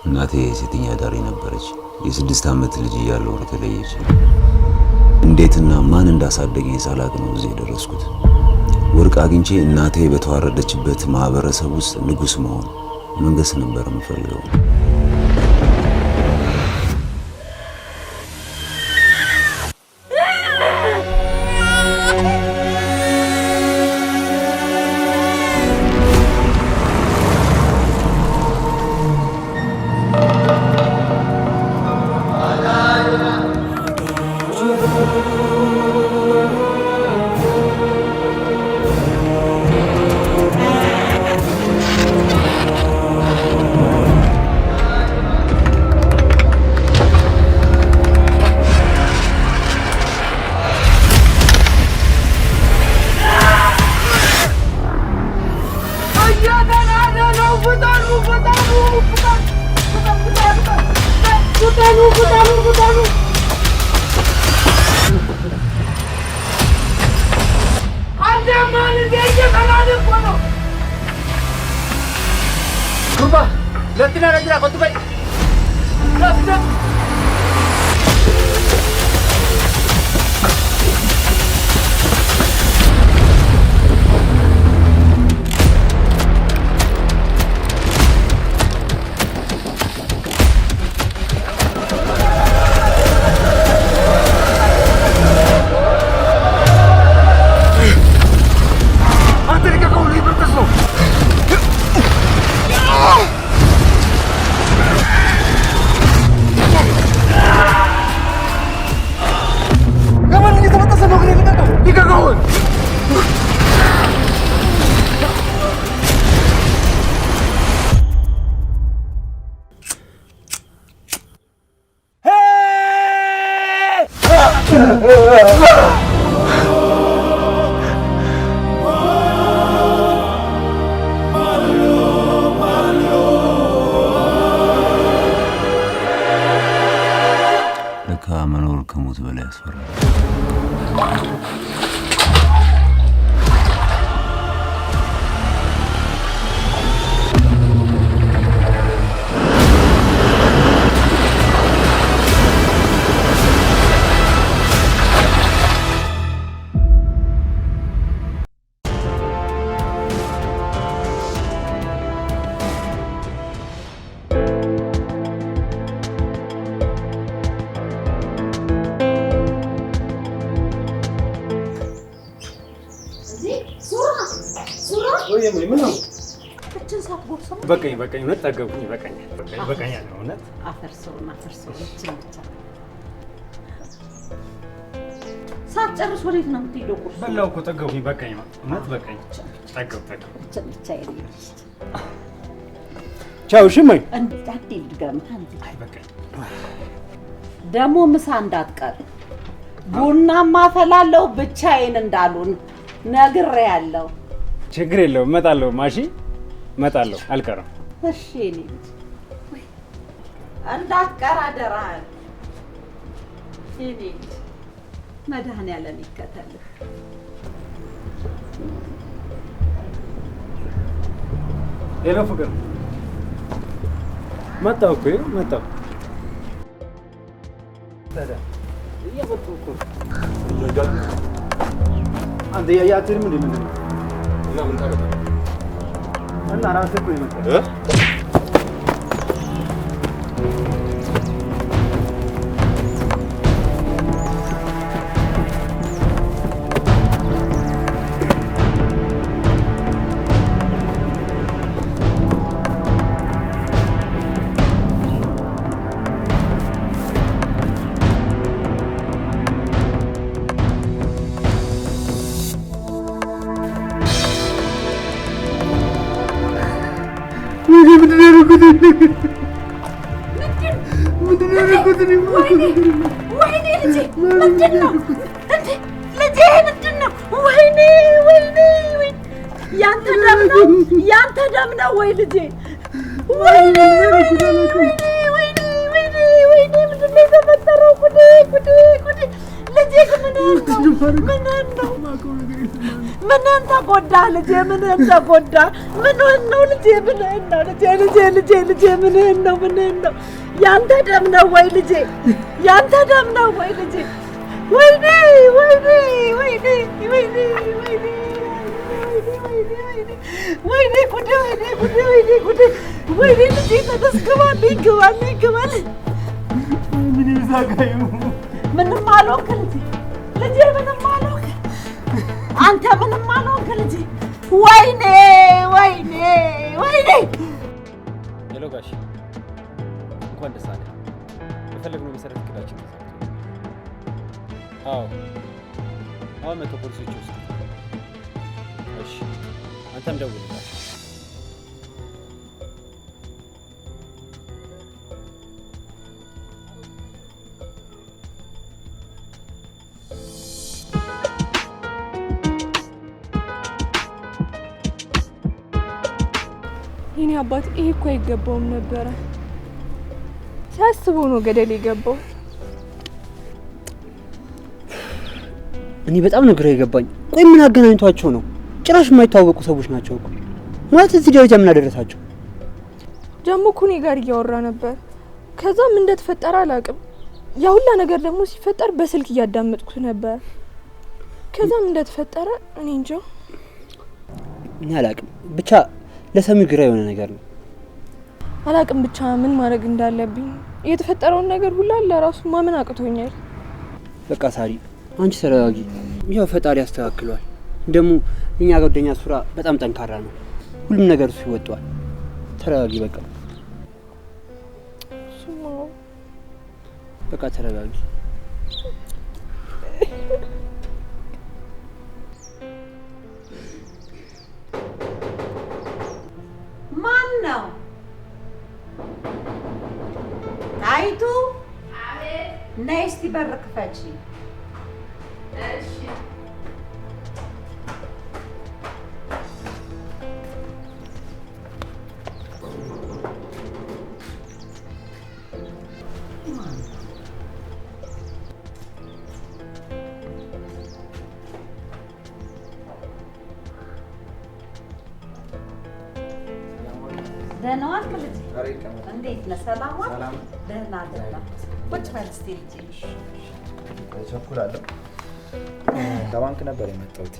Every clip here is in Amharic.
እናቴ ሴተኛ አዳሪ ነበረች። የ6 ዓመት ልጅ እያለሁ ነው የተለየች። እንዴትና ማን እንዳሳደገኝ ሳላቅ ነው እዚህ የደረስኩት። ወርቅ አግኝቼ እናቴ በተዋረደችበት ማህበረሰብ ውስጥ ንጉስ መሆን፣ መንገስ ነበር የምፈልገው። ፍጠኑ ፍጠኑ ፍጠኑ ፍጠኑ ፍጠኑ! አንተ ማን እንደ እየተናደ እኮ ነው። Gurbaa, lafti naannoo jira, kottu ba'i. Lafti lafti. አንተ ልቀቀው፣ ሊበጠስ ነው። ገመድ እየተበጠሰ ነው። ልቀቀው፣ ልቀቀው። ለካ መኖር ከሞት በላይ ያስፈራል። ምን ነው? እችን ሳትጎርሰው። በቃኝ፣ በቃኝ፣ እውነት ጠገብኩኝ። ይበቃኛል፣ ይበቃኛል፣ እውነት። አፈርሰውን አፈርሰውን። እችን ብቻ ሳትጨርስ ወዴት ነው የምትሄደው? ቁርስ በላው እኮ፣ ጠገብኩኝ። በቃኝ፣ እውነት በቃኝ። ጠገብ ጠገብ። እችን ብቻ የኔ ልጅ። ቻው። እሺ እማዬ። አንዴ ልድገምህ። አንዴ። አይ በቃኝ። ደግሞ ምሳ እንዳትቀር፣ ቡና ማፈላለሁ፣ ብቻዬን እንዳሉን ነግሬያለሁ። ችግር የለውም፣ እመጣለሁ። ማሺ እመጣለሁ፣ አልቀርም። እሺ የኔ ልጅ፣ ውይ፣ እንዳትቀር አደራህን። የኔ ልጅ፣ መድኃኒዓለም ይከተልህ። Hello ፍቅር፣ መጣሁ እኮ፣ ይኸው መጣሁ። ታዲያ እየመጣሁ እኮ። አንተ እያየህ አትሄድም እንዴ? ምንድን ነው? እና ምን ታመጣለህ? እና ራስህ እኮ የመጣህ። እ? ምንድን ነው ያደረኩት? ምንድን ነው ያደረኩት? ወይኔ ልጄ፣ ምንድን ነው እንዴ? ልጄ ምንድን ነው? ወይኔ ወይኔ ወይኔ! ያንተ ደም ነው፣ ያንተ ደም ነው ወይ ልጄ? ወይኔ ወይኔ ወይኔ ወይኔ ወይኔ ወይኔ! ምንድን ነው የተፈጠረው? ጉዴ ጉዴ ጉዴ! ልጄ ግን ምን ነው? ምንህን ነው? ምንህን ተጎዳ ልጄ? ምንህን ተጎዳ? ምንህን ነው ልጄ? ምንህን ነው ልጄ? ልጄ ልጄ ልጄ ምንህን ነው? ምንህን ነው? ያንተ ደም ነው ወይ ልጄ? ያንተ ደም ነው ወይ ልጄ? ወይኔ ወይኔ ወይኔ ወይኔ ወይኔ ወይኔ ጉዴ ወይኔ ጉዴ ወይኔ ጉዴ ወይኔ ልጄ ተነስ፣ ግባልኝ ግባልኝ ግባልኝ። ምንም አልሆንክ ልጄ፣ ልጄ ምንም አልሆንክ፣ አንተ ምንም አልሆንክ ልጄ። ወይኔ ወይኔ ወይኔ። Hello ጋሽ፣ እንኳን ደስ አለህ። በፈለግነው መሰረት እቅዳችን ተሳክቷል። አዎ አሁን መቶ ፖሊሶች ይወስዱታል። እሺ አንተም ደውልላቸው። የኔ አባት ይሄ እኮ አይገባውም ነበረ። ሳያስበው ነው ገደል የገባው። እኔ በጣም ነው ግራ የገባኝ። ቆይ ምን አገናኝቷቸው ነው? ጭራሽ የማይተዋወቁ ሰዎች ናቸው እኮ። ማለት እዚህ ደረጃ ምን አደረሳቸው? ደግሞ እኮ እኔ ጋር እያወራ ነበር። ከዛም እንደተፈጠረ አላውቅም። ያ ሁላ ነገር ደግሞ ሲፈጠር በስልክ እያዳመጥኩት ነበር። ከዛም እንደተፈጠረ እኔ እንጃ። እኔ አላውቅም። ብቻ ለሰሚው ግራ የሆነ ነገር ነው። አላውቅም ብቻ ምን ማድረግ እንዳለብኝ። የተፈጠረውን ነገር ሁላ ለራሱ ማመን አቅቶኛል። በቃ ሳሪ አንቺ ተረጋጊ። ያው ፈጣሪ ያስተካክሏል። ደግሞ እኛ ጓደኛ ሱራ በጣም ጠንካራ ነው። ሁሉም ነገር እሱ ይወጣዋል። ተረጋጊ በቃ። እሱማ በቃ ተረጋጊ። ማን ነው? ጣይቱ? አቤት። ነይ እስቲ በር ክፈቺ። እሺ። ደህና ዋልክ ልጄ? እንዴት ነህ? ሰላም ዋልክ? ደህና ደህና። ቁጭ በል እስቲ ልጄ። እቸኩላለሁ። ከባንክ ነበር የመጣሁት።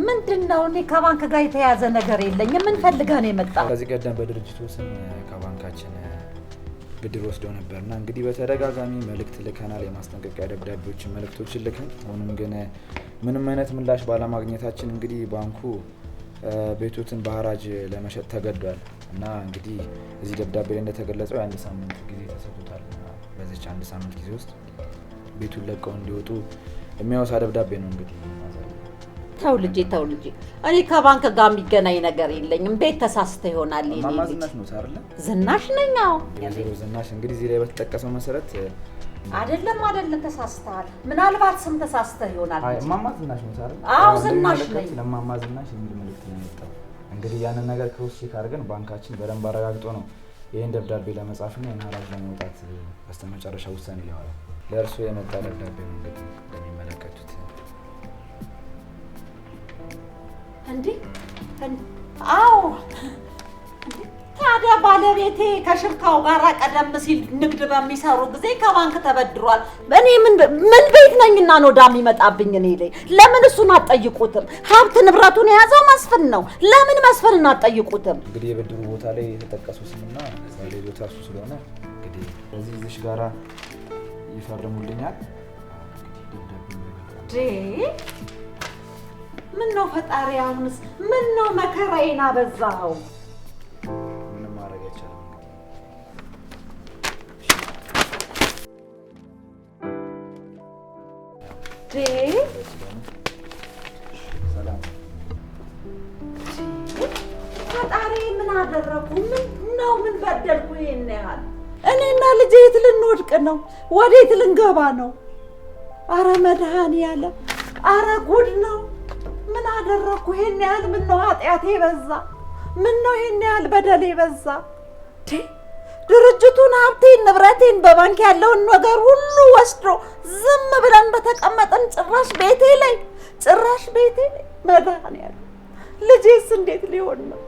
ምንድን ነው? እኔ ከባንክ ጋር የተያዘ ነገር የለኝም። ምን ፈልገህ ነው የመጣኸው? ከዚህ ቀደም በድርጅቱ ስም ከባንካችን ብድር ወስደው ነበርና እንግዲህ በተደጋጋሚ መልእክት ልከናል፣ የማስጠንቀቂያ ደብዳቤዎችን፣ መልእክቶችን ልከን ሆኖም ግን ምንም አይነት ምላሽ ባለማግኘታችን እንግዲህ ባንኩ ቤቶትን በሐራጅ ለመሸጥ ተገዷል። እና እንግዲህ እዚህ ደብዳቤ ላይ እንደተገለጸው የአንድ ሳምንት ጊዜ ተሰጥቶታል። በዚች አንድ ሳምንት ጊዜ ውስጥ ቤቱን ለቀው እንዲወጡ የሚያወሳ ደብዳቤ ነው። እንግዲህ ተው ልጄ፣ ተው ልጄ፣ እኔ ከባንክ ጋር የሚገናኝ ነገር የለኝም። ቤት ተሳስተህ ይሆናል የኔ እማማ ልጅ። ዝናሽ ነው አይደለ? ዝናሽ ነኝ። አዎ። ወይዘሮ ዝናሽ እንግዲህ እዚህ ላይ በተጠቀሰው መሰረት አይደለም፣ አይደለም፣ ተሳስተሃል። ምናልባት ስም ተሳስተህ ይሆናል። አይ እማማ ዝናሽ ነው አይደል? አዎ ዝናሽ ነኝ። ለእማማ ዝናሽ የሚል መልእክት ነው የመጣው። እንግዲህ ያንን ነገር cross check አድርገን ባንካችን በደንብ አረጋግጦ ነው ይህን ደብዳቤ ለመጻፍና ይህን ሐራጅ ለመውጣት በስተመጨረሻ ውሳኔ ላይ ዋለ። ለእርሱ የመጣ ደብዳቤ ነው እንግዲህ እንደሚመለከቱት። እንዴ? አዎ። ታዲያ ባለቤቴ ከሽርካው ጋር ቀደም ሲል ንግድ በሚሰሩ ጊዜ ከባንክ ተበድሯል። እኔ ምን ምን ቤት ነኝና ነው ዕዳ የሚመጣብኝ እኔ ላይ? ለምን እሱን አትጠይቁትም? ሀብት ንብረቱን የያዘው መስፍን ነው። ለምን መስፍንን አትጠይቁትም? እንግዲህ የብድሩ ቦታ ላይ የተጠቀሰው ስምና ባለቤቱ እሱ ስለሆነ እንግዲህ በዚህ እዚሽ ጋራ ይፈርሙልኛል። ምን ነው ፈጣሪ፣ አሁንስ ምን ነው መከራዬን አበዛኸው? ምንም ማድረግ አይቻልም። ሰላም። ፈጣሪ ምን አደረኩ? ምን ነው ምን በደልኩ? ይሄን ያህል እኔና ልጄ የት ልንወድቅ ነው? ወዴት ልንገባ ነው? አረ መድኃኒዓለም፣ አረ ጉድ ነው። ምን አደረኩ? ይሄን ያህል ምን ነው ኃጢአቴ በዛ? ምን ነው ይሄን ያህል በደሌ በዛ? ድርጅቱ ስንቱን ሀብቴን ንብረቴን በባንክ ያለውን ነገር ሁሉ ወስዶ ዝም ብለን በተቀመጥን ጭራሽ ቤቴ ላይ ጭራሽ ቤቴ ላይ መድኃኒዓለም ልጄስ እንዴት ሊሆን ነው?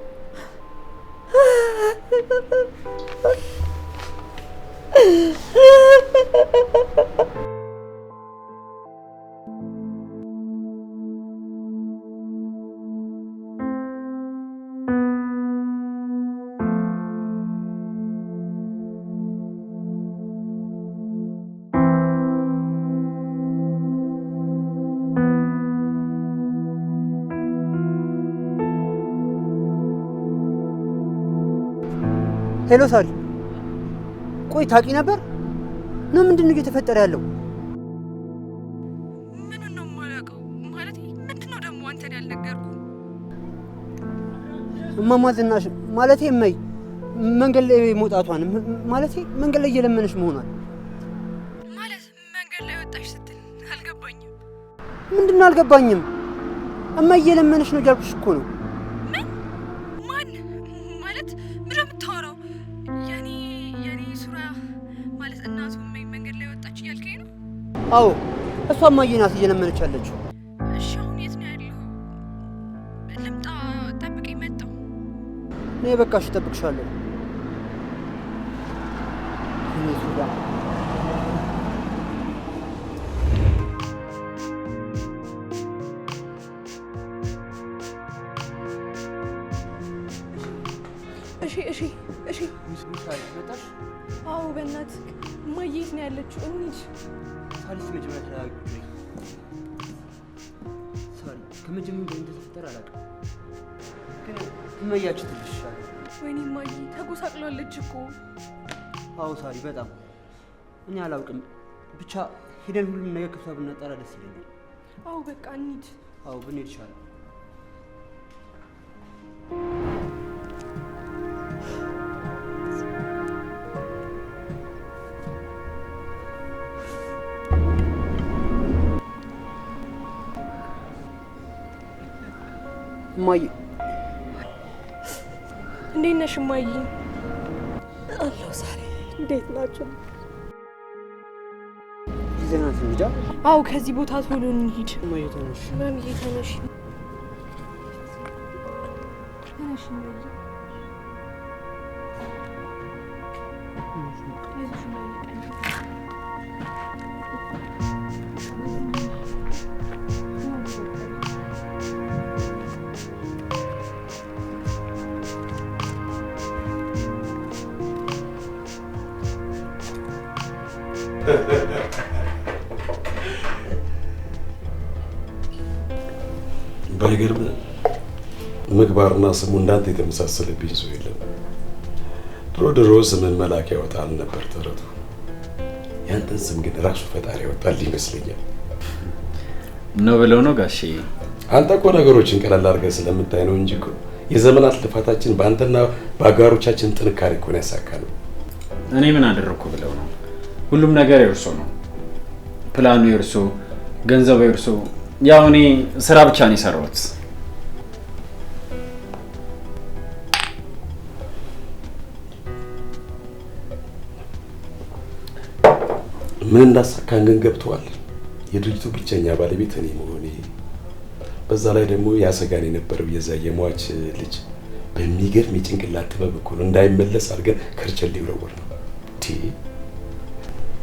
Hello ሳሪ፣ ቆይ ታውቂ ነበር ነው? ምንድን ነው እየተፈጠረ ያለው? ምኑን ነው የማላውቀው? ማለት ምንድን ነው ደግሞ አንተን ያልነገርኩህ? እማማ ዝናሽ ማለቴ እመይ መንገድ ላይ መውጣቷን ማለቴ መንገድ ላይ እየለመነች መሆኗን። ማለት መንገድ ላይ ወጣሽ ስትል አልገባኝም። ምንድን ነው አልገባኝም? እማዬ እየለመነች ነው እያልኩሽ እኮ ነው። ምን? ማን? ማለት ምንድን ነው የምታወራው? የኔ ሱራ ማለት እናቱ እመይ መንገድ ላይ ወጣች እያልከኝ ነው? አዎ እሷ እማዬ ናት እየለመነች ያለችው። እሺ አሁን የት ነው ያለኸው? ልምጣ፣ ጠብቀኝ፣ መጣሁ። እኔ በቃ እሺ እጠብቅሻለሁ። እኔ ሱራ እሺ እሺ እሺ። መጣሽ? አዎ በእናትህ እማዬ የት ነው ያለችው? እንሂድ። ሳሊስ መጀመሪያ ተረጋጊ። ሳሪ ከመጀመሪያው እንደተፈጠረ አላውቅም፣ ግን እመያችሁ ትልሽ ይሻላል። ወይኔ እማዬ ተጎሳቅሏለች እኮ። አዎ ሳሪ በጣም እኔ አላውቅም፣ ብቻ ሄደን ሁሉም ነገር ከሷ ብናጣራ ደስ ይለኛል። አዎ በቃ እንሂድ። አዎ ብንሄድ ይሻላል። እማዬ እንዴት ነሽ እማዬ? አለሁ ሳሪ፣ እንዴት ናችሁ? ይዘናት እንሂዳ። አዎ ከዚህ ቦታ ቶሎ እንሂድ። እማዬ ተነሽ። ማሚዬ ተነሽ፣ ተነሽ እማዬ። አይዞሽ እማዬ፣ ባይገርም ምግባርና ስሙ እንዳንተ የተመሳሰለብኝ ሰው የለም። ድሮ ድሮ ስምን መልአክ ያወጣል ነበር ተረቱ። ያንተን ስም ግን ራሱ ፈጣሪ ያወጣል ይመስለኛል። ነው ብለው ነው ጋሼ? አንተ እኮ ነገሮችን ቀለል አድርገህ ስለምታይ ነው እንጂ እኮ የዘመናት ልፋታችን በአንተና በአጋሮቻችን ጥንካሬ እኮ ነው ያሳካነው። እኔ ምን አደረኩ ብለው ነው? ሁሉም ነገር የእርሶ ነው። ፕላኑ የእርሶ፣ ገንዘቡ የእርሶ። ያው እኔ ስራ ብቻ ነው የሰራሁት። ምን እንዳሳካን ግን ገብተዋል። የድርጅቱ ብቸኛ ባለቤት እኔ መሆኔ፣ በዛ ላይ ደግሞ ያሰጋን የነበረው የዛ የሟች ልጅ በሚገርም የጭንቅላት ጥበብ እኮ ነው እንዳይመለስ አድርገን ከርቸሌ ወረወር ነው።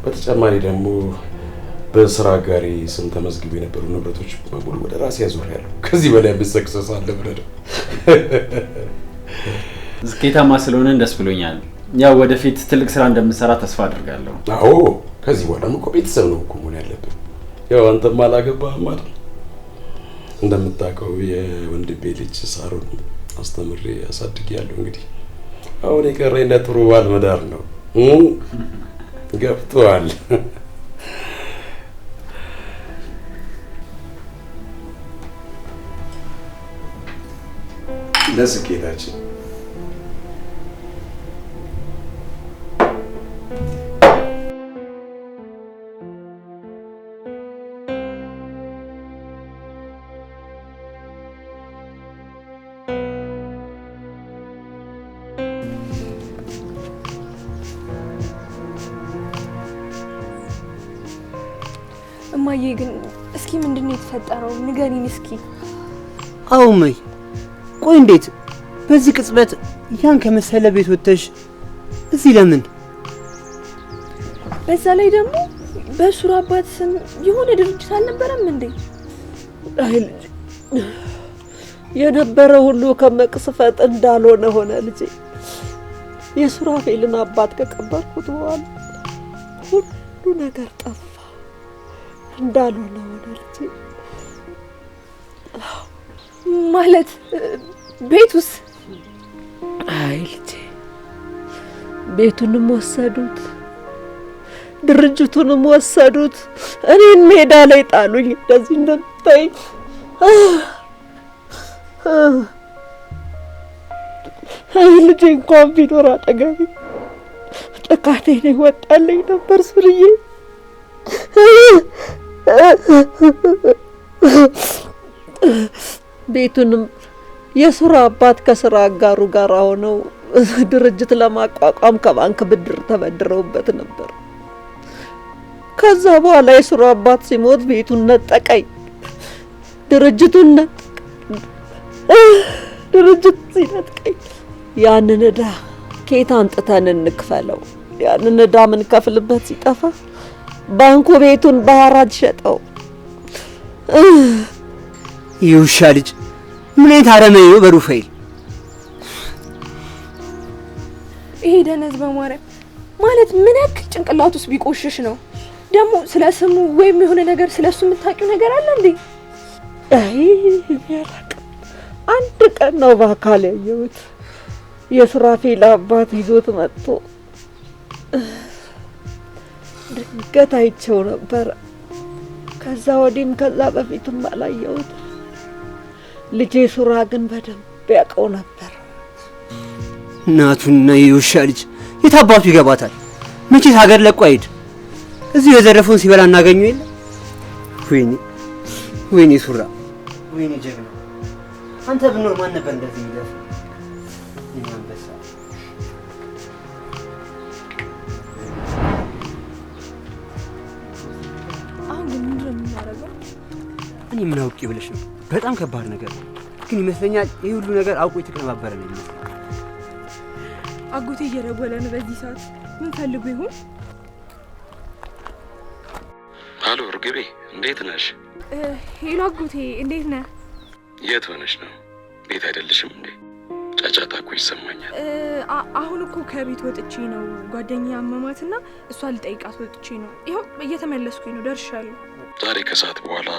በተጨማሪ ደግሞ በስራ ጋሪ ስም ተመዝግበው የነበሩ ንብረቶች በሙሉ ወደ ራሴ አዞሬያለሁ። ከዚህ በላይ ምን success አለ ብለህ ነው? ስኬታማ ስለሆነ ደስ ብሎኛል። ያው ወደፊት ትልቅ ስራ እንደምንሰራ ተስፋ አድርጋለሁ። አዎ ከዚህ በኋላም እኮ ቤተሰብ ነው እኮ መሆን ያለብን። ያው አንተም አላገባህም አይደል? እንደምታውቀው የወንድሜ ልጅ ሳሮን አስተምሬ አሳድጌያለሁ። እንግዲህ አሁን የቀረኝ ለጥሩ ባል መዳር ነው። ገብቶሃል? ለስኬታችን እማዬ ግን እስኪ ምንድነው የተፈጠረው ንገሪን እስኪ። አዎ እማዬ፣ ቆይ እንዴት በዚህ ቅጽበት ያን ከመሰለ ቤት ወጥተሽ እዚህ ለምን? በዛ ላይ ደግሞ በሱራ አባት ስም የሆነ ድርጅት አልነበረም እንዴ? አይ ልጄ፣ የነበረ ሁሉ ከመቅስፈት እንዳልሆነ ሆነ ልጄ። የሱራፌልን አባት ከቀበርኩት በኋላ ሁሉ ነገር ጠፋ፣ እንዳልሆነ ሆነ ልጄ። ማለት ቤቱስ? አይ ልጄ፣ ቤቱንም ወሰዱት፣ ድርጅቱንም ወሰዱት። እኔን ሜዳ ላይ ጣሉኝ። እንደዚህ እንደምታይ አይ ልጄ እንኳን ቢኖር አጠገቤ ጥቃቴን ይወጣልኝ ነበር ሱርዬ። ቤቱንም የሱራ አባት ከስራ አጋሩ ጋር ሆነው ድርጅት ለማቋቋም ከባንክ ብድር ተበድረውበት ነበር። ከዛ በኋላ የሱራ አባት ሲሞት ቤቱን ነጠቀኝ፣ ድርጅቱን ድርጅት ሲነጥቀኝ ያንን ዕዳ ከየት አምጥተን እንክፈለው? ያንን ዕዳ ምንከፍልበት ሲጠፋ ባንኩ ቤቱን በሐራጅ ሸጠው። ይህ ውሻ ልጅ ምን አይነት አረመኔ ነው በሩፋኤል! ይሄ ደነዝ በማርያም ማለት ምን ያክል ጭንቅላት ውስጥ ቢቆሽሽ ነው? ደግሞ ስለ ስሙ ወይም የሆነ ነገር ስለሱ የምታውቂው ነገር አለ እንዴ? አይ እኔ አላውቅም። አንድ ቀን ነው በአካል ያየሁት። የሱራፌል አባት ይዞት መጥቶ ድንገት አይቼው ነበር። ከዛ ወዲህም ከዛ በፊትም አላየሁት። ልጄ ሱራ ግን በደንብ ያውቀው ነበር። እናቱና የውሻ ልጅ የታባቱ ይገባታል። መቼስ ሀገር ለቆ አይሄድ። እዚሁ የዘረፈውን ሲበላ እናገኘው የለ። ወይኔ ወይኔ ሱራ፣ ወይኔ ጀግና፣ አንተ ብኖር ማን ነበር እንደዚህ የሚደርስ? እኔ አንበሳ። አሁን ግን ምንድን ነው የምናደርገው? እኔ ምን አውቄ ብለሽ ነው? በጣም ከባድ ነገር ነው። ግን ይመስለኛል ይህ ሁሉ ነገር አውቆ የተቀነባበረ ነው የሚመስለው። አጎቴ እየደወለ ነው በዚህ ሰዓት። ምን ፈልጎ ይሆን? አሎ እርግቤ፣ እንዴት ነሽ? Hello አጎቴ፣ እንዴት ነህ? የት ሆነሽ ነው? ቤት አይደለሽም እንዴ? ጫጫታ እኮ ይሰማኛል። አሁን እኮ ከቤት ወጥቼ ነው። ጓደኛዬ አመማትና እሷ ልጠይቃት ወጥቼ ነው። ይኸው እየተመለስኩኝ ነው፣ ደርሻለሁ። ዛሬ ከሰዓት በኋላ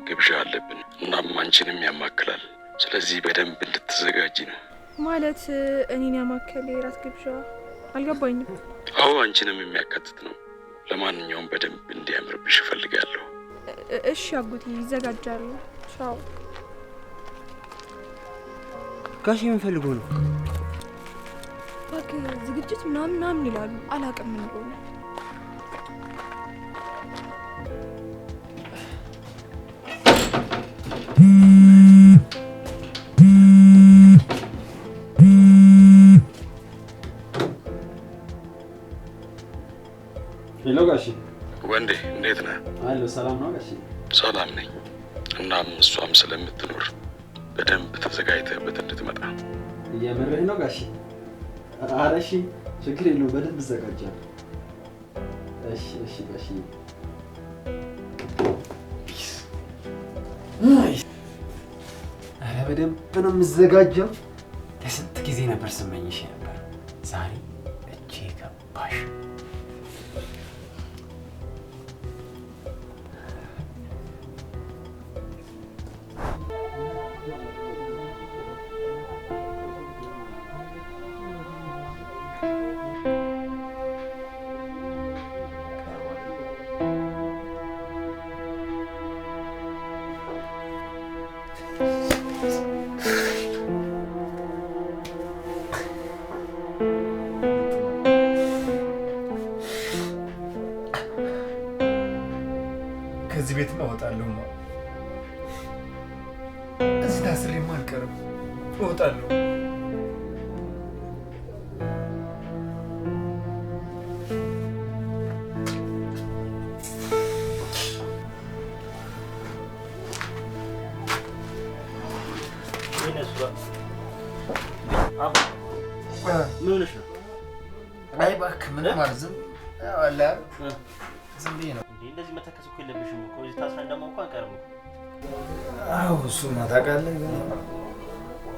ግብዣ አለብን። እናም አንቺንም ያማክላል። ስለዚህ በደንብ እንድትዘጋጂ ነው። ማለት እኔን ያማከለ የራት ግብዣ አልገባኝም። አዎ አንቺንም የሚያካትት ነው። ለማንኛውም በደንብ እንዲያምርብሽ እፈልጋለሁ። እሺ አጎቴ፣ ይዘጋጃሉ። ቻው። ጋሽ ምን ፈልጎ ነው? እባክህ ዝግጅት ምናምን ምናምን ይላሉ፣ አላውቅም ምን እንደሆነ። Hello ጋሺ። ወንዴ እንዴት ነህ? አሎ ሰላም ነው ጋሺ? ሰላም ነኝ። እናም እሷም ስለምትኖር በደንብ ተዘጋጅተህበት እንድትመጣ። የምርህ ነው ጋሺ? ኧረ እሺ ችግር የለውም በደንብ እዘጋጃለሁ። እሺ እሺ ጋሺ። ኧረ በደንብ ነው የምዘጋጀው። ለስንት ጊዜ ነበር ስመኝሽ ነበር። ዛሬ እጄ ገባሽ። ከዚህ ቤትማ እወጣለሁ። እዚህ ታስሬማ አልቀርም፣ እወጣለሁ። ምንም አልዝም ያው አለ አይደል ዝም ብዬ ነው። እንዴ እንደዚህ መተከስ እኮ የለብሽም እኮ እዚህ ታስረን ደግሞ እኮ አንቀርም እኮ። አዎ እሱማ ታውቃለህ።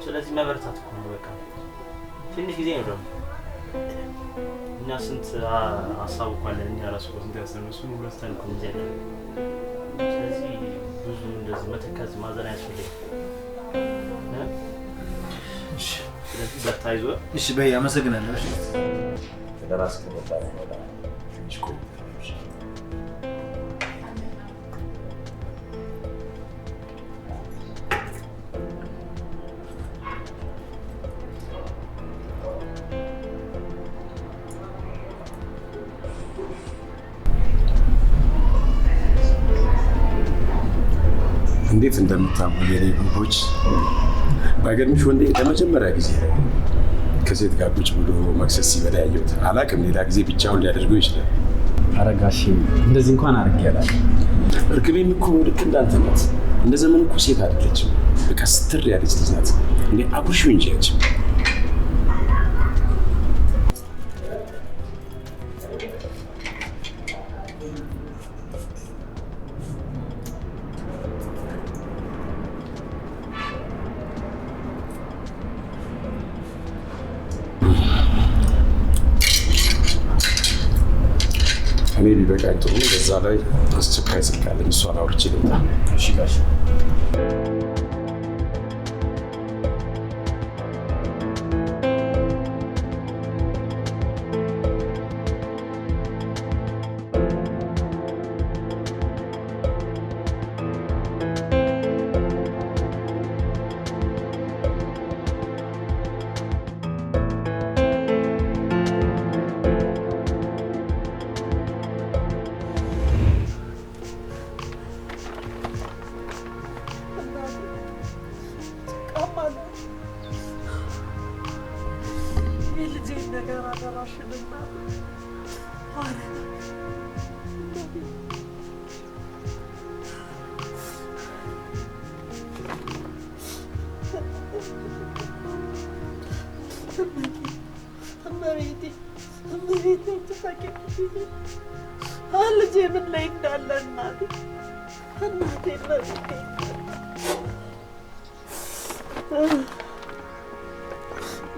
ስለዚህ መበርታት እኮ ነው በቃ። ትንሽ ጊዜ ነው ደግሞ እኛ ስንት ሀሳብ እኮ አለን። እኛ ራሱ እኮ ስንት ያሰብነው እሱን ሁሉ ረስተን እኮ እዚህ ያለነው። ስለዚህ ብዙ እንደዚህ መተከዝ ማዘን አያስፈልግም። እሺ ስለዚህ በርታ፣ አይዞህ። እሺ በይ አመሰግናለሁ። እሺ ለራስ ከበላ በኋላ ትንሽ ቆይተህ ነው። እሺ? እንዴት እንደምታምሩ የኔ ጉቦች! ባይገርምሽ ወንዴ ለመጀመሪያ ጊዜ ነው ከሴት ጋር ቁጭ ብሎ መክሰስ ሲበላ ያየሁት። አላውቅም፣ ሌላ ጊዜ ብቻውን ሊያደርገው ይችላል። ኧረ ጋሼ እንደዚህ እንኳን አድርጌ አላውቅም። እርግቤም እኮ ልክ እንዳንተ ናት። እንደ ዘመኑ እኮ ሴት አይደለችም። በቃ ስትር ያለች ልጅ ናት። እንዴ አጉርሺው እንጂ አንቺ። እኔ ቢበቃኝ ጥሩ ነው። በዛ ላይ አስቸኳይ ስልክ አለኝ፣ እሷን አውርቼ ልምጣ። እሺ ጋሼ። የልጄን ነገር አደራሽን እናቴ። እመቤቴ እመቤቴ አትሳቂብኝ። ልጄ ምን ላይ እንዳለ እናቴ እናቴ እመቤቴ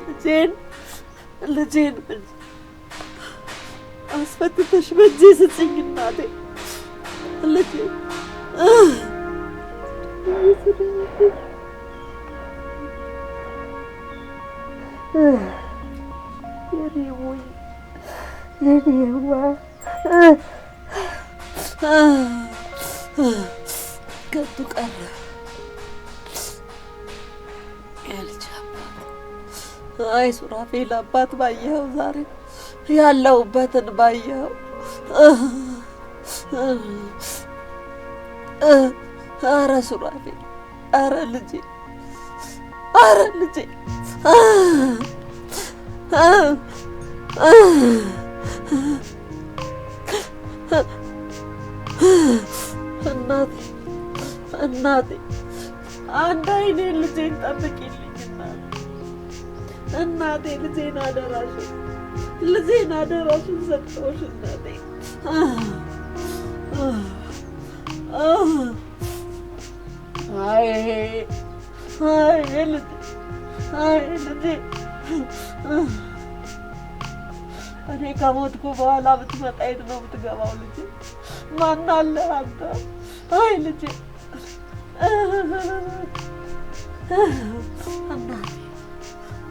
ልጄን ልጄን አስፈትተሽ በእጄ ስጭኝ እናቴ ልጄን የኔ ወይ የኔ ዋ ከንቱ ቀረ የልጅ አባት። አይ ሱራፌል አባት ባየኸው ዛሬ ያለሁበትን ባየኸው። ኧረ ሱራፌል፣ ኧረ ልጄ፣ ኧረ ልጄ እናቴ እናቴ አንድ አይኔን ልጄን ጠብቂልኝ እናቴ እናቴ ልጄን አደራሽን ልጄን አደራሽን ሰጠሁሽ እናቴ። አይ አይ ልጄ አይ ልጄ እኔ ከሞትኩ በኋላ ብትመጣ የት ነው የምትገባው ልጄ? ማን አለ አንተ? አይ ልጄ እናቴ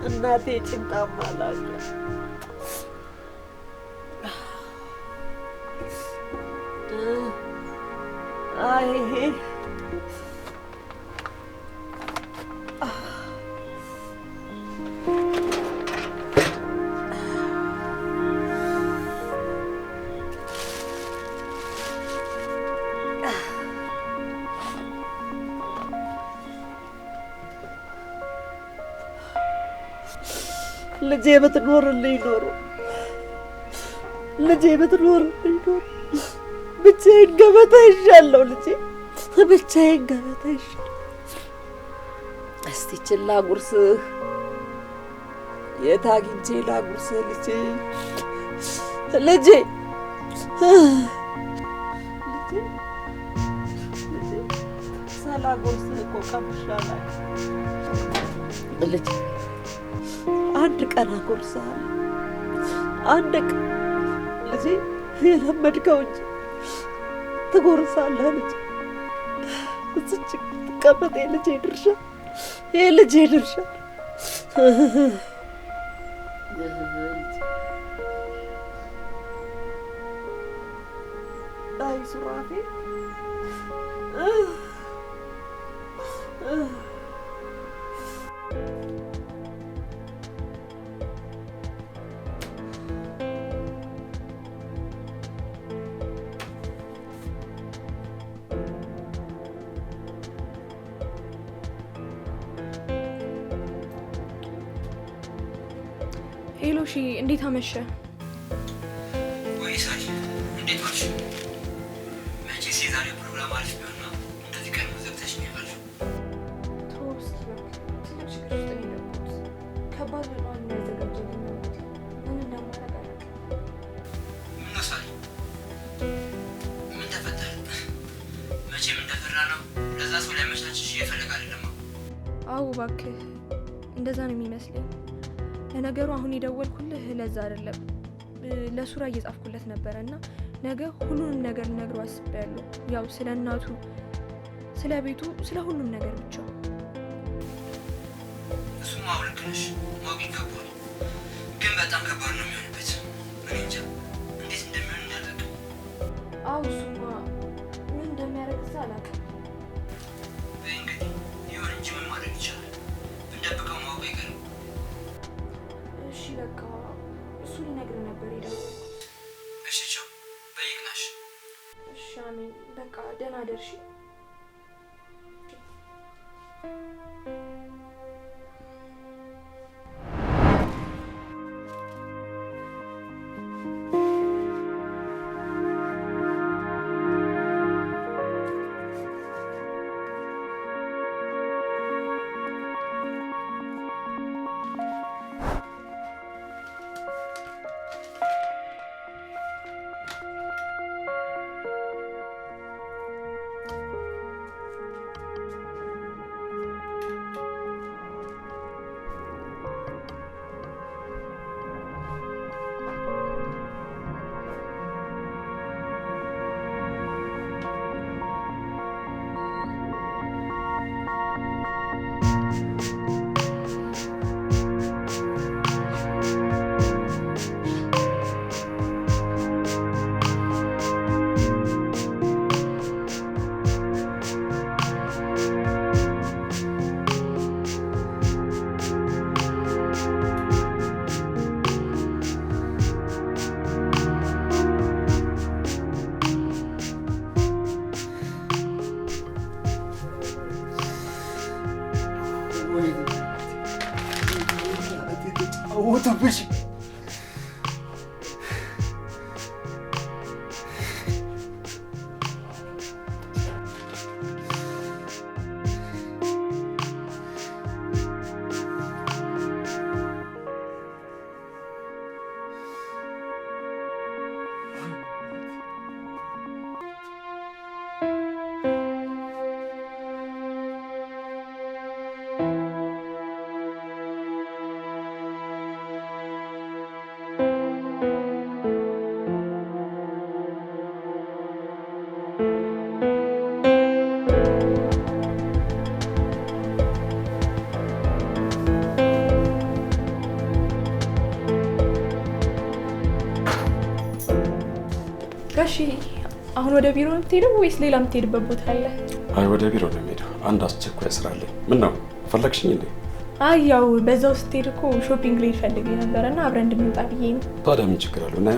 እናቴ ጭንጣማ ላንተ አይ ልጄ ብትኖርልኝ ኖሮ ልጄ ብትኖርልኝ ኖሮ ብቻዬን ገበታ ይዣለሁ። ልጄ ብቻዬን ገበታ ይዣለሁ። እስቲ ይህችን ላጉርስህ፣ የት አግኝቼ ላጉርስህ ልጄ? ልጄ ልጄ ልጄ ሳላጎርስህ እኮ ቀምሼ አላውቅም። ልጄ አንድ ቀን አጎርስሃለሁ። አንድ ቀን ልጄ የለመድከው እንጂ ትጎርሳለህ ልጄ። እዚች ትቀመጥ የልጄ ድርሻ የልጄ ድርሻ። አይ ሱራፌ Hello ሺ፣ እንዴት አመሸ? ወይ ሳሪ፣ እንዴት ዋልሽ? መቼስ የዛሬው ፕሮግራም አሪፍ ቢሆን ነው እንደዚህ ቀድሞ ዘግተሽ ነው የዋልሽው። ተወው እስኪ እባክህ፣ ትልቅ ችግር ውስጥ ነው የገባሁት። ከባድ በጣም የሚያዘጋጀልኝ አጎቴ። ምን እንደማደርግ አላውቅም። ምነው ሳሪ፣ ምን ተፈጠረ? መቼም እንደፈራ ነው ለዛ ሰው ሊያመቻችሽ እየፈለገ አይደለም። አዎ እባክህ፣ እንደዛ ነው የሚመስለኝ። ለነገሩ አሁን የደወልኩልህ ለዛ አይደለም፣ ለሱራ እየጻፍኩለት ነበረ እና ነገ ሁሉንም ነገር ልነግረው አስቤያለሁ። ያው ስለ እናቱ፣ ስለ ቤቱ፣ ስለ ሁሉም ነገር ብቻ። እሱማ አዎ ልክ ነሽ፣ ማወቅ ይገባዋል። ግን በጣም ከባድ ነው የሚሆንበት። እኔ እንጃ እንዴት እንደሚሆን እኔ አላውቅም። አዎ እሱማ ምን እንደሚያደርግ እዛ አላውቅም። በይ እንግዲህ ይሁን እንጂ ምን ማድረግ ይቻላል? ብንደብቀው ማወቁ አይቀርም። እሺ በቃ እሱ ልነግርህ ነበር የደወልኩት። እሺ ቻው፣ በይ ይቅናሽ። እሺ አሜን። በቃ ደህና ደርሺ። ተጫወቱብሽ። ጋሺ አሁን ወደ ቢሮ ነው የምትሄደው ወይስ ሌላ የምትሄድበት ቦታ አለ? አይ ወደ ቢሮ ነው የምሄደው። አንድ አስቸኳይ ስራ አለኝ። ምን ነው ፈለግሽኝ እንዴ? አይ ያው በዛው ስትሄድ እኮ shopping ልሄድ ፈልጌ ነበረና አብረን እንድንወጣ ብዬ ነው። ታዲያ ምን ችግር አለው? ና።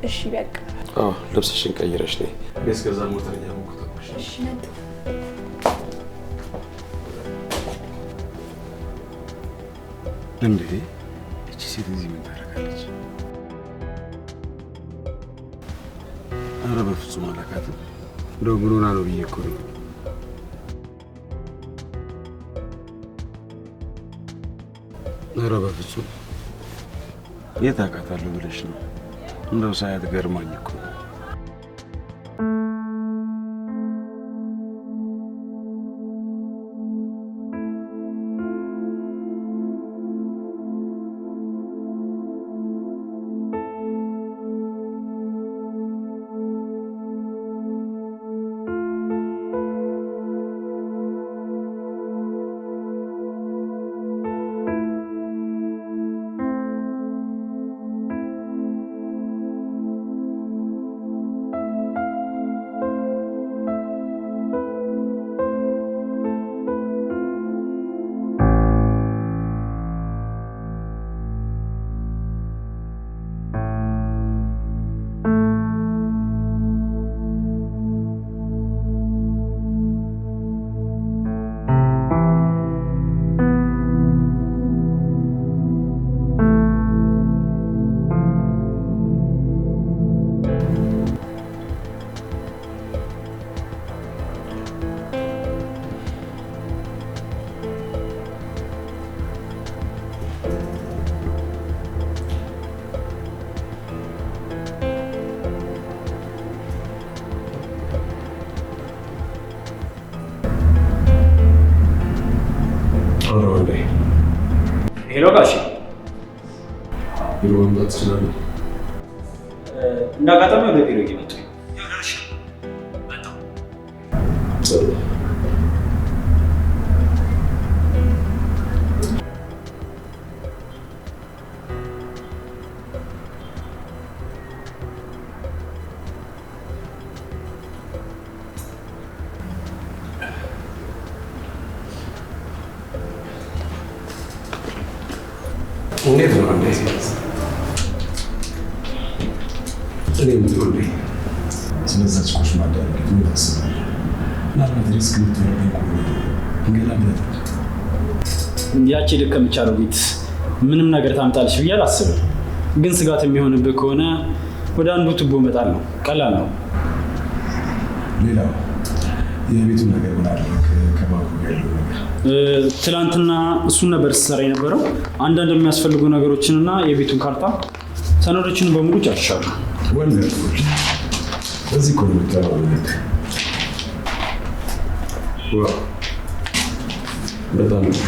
እሺ በቃ። አዎ ልብስሽን ቀይረሽ ነይ። እኔ እስከዛ ሞተር እያሞቅኩ ጠብቅሽ። እሺ መጣሁ። እንዴ እቺ ሴት እዚህ ምን ታደርጋለች? ኧረ በፍጹም አላውቃትም። እንደው ምን ሆና ነው ብዬ እኮ ነው። ኧረ በፍጹም የት አውቃታለሁ ብለሽ ነው? እንደው ሳያት ገርማኝ እኮ። Hello ጋሼ፣ ቢሮ መምጣት ትችላለህ? እንደ አጋጣሚ ወደ ቢሮ እየመጡ ጥሩ። እንዴት ነው? እንዴት እኔ የምለው እንዴ ስለዛች ቆሽ ማዳረግ ምን ታስባለህ? ምናልባት risk የምትሆንብኝ ከሆነ እንገላግላት። ያቺ ደከመች አሮጊት ምንም ነገር ታምጣልሽ ብዬ አላስብም። ግን ስጋት የሚሆንብህ ከሆነ ወደ አንዱ ቱቦ መጣል ነው። ቀላል ነው። ሌላው የቤቱን ነገር ምን አደረግ? ከባንኩ ጋር ያለው ነገር ትላንትና እሱን ነበር ስሰራ የነበረው። አንዳንድ የሚያስፈልጉ ነገሮችንና የቤቱን ካርታ ሰነዶችን በሙሉ ጨርሻለሁ። Wonderful። በዚህ እኮ ነው የምተማመንብህ። Wow፣ በጣም ጥሩ።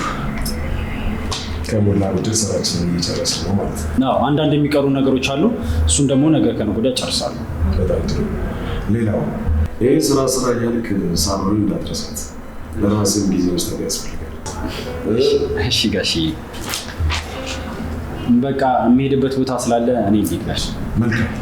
ከሞላ ጎደል ስራችንን እየጨረስን ነው ማለት ነው። አዎ፣ አንዳንድ የሚቀሩ ነገሮች አሉ። እሱን ደግሞ ነገ ከነገ ወዲያ እጨርሳለሁ። በጣም ጥሩ። ሌላው ይህ ስራ ስራ እያልክ ሳሮን እንዳትረሳት። ለራስም ጊዜ መስጠት ያስፈልጋል። እሺ ጋሼ፣ በቃ የሚሄድበት ቦታ ስላለ እኔ ልሂድ ጋሼ። መልካም።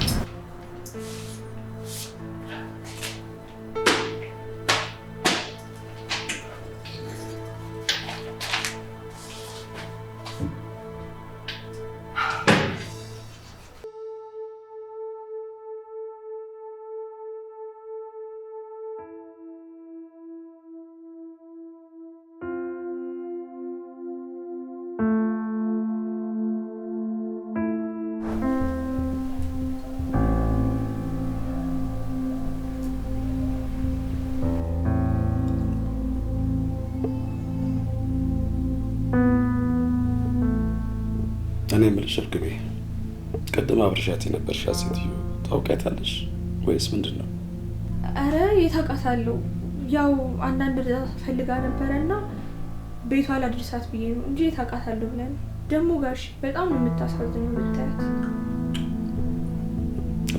እኔ የምልሽ እርግቤ፣ ቅድም አብረሻት የነበርሻት ሴትዮ ታውቂያታለሽ ወይስ ምንድን ነው? አረ የት አውቃታለሁ። ያው አንዳንድ እርዳታ ፈልጋ ነበረና ቤቷ ላድርሳት ብዬ ነው እንጂ የት አውቃታለሁ ብለን። ደግሞ ጋሽ በጣም ነው የምታሳዝነው ብታያት።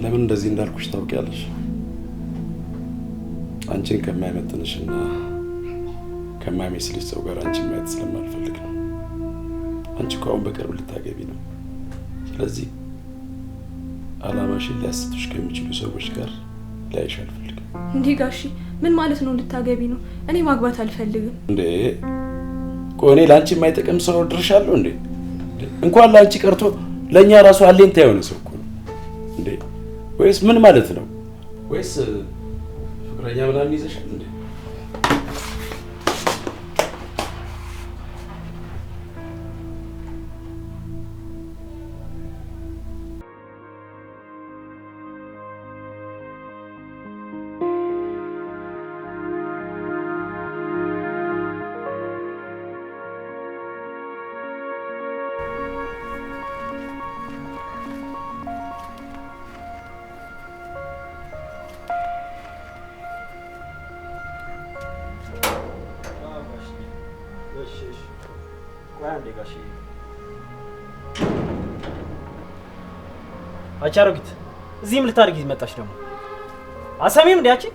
ለምን እንደዚህ እንዳልኩሽ ታውቂያለሽ? አንቺን ከማይመጥንሽና ከማይመስልሽ ሰው ጋር አንቺን ማየት ስለማልፈልግ ነው። አንቺ እኮ አሁን በቅርብ ልታገቢ ነው። ስለዚህ አላማሽን ሊያስቱሽ ከሚችሉ ሰዎች ጋር ላይሽ አልፈልግም። እንዴ ጋሺ ምን ማለት ነው ልታገቢ ነው? እኔ ማግባት አልፈልግም። እንዴ ቆይ እኔ ለአንቺ የማይጠቅም ሰው ድርሻለሁ እንዴ? እንኳን ለአንቺ ቀርቶ ለእኛ ራሱ አለኝታ የሆነ ሰው እኮ ነው እንዴ። ወይስ ምን ማለት ነው? ወይስ ፍቅረኛ ምናምን ይዘሻል እንዴ? ቆይ አንዴ ጋሼ። አንቺ አሮጊት እዚህም ልታደርጊ መጣሽ ደግሞ? አሰሚም እንዴ አንቺ?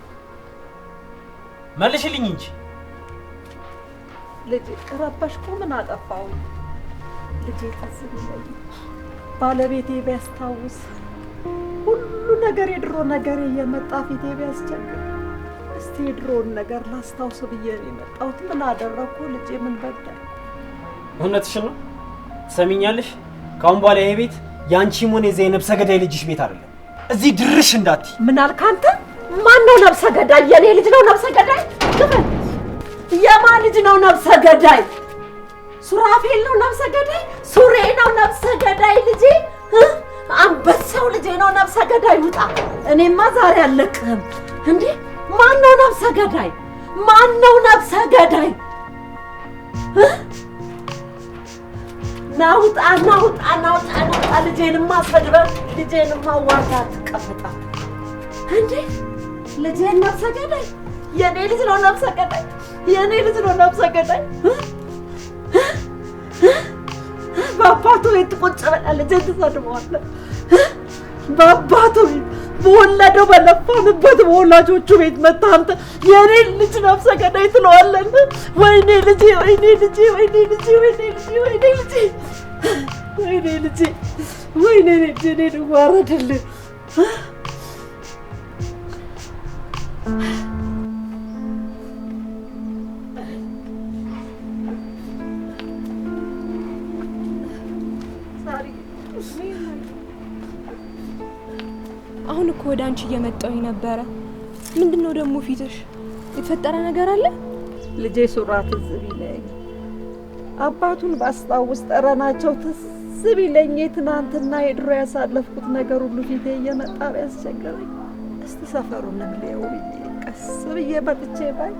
መልሽልኝ እንጂ። ልጄ ረበሽኩ። ምን አጠፋሁ? ልጄ ትዝ ቢለኝ ባለቤቴ ቢያስታውስ ሁሉ ነገር የድሮ ነገር እየመጣ ፊቴ ቢያስቸግር እስቲ የድሮውን ነገር ላስታውስ ብዬ ነው የመጣሁት። ምን አደረግኩ ልጄ? ምን በደልኩ? እውነትሽን ነው። ትሰሚኛለሽ? ከአሁን በኋላ ይሄ ቤት ያንቺም ሆነ የዚያ የነብሰ ገዳይ ልጅሽ ቤት አይደለም። እዚህ ድርሽ እንዳትይ። ምን አልክ አንተ? ማን ነው ነብሰ ገዳይ? የኔ ልጅ ነው ነብሰ ገዳይ? ክፈል። የማን ልጅ ነው ነብሰ ገዳይ? ሱራፌል ነው ነብሰ ገዳይ? ሱሬ ነው ነብሰ ገዳይ? ልጄ አንበሳው ልጄ ነው ነብሰ ገዳይ። ውጣ! እኔማ ዛሬ አልለቅህም። እንዴ ማን ነው ነብሰ ገዳይ? ማን ነው ነብሰ ገዳይ? ናውጣ ናውጣ ናውጣ ናውጣ! ልጄንማ ሰድበህ ልጄንማ ዋጋ ትቀመጣለህ። እንዴ ልጄን ነብሰ ገዳይ? የኔ ልጅ ነው ነብሰ ገዳይ? የኔ ልጅ ነው ነብሰ ገዳይ? በአባቱ ቤት ቁጭ ብለህ ልጄን ትሰድበዋለህ? በአባቱ ቤት በወለደው በለፋንበት በወላጆቹ ቤት መጥተህ አንተ የኔን ልጅ ነብሰ ገዳይ ትለዋለህ? ወይኔ ልጄ፣ ወይኔ ልጄ፣ ወይኔ ልጄ፣ ወይኔ ልጄ፣ ወይኔ ልጄ፣ ወይኔ ልጄ፣ ወይኔ ልጄ፣ እኔ ልዋረድልህ። አሁን እኮ ወደ አንቺ እየመጣሁኝ ነበረ። ምንድነው ደግሞ ፊትሽ? የተፈጠረ ነገር አለ? ልጄ ሱራ ትዝ ቢለኝ አባቱን ባስታውስ ጠረናቸው ትዝ ቢለኝ የትናንትና የድሮ ያሳለፍኩት ነገር ሁሉ ፊቴ እየመጣ ቢያስቸግረኝ እስቲ ሰፈሩንም ልየው ብዬ ቀስ ብዬ መጥቼ ባይ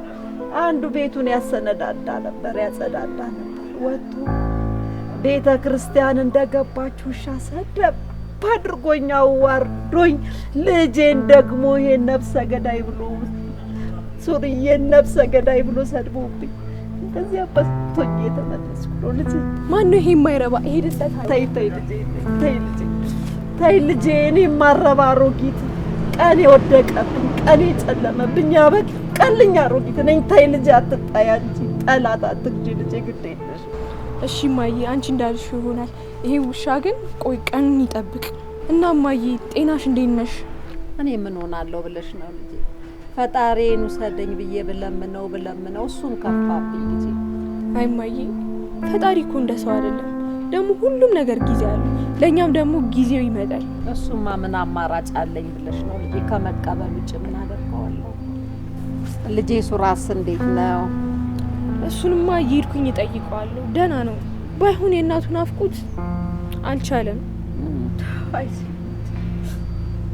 አንዱ ቤቱን ያሰነዳዳ ነበር፣ ያጸዳዳ ነበር። ወጥቶ ቤተ ክርስቲያን እንደገባች ውሻ ሰደብ አድርጎኝ አዋርዶኝ ልጄን ደግሞ ይሄን ነብሰ ገዳይ ብሎ ሱርዬን ነብሰ ገዳይ ብሎ ሰድቦብኝ እንደዚህ አባስቶኝ የተመለስኩ ነው ልጄ። ማን ነው ይሄ የማይረባ? እሄድለታለሁ። ተይ ተይ ልጄ፣ ተይ ልጄ፣ ተይ ልጄ። እኔ የማረባ አሮጊት፣ ቀን የወደቀብኝ ቀን የጨለመብኝ ያበቃልኝ አሮጊት ነኝ። ተይ ልጄ፣ አትጣይ አንቺ ጠላት አትግጂ ልጄ፣ ግድ የለሽም። እሺ እማዬ፣ አንቺ እንዳልሽው ይሆናል። ይሄ ውሻ ግን ቆይ ቀኑን ይጠብቅ። እና እማዬ ጤናሽ እንዴት ነሽ? እኔ ምን ሆናለሁ ብለሽ ነው ልጄ? ፈጣሪን ውሰደኝ ብዬ ብለምነው ብለምነው እሱም ከፋብኝ ልጄ። አይ እማዬ፣ ፈጣሪ እኮ እንደ ሰው አይደለም። ደግሞ ሁሉም ነገር ጊዜ አለው። ለእኛም ደግሞ ጊዜው ይመጣል። እሱማ ምን አማራጭ አለኝ ብለሽ ነው ልጄ? ከመቀበል ውጭ ምን አደርገዋለሁ? ልጄ ሱራስ እንዴት ነው? እሱንማ እየሄድኩኝ እጠይቀዋለሁ። ደህና ነው። ባይሆን የእናቱ ናፍቆት አልቻለም።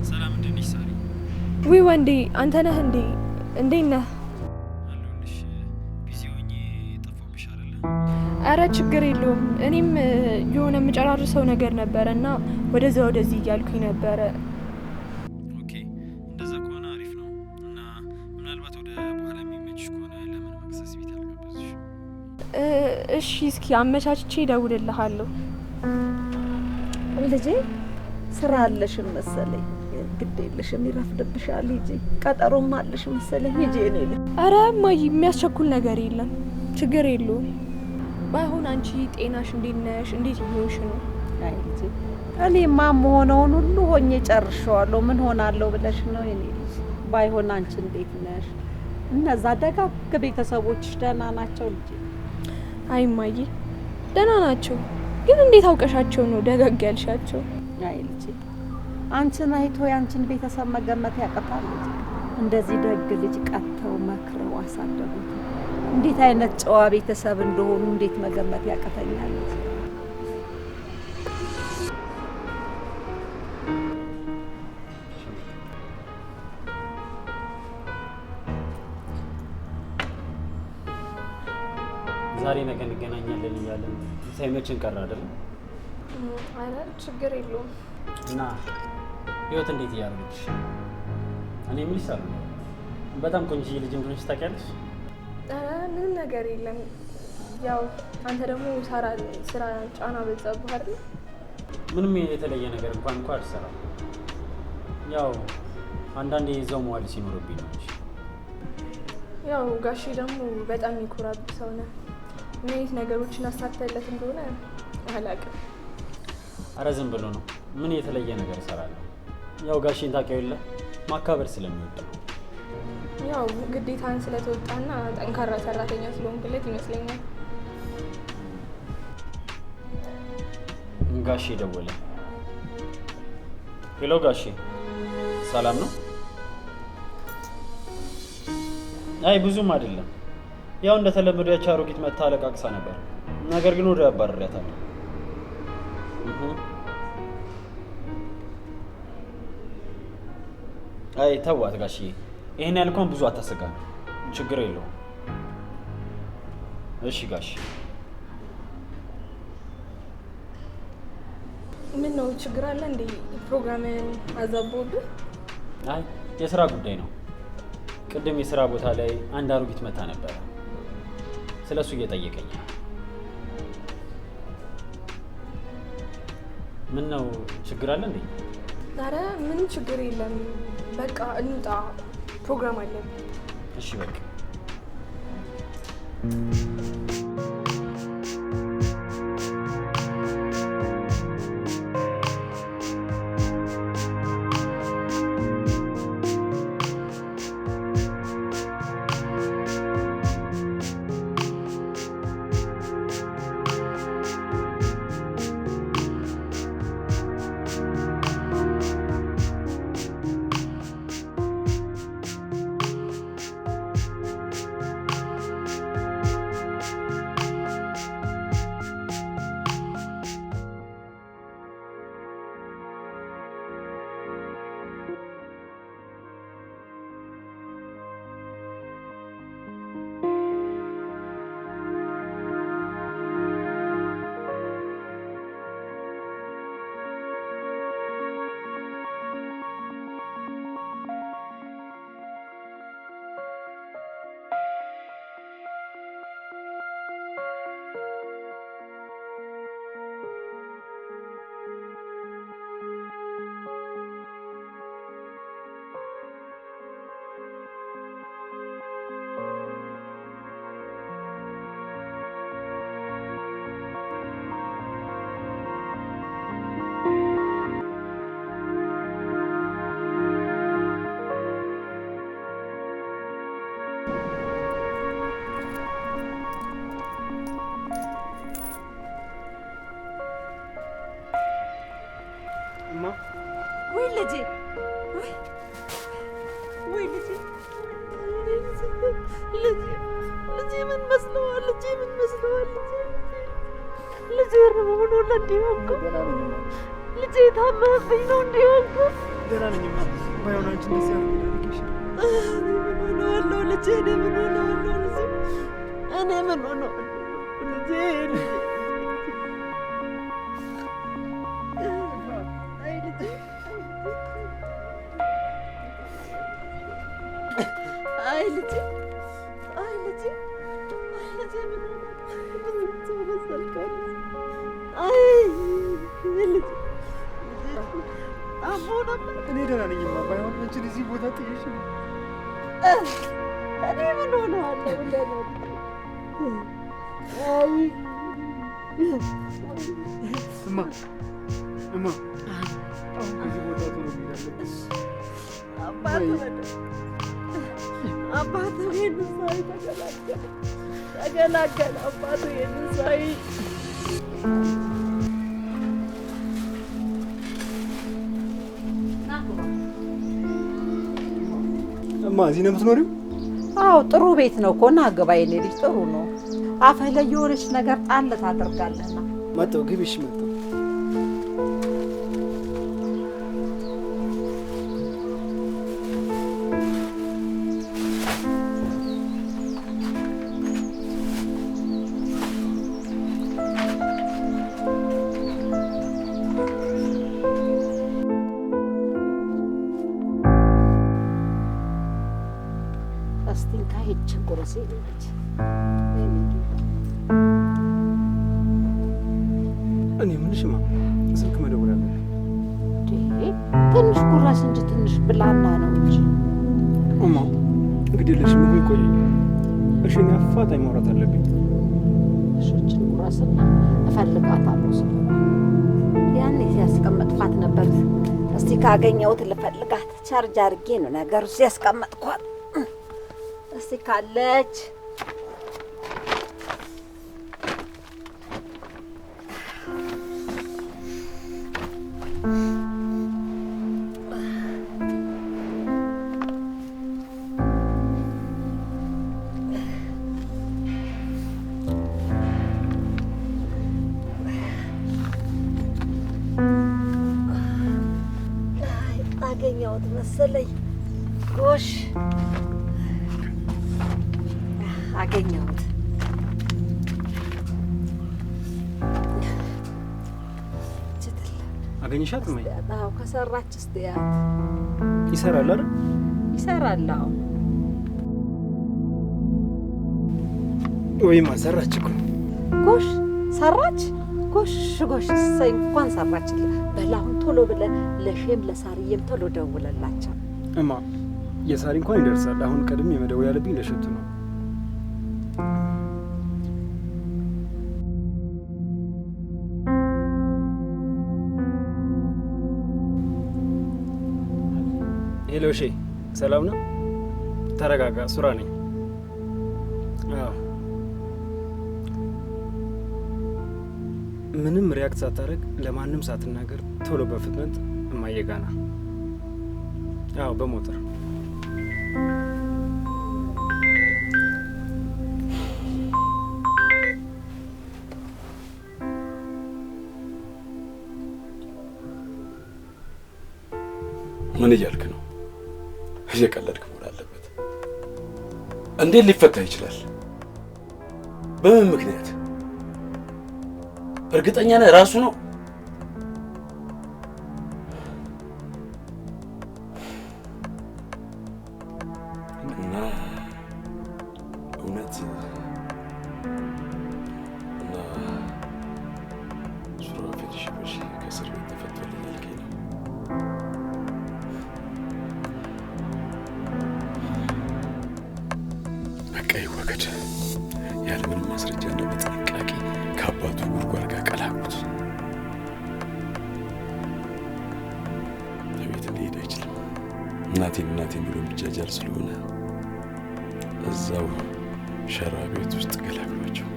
ሰላም፣ እንዴት ነሽ ሳሪ? ውይ ወንዴ፣ አንተ ነህ እንዴ? እንዴት ነህ? አለሁልሽ። busy ሆኜ ጠፋሁብሽ አይደለ? አረ ችግር የለውም። እኔም የሆነ የምጨራርሰው ነገር ነበረ እና ወደዛ ወደዚህ እያልኩኝ ነበረ። Okay፣ እንደዛ ከሆነ አሪፍ ነው። እና ምናልባት ወደ በኋላ የሚመችሽ ከሆነ ለምን መክሰስ ቤት አልጋበዝሽ? እሺ፣ እስኪ አመቻችቼ እደውልልሃለሁ። ልጄ ስራ አለሽም መሰለኝ። ግድ የለሽም፣ ይረፍድብሻል። ሂጂ፣ ቀጠሮም አለሽ መሰለኝ። ሂጂ የኔ ልጅ። አረ እማዬ፣ የሚያስቸኩል ነገር የለም፣ ችግር የለውም። ባይሆን አንቺ ጤናሽ እንዴት ነሽ? እንዴት እየሆንሽ ነው? አይ ልጄ፣ እኔማ የምሆነውን ሁሉ ሆኜ ጨርሼዋለሁ። ምን ሆናለሁ ብለሽ ነው የኔ ልጅ? ባይሆን አንቺ እንዴት ነሽ? እነዛ ደጋግ ቤተሰቦችሽ ደህና ናቸው ልጄ? አይ እማዬ፣ ደህና ናቸው። ግን እንዴት አውቀሻቸው ነው ደጋግ ያልሻቸው? አይ ልጄ፣ አንቺን አይቶ የአንቺን ቤተሰብ መገመት ያቅታል ልጄ። እንደዚህ ደግ ልጅ ቀጥተው መክረው አሳደጉት። እንዴት አይነት ጨዋ ቤተሰብ እንደሆኑ እንዴት መገመት ያቅተኛል ልጄ። ዛሬ ነገ እንገናኛለን እያለን ሳይመችን ቀረ አይደል? አረ ችግር የለውም። እና ህይወት እንዴት እያደረገች? እኔ የምልሽ ሳሉ በጣም ቆንጆዬ ልጅ እንደሆነች ታውቂያለሽ? አረ ምንም ነገር የለም። ያው አንተ ደግሞ ሳራ ስራ ጫና በዛብህ አይደል? ምንም የተለየ ነገር እንኳን እንኳን አልሰራም። ያው አንዳንዴ እዛው መዋል ሲኖርብኝ ነው እንጂ። ያው ጋሼ ደግሞ በጣም የሚኮራብህ ሰው ነህ። ምን አይነት ነገሮችን አሳክተህለት እንደሆነ አላውቅም። ኧረ ዝም ብሎ ነው። ምን የተለየ ነገር እሰራለሁ? ያው ጋሼን ታውቂው የለ ማካበር ስለሚወድ ነው። ያው ግዴታን ስለተወጣና ጠንካራ ሰራተኛ ስለሆንክለት ይመስለኛል። ጋሼ ደወለ። Hello ጋሼ፣ ሰላም ነው? አይ ብዙም አይደለም። ያው እንደተለመደው ያቺ አሮጊት መታ አለቃቅሳ ነበር። ነገር ግን ወዲያው አባርሬያታለሁ። አይ ተዋት ጋሽዬ፣ ይሄን ያህል እንኳን ብዙ አታሰጋ፣ ችግር የለውም። እሺ ጋሽ። ምን ነው ችግር አለ እንዴ? ፕሮግራምን አዛቦብህ? አይ የስራ ጉዳይ ነው። ቅድም የስራ ቦታ ላይ አንድ አሮጊት መታ ነበረ። ስለሱ እየጠየቀኝ ነው። ምን ነው ችግር አለ እንዴ? ኧረ ምንም ችግር የለም። በቃ እንውጣ፣ ፕሮግራም አለን። እሺ በቃ። ወይ ልጄ፣ ወይ ልጄ፣ ልጄ፣ ልጄ ምን መስለዋል? ልጄ ምን መስለዋል? ልጄ ርቦ ነው እንዲህ ሆንኩ። ልጄ ታመህብኝ ነው እንዲህ ሆንኩ። ደህና ነኝ እማ። ባይሆን አንቺ እንደዚህ አድርገሽ እኔ ምን ሆነዋለሁ ልጄ? እኔ ምን ሆነዋለሁ ልጄ? እኔ ምን ሆነዋለሁ ልጄ? አይ ልጄ፣ አይ ልጄ፣ አይ ልጄ፣ አይ ልጄ፣ ምን ሆነ ሰው መሰልከው? አይ ልጄ፣ ታሞ ነበር። እኔ ደህና ነኝ እማ። ባይሆን አንቺን እዚህ ቦታ ጥዬሽ ነው። እኔ ምን ሆነዋለሁ ብለህ ነው? አይ እማ፣ እማ፣ አሁን ከዚህ ቦታ ቶሎ መሄድ አለብን። አባቱ ይሄንን ሳይ ተገላገለ፣ ተገላገለ። አባቱ ይሄንን ሳይ እማ እዚህ ነው የምትኖሪው? አዎ ጥሩ ቤት ነው እኮ ና ግባ የኔ ልጅ፣ ጥሩ ነው። አፍህ ላይ የሆነች ነገር ጣል ታደርጋለህና። መጣሁ፣ ግቢ። እሺ መጣሁ። እስቲ እንካ ይህችን ቁርስ የኔ ልጅ። የኔ ጌታ። እኔ የምልሽማ ስልክ መደወል አለብኝ። ትንሽ ጉራስ እንጂ ትንሽ ብላና ነው እንጂ። እማ እንግዲህ ለሽ ምግቡ ይቆየኝ። እሺ፣ እኔ አፋጣኝ ማውራት አለብኝ። እሺ፣ እችን ጉራስና እፈልጋታለሁ። ስልኳን ያኔ ሲያስቀምጥኳት ነበር። እስቲ ካገኘሁት ልፈልጋት። ቻርጅ አድርጌ ነው ነገሩ ሲያስቀምጥኳት። እስቲ ካለች አገኘሁት መሰለኝ። ጎሽ አገኘሁት። አገኘሻት? እማዬ? አዎ፣ ከሰራች እስቲ ያት። ይሰራል አይደል? ይሰራል። አዎ። ወይማ ሰራች እኮ። ጎሽ ሰራች። ጎሽ ጎሽ፣ እሰይ እንኳን ሰራችልህ። በል አሁን ቶሎ ብለህ ለሼም ለሳርዬም ቶሎ ደውለላቸው። እማ የሳሪ እንኳን ይደርሳል። አሁን ቀድሜ መደወል ያለብኝ ለሸቱ ነው። Hello ሼ፣ ሰላም ነው? ተረጋጋ፣ ሱራ ነኝ። አዎ፣ ምንም react ሳታደርግ ለማንም ሳትናገር ቶሎ በፍጥነት እማዬ ጋ ና። አዎ፣ በሞተር። ምን እያልክ ነው? እየቀለድክ መሆን አለበት። እንዴት ሊፈታ ይችላል? በምን ምክንያት? እርግጠኛ ነህ ራሱ ነው? እና እውነት እና ሱራፌል ሽበሺ ከእስር ቤት ተፈቷል እያልከኝ ነው? በቃ ይወገድ። ያለምንም ማስረጃና በጥንቃቄ ከአባቱ ጉድጓድ ጋር ቀላቅሉት። ለቤት ሊሄድ አይችልም። እናቴን እናቴን ብሎ የሚጃጃል ስለሆነ እዛው ሸራ ቤት ውስጥ ገላግሏቸው።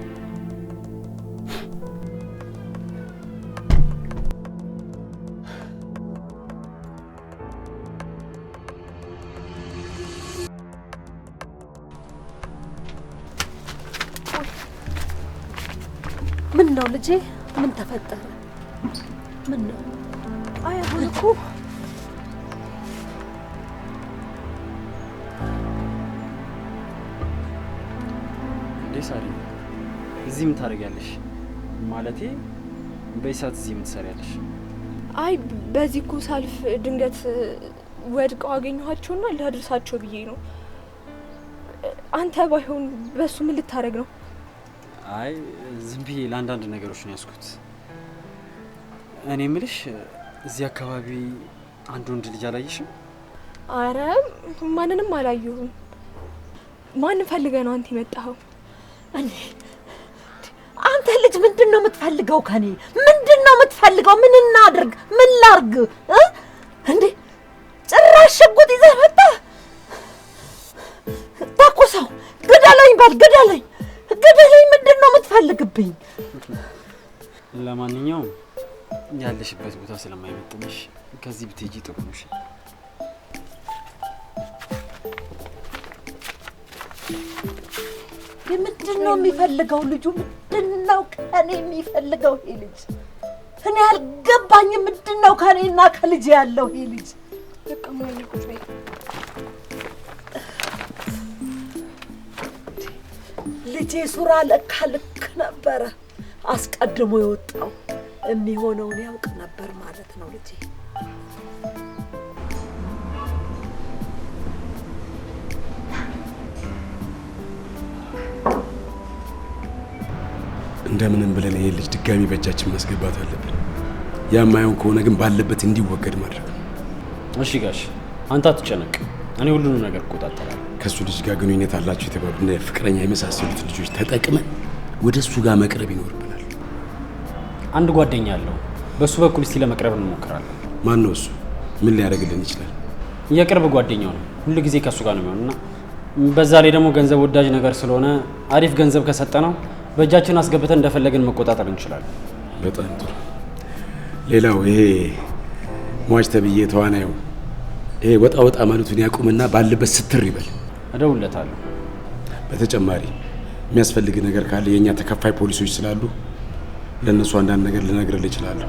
ምን ነው ልጄ? ምን ተፈጠረ? ምን ነው? አይ አሁን እኮ እንዴ ሳሪ፣ እዚህ ምን ታደርጊያለሽ? ማለቴ በይሳት እዚህ ምን ትሰሪያለሽ? አይ በዚህ እኮ ሳልፍ ድንገት ወድቀው አገኘኋቸውና ላድርሳቸው ብዬ ነው። አንተ ባይሆን በሱ ምን ልታደርግ ነው? አይ ዝም ብዬ ለአንዳንድ ነገሮች ነው ያዝኩት። እኔ የምልሽ እዚህ አካባቢ አንድ ወንድ ልጅ አላየሽም? አረ ማንንም አላየሁም። ማንን ፈልገህ ነው አንተ የመጣኸው? እኔ አንተ ልጅ ምንድን ነው የምትፈልገው ከኔ? ምንድን ነው የምትፈልገው? ምን እናድርግ? ምን ላርግ? እንዴ ጭራሽ ሽጉጥ ይዘህ መጣህ? ተኩሰው ግደለኝ በል ግደለኝ፣ ግደለኝ። ምንድን ነው የምትፈልግብኝ? ለማንኛውም ያለሽበት ቦታ ስለማይመጥንሽ ከዚህ ብትሄጂ ጥሩ ነው። እሺ? ምንድን ነው የሚፈልገው ልጁ? ምንድን ነው ከኔ የሚፈልገው ይሄ ልጅ? እኔ አልገባኝም። ምንድን ነው ከኔና ከልጅ ያለው ይሄ ልጅ? በቃ እማዬ ቁጭ በይ። ልጄ ሱራ ለካ ልክ ነበረ። አስቀድሞ የወጣው የሚሆነውን ያውቅ ነበር ማለት ነው ልጄ። እንደምንም ብለን ይሄ ልጅ ድጋሚ በእጃችን ማስገባት አለብን። ያ የማይሆን ከሆነ ግን ባለበት እንዲወገድ ማድረግ ነው። እሺ ጋሽ፣ አንተ አትጨነቅ። እኔ ሁሉንም ነገር እቆጣጠራለሁ። ከሱ ልጅ ጋር ግንኙነት አላቸው የተባሉና ፍቅረኛ የመሳሰሉት ልጆች ተጠቅመን ወደ እሱ ጋር መቅረብ ይኖርብናል። አንድ ጓደኛ አለው። በሱ በኩል እስቲ ለመቅረብ እንሞክራለን። ማን ነው እሱ? ምን ሊያደርግልን ይችላል? የቅርብ ጓደኛው ነው። ሁሉ ጊዜ ከሱ ጋር ነው የሚሆንና በዛ ላይ ደግሞ ገንዘብ ወዳጅ ነገር ስለሆነ አሪፍ ገንዘብ ከሰጠነው በእጃችን አስገብተን እንደፈለግን መቆጣጠር እንችላለን። በጣም ጥሩ። ሌላው ይሄ ሟች ተብዬ ተዋናዩ ይሄ ወጣ ወጣ ማለቱን ያቁምና ባለበት ስትር ይበል። እደውልለታለሁ። በተጨማሪ የሚያስፈልግ ነገር ካለ የኛ ተከፋይ ፖሊሶች ስላሉ ለነሱ አንዳንድ ነገር ልነግርልህ እችላለሁ።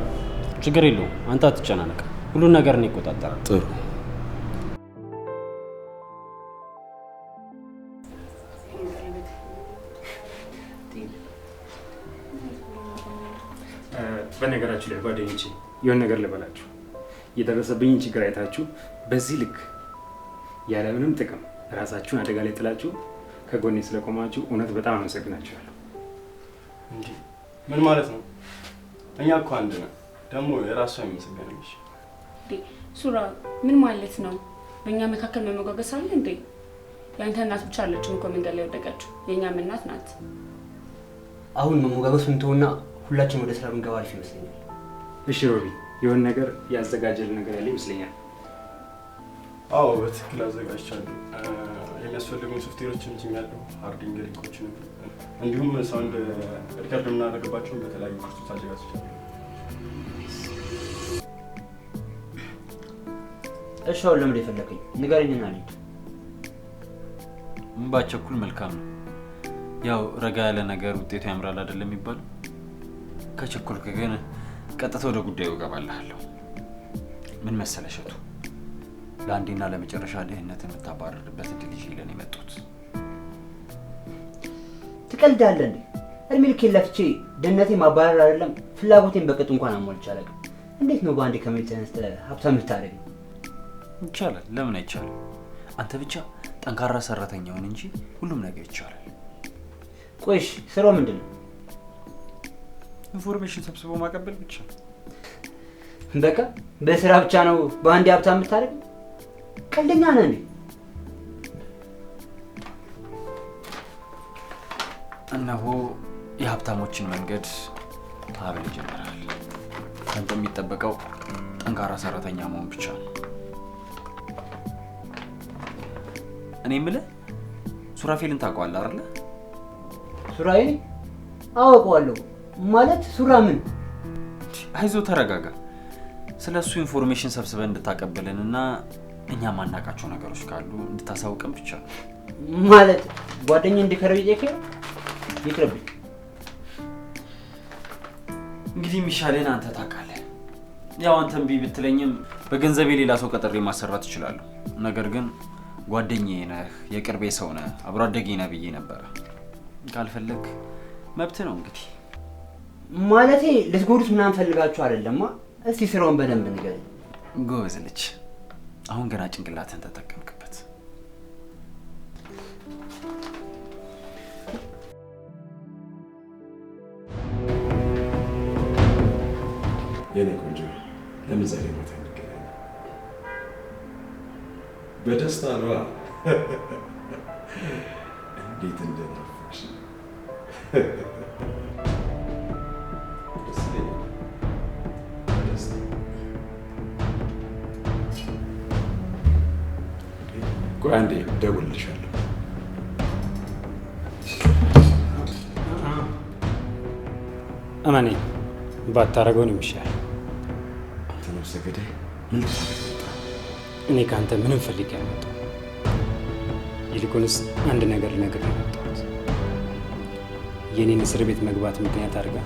ችግር የለውም። አንተ አትጨናነቅ። ሁሉን ነገር እኔ እቆጣጠራለሁ። ጥሩ። በነገራችሁ ላይ ጓደኞቼ የሆነ ነገር ልበላችሁ። የደረሰብኝን ችግር አይታችሁ በዚህ ልክ ያለምንም ጥቅም ራሳችሁን አደጋ ላይ ጥላችሁ ከጎኔ ስለቆማችሁ እውነት በጣም አመሰግናችኋለሁ። እንዴ ምን ማለት ነው? እኛ እኮ አንድ ነን። ደግሞ የራሷ ይመሰገንልሽ። እንዴ ሱራ ምን ማለት ነው? በእኛ መካከል መመጓገስ አለ እንዴ? ያንተ እናት ብቻ አለችም እኮ መንገድ ላይ ወደቀችው። የእኛም እናት ናት። አሁን መሞጋገሱን ተውና ሁላችንም ወደ ስራ ብንገባ አሪፍ ይመስለኛል። እሺ ሮቢ፣ የሆነ ነገር ያዘጋጀልን ነገር ያለ ይመስለኛል። አዎ በትክክል አዘጋጅቻለሁ። የሚያስፈልጉን ሶፍትዌሮችን ጭኛለሁ፣ hard link ኦችንም እንዲሁም sound record የምናደርግባቸውን በተለያዩ ቅርጾች አዘጋጅቻለሁ። እሺ አሁን ለምን የፈለከኝ ንገረኝና ልሂድ። ምን ባቸኩል መልካም ነው። ያው ረጋ ያለ ነገር ውጤቱ ያምራል አይደለም የሚባለው? ከቸኮልክ ግን ቀጥታ ወደ ጉዳዩ እገባልሃለሁ። ምን መሰለህ እሸቱ፣ ለአንዴና ለመጨረሻ ድህነት የምታባርርበት እድል ይዤልህ ነው የመጡት። ትቀልዳለህ እንዴ? እድሜ ልኬን ለፍቼ ድህነቴን ማባረር አይደለም ፍላጎቴን በቅጡ እንኳን አሟልቼ አላውቅም። እንዴት ነው በአንዴ ከመሬት ተነስተህ ሀብታም ልታደርገኝ? ይቻላል። ለምን አይቻልም? አንተ ብቻ ጠንካራ ሰራተኛ ሁን እንጂ ሁሉም ነገር ይቻላል። ቆይ እሺ፣ ስራው ምንድን ነው? information ሰብስቦ ማቀበል ብቻ። በቃ በስራ ብቻ ነው በአንዴ ሀብታም የምታደርገኝ? ቀልደኛ ነህ እንዴ? እነሆ የሀብታሞችን መንገድ ሀብል ጀምራል። ከአንተ የሚጠበቀው ጠንካራ ሰራተኛ መሆን ብቻ ነው። እኔ የምልህ ሱራፌልን ታውቀዋለህ አይደለ? ሱራዬ? አውቀዋለሁ። ማለት ሱራ ምን? አይዞህ ተረጋጋ። ስለ እሱ information ሰብስበን እንድታቀብልንና እኛ ማናቃቸው ነገሮች ካሉ እንድታሳውቀን ብቻ ነው። ማለት ጓደኛዬ እንዲከረብ ይጠይቀኝ? ይቅርብኝ። እንግዲህ የሚሻልህን አንተ ታውቃለህ። ያው አንተ እምቢ ብትለኝም በገንዘቤ ሌላ ሰው ቀጥሬ ማሰራት እችላለሁ። ነገር ግን ጓደኛዬ ነህ፣ የቅርቤ ሰው ነህ፣ አብሮ አደጌ ነህ ብዬ ነበረ። ካልፈለግ መብት ነው እንግዲህ። ማለቴ ልትጎዱት ምናምን ፈልጋችሁ አይደለማ? እስቲ ስራውን በደንብ ንገረኝ። ጎበዝ ልጅ፣ አሁን ገና ጭንቅላትህን ተጠቀምክበት። የኔ ቆንጆ፣ ለምን ዛሬ ማታ እንገናኝ? በደስታ ነዋ። እንዴት እንደናፈቅሽ ደስ ይለኛል። በደስታ ቆይ አንዴ እደውልልሻለሁ። እመነኝ፣ ባታረገው ነው የሚሻለው። አንተ ነፍሰ ገዳይ፣ ምን ልታደርግ መጣህ? እኔ ከአንተ ምንም ፈልጌ አልመጣሁም። ይልቁንስ አንድ ነገር ልነግርህ ነው የመጣሁት። የኔን እስር ቤት መግባት ምክንያት አድርጋ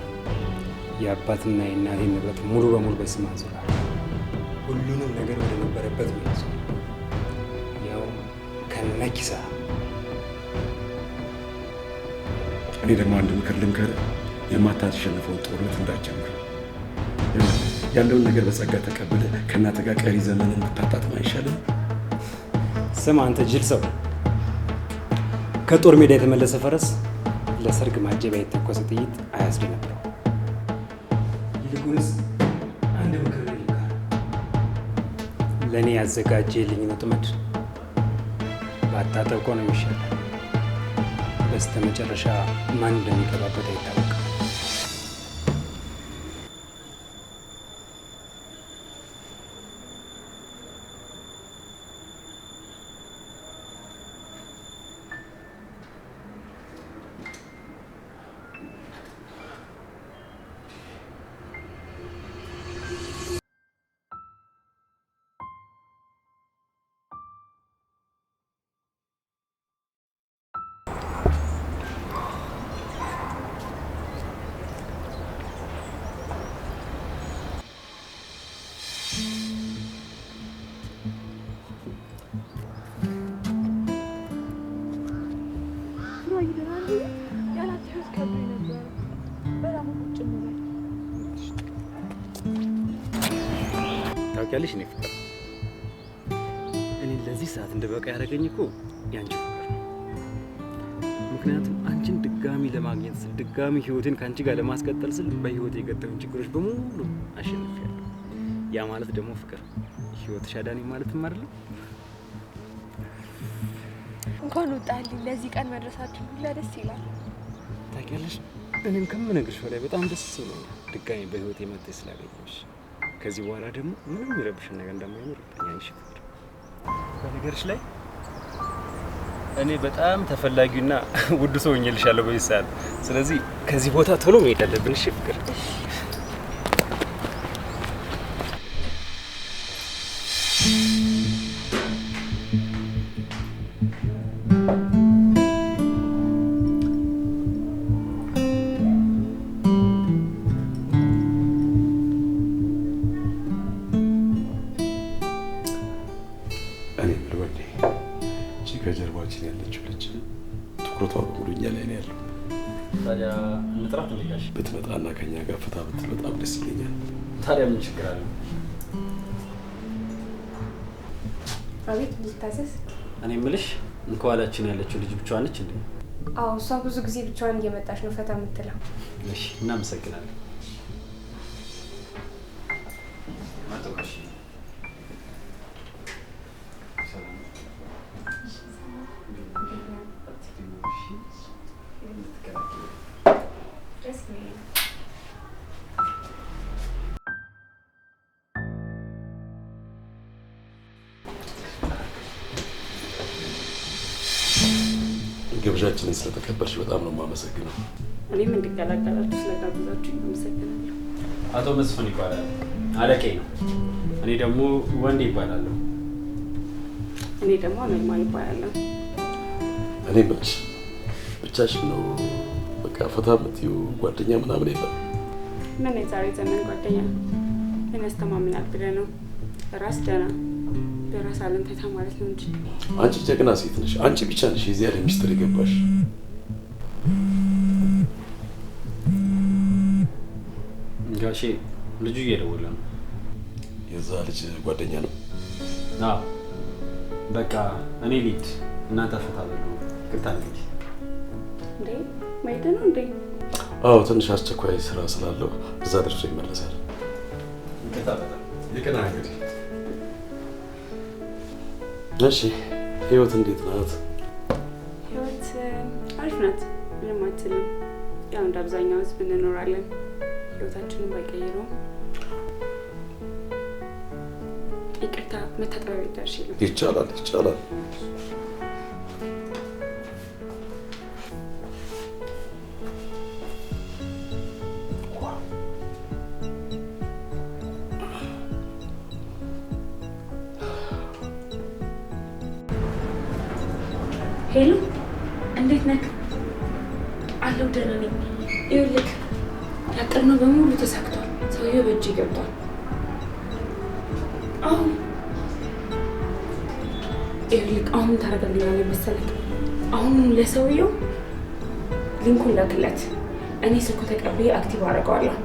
የአባትና የእናቴን ንብረት ሙሉ በሙሉ በስም አዙረሃል። ሁሉንም ነገር ወደ ነበረበት መልሰዋል። ያው ከነኪሳ። እኔ ደግሞ አንድ ምክር ልምከርህ፣ የማታሸንፈውን ጦርነት እንዳትጀምር። ያለውን ነገር በጸጋ ተቀብለህ ከእናትህ ጋር ቀሪ ዘመንን ብታጣጥም አይሻልም? ስማ አንተ ጅል ሰው፣ ከጦር ሜዳ የተመለሰ ፈረስ ለሰርግ ማጀቢያ የተኮሰ ጥይት አያስደነብረው። ይልቁንስ አንድ ምክር ልምከር። ለእኔ ያዘጋጀልኝን ወጥመድ ባታጠብቀው ነው የሚሻለው። በስተመጨረሻ ማን እንደሚገባበት አይታወቅም። ያላንተ ህይወት ከብዶኝ ነበረ። በጣም ቁጭ እንበል። ታውቂያለሽ፣ እኔ ፍቅር እኔ ለዚህ ሰዓት እንደበቃ ያደረገኝ እኮ ያንቺ ፍቅር ነው። ምክንያቱም አንቺን ድጋሚ ለማግኘት ስል፣ ድጋሚ ህይወቴን ከአንቺ ጋር ለማስቀጠል ስል በህይወቴ የገጠሙኝ ችግሮች በሙሉ አሸንፊያለሁ። ያ ማለት ደግሞ ፍቅር ህይወትሽ አዳነኝ ማለትም አይደለም? እንኳን ወጣልኝ። ለዚህ ቀን መድረሳችን ሁላ ደስ ይላል። ታውቂያለሽ፣ እኔም ከምነግርሽ በላይ በጣም ደስ ብሎኛል ድጋሚ በህይወቴ መጥተሽ ስላገኘሁሽ። ከዚህ በኋላ ደግሞ ምንም የሚረብሽን ነገር እንደማይኖር እርግጠኛ ነኝ። ፍቅር፣ በነገርሽ ላይ እኔ በጣም ተፈላጊውና ውድ ሰው ሆኜልሻለሁ በዚህ ሰዓት። ስለዚህ ከዚህ ቦታ ቶሎ መሄድ አለብን። እሺ ፍቅር? እኔ የምልህ ወንዴ፣ እቺ ከጀርባችን ያለችው ልጅ ትኩረቷ በሙሉ እኛ ላይ ነው ያለው። ታዲያ እንጥራት እንዴ ጋሽ? ብትመጣና ከኛ ጋር ፈታ ብትል በጣም ደስ ይለኛል። ታዲያ ምን ችግር አለው? አቤት፣ ምን ልታዘዝ? እኔ የምልሽ ከኋላችን ያለችው ልጅ ብቻዋን ነች እንዴ? አዎ፣ እሷ ብዙ ጊዜ ብቻዋን እየመጣች ነው ፈታ የምትለው። እሺ፣ እናመሰግናለን። መጡ ጋሽ። ደስ ይለኛል። ግብዣችንን ስለተቀበልሽ በጣም ነው የማመሰግነው። እኔም እንድቀላቀላችሁ ስለጋበዛችሁ አመሰግናለሁ። አቶ መስፍን ይባላል፣ አለቄ ነው። እኔ ደግሞ ወንዴ ይባላለሁ። እኔ ደግሞ አመልማል ይባላለሁ። እኔ የምልሽ ብቻሽን ነው በቃ ፈታ የምትይው? ጓደኛ ምናምን የለም? ምን የዛሬ ዘመን ጓደኛ ምን ያስተማምናል ብለህ ነው? ራስ ደህና በራስ ዓለም ፈታ ማለት ነው እንጂ። አንቺ ጀግና ሴት ነሽ። አንቺ ብቻ ነሽ የዚህ ዓለም ሚስጥር የገባሽ። ጋሼ ልጁ እየደወለ ነው። የዛ ልጅ ጓደኛ ነው? አዎ። በቃ እኔ ልሂድ፣ እናንተ ፈታ በሉ። ይቅርታ እንግዲህ። እንዴ መሄድ ነው እንዴ? አዎ፣ ትንሽ አስቸኳይ ስራ ስላለው እዛ ደርሶ ይመለሳል። ይቅርታ በጣም። ይቅና እንግዲህ። እሺ፣ ህይወት እንዴት ናት? ህይወት አሪፍ ናት፣ ምንም አትልም። ያው እንደ አብዛኛው ህዝብ እንኖራለን። ህይወታችንን ባይቀይረውም። ይቅርታ፣ መታጠቢያ ቤት ደርሼ ልምጣ። ይቻላል፣ ይቻላል። Hello፣ እንዴት ነህ? አለሁ፣ ደህና ነኝ። ይኸውልህ ያቀድነው በሙሉ ተሳክቷል። ሰውየው በእጅ ገብቷል። አሁን ይኸውልህ አሁን ምን ታደርግልኛለህ መሰለህ? አሁን ለሰውየው link ኡን ላክለት። እኔ ስልኩ ተቀብዬ active አደርገዋለሁ።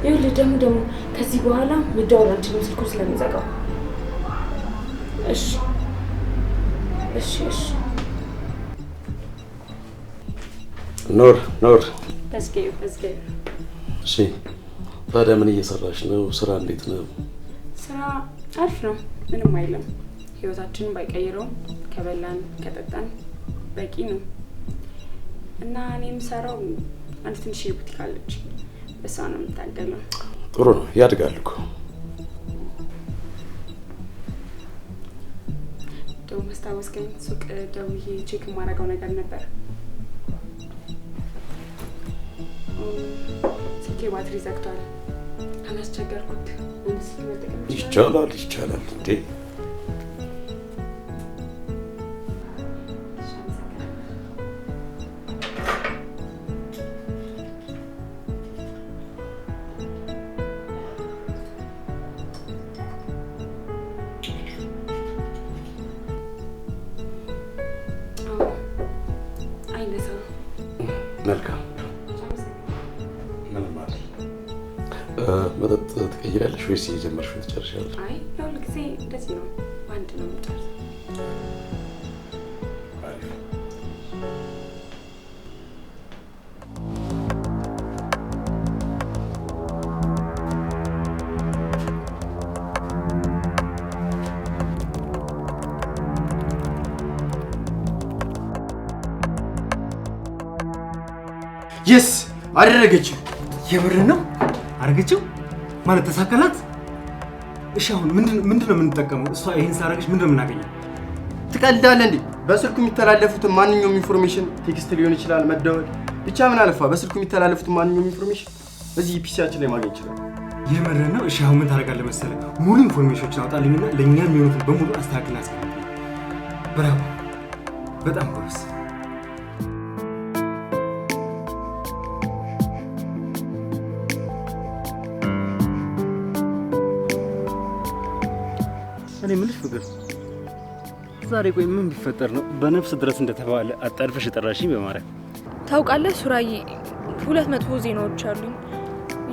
ይኸውልህ ደግሞ ከዚህ በኋላ መደዋወል አንችልም ስልኩን ስለምዘጋው። እሺ እሺ እሺ። ኖር ኖር ተስገዩ ተስገዩ። እሺ ታዲያ ምን እየሰራሽ ነው? ስራ እንዴት ነው? ስራ አሪፍ ነው፣ ምንም አይልም። ህይወታችንን ባይቀይረውም ከበላን ከጠጣን በቂ ነው። እና እኔ የምሰራው አንድ ትንሽ ቡቲክ አለች፣ በሷ ነው የምታገለው። ጥሩ ነው፣ ያድጋል እኮ። ደግሞ ማስታወስከኝ፣ ሱቅ ደውዬ check የማደርገው ነገር ነበር። ስልኬ ባትሪ ዘግቷል። አላስቸገርኩት። አንድ ስልክ መጠቀም ይቻላል? ይቻላል እንዴ? መልካም። ምንም አይደል። መጠጥ ትቀይሪያለሽ ወይስ እየጀመርሽው ትጨርሻለሽ? አይ የሁል ጊዜ እንደዚህ ነው፣ በአንድ ነው የምጨርሰው። አሪፍ። Yes አደረገችው። የምር ነው አደረገችው ማለት ተሳካላት? እሺ አሁን ምንድን ነው የምንጠቀመው? እሷ ይሄን ስላደረገች ምንድን ነው የምናገኘው? ትቀልዳለህ እንዴ? በስልኩ የሚተላለፉትን ማንኛውም information text ሊሆን ይችላል፣ መደወል ብቻ ምን አለፋ በስልኩ የሚተላለፉትን ማንኛውም information እዚህ PC ያችን ላይ ማግኘት ይችላል። የምር ነው። እሺ አሁን ምን ታደርጋለህ መሰለህ? ሙሉ information ኦችን አውጣልኝና ለእኛ የሚሆኑትን በሙሉ አስተካክልና አስቀምጥልኝ። Bravo፣ በጣም ጎበዝ። እኔ የምልሽ ፍቅር፣ ዛሬ ቆይ ምን ቢፈጠር ነው በነፍስ ድረስ እንደተባለ አጣድፈሽ የጠራሽኝ? በማርያም ታውቃለህ ሱራዬ፣ ሁለት መጥፎ ዜናዎች አሉኝ።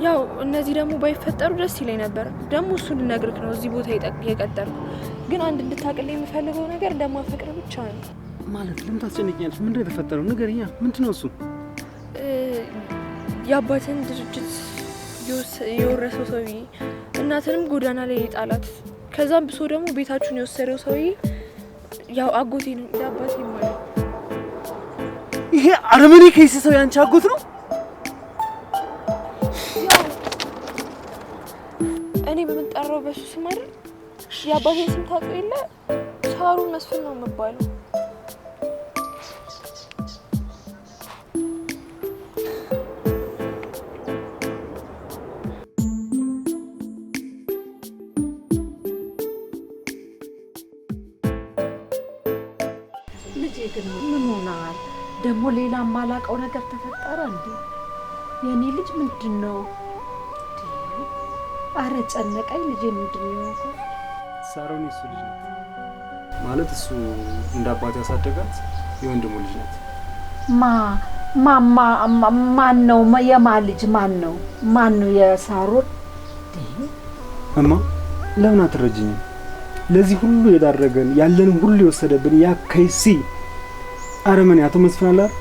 ያው እነዚህ ደግሞ ባይፈጠሩ ደስ ይለኝ ነበር። ደግሞ እሱን ልነግርህ ነው እዚህ ቦታ የቀጠርኩ። ግን አንድ እንድታቅልኝ የምፈልገው ነገር እንደማፈቅር ብቻ ነው። ማለት ለምን ታስጨንቂኛለሽ? ምንድን ነው የተፈጠረው? ንገሪኛ። ምንድን ነው እሱ? የአባትን ድርጅት የወረሰው ሰውዬ እናትንም ጎዳና ላይ የጣላት፣ ከዛም ብሶ ደግሞ ቤታችሁን የወሰደው ሰውዬ ያው አጎቴ ነው፣ ለአባቴ ማለት። ይሄ አረመኔ ከይሲ ሰው ያንቺ አጎት ነው? ያው እኔ በምጠራው በሱ ስም አይደል? የአባቴን ስም ታውቀው የለ ሳሩን መስፍን ነው የምባለው። ልጄ ግን ምን ሆናል? ደግሞ ሌላ የማላውቀው ነገር ተፈጠረ እንዴ? የኔ ልጅ ምንድን ነው? አረ ጨነቀኝ። ልጄ ምንድን ነው? ሳሮን የሱ ልጅ ናት። ማለት እሱ እንደ አባቱ ያሳደጋት የወንድሙ ልጅ ናት። ማ ማማ ማን ነው? የማ ልጅ ማን ነው? ማን ነው የሳሮን? እማ ለምን አትረጅኝም? ለዚህ ሁሉ የዳረገን ያለንን ሁሉ የወሰደብን ያ ከይሲ አረመኔ አቶ መስፍን አለ አይደል?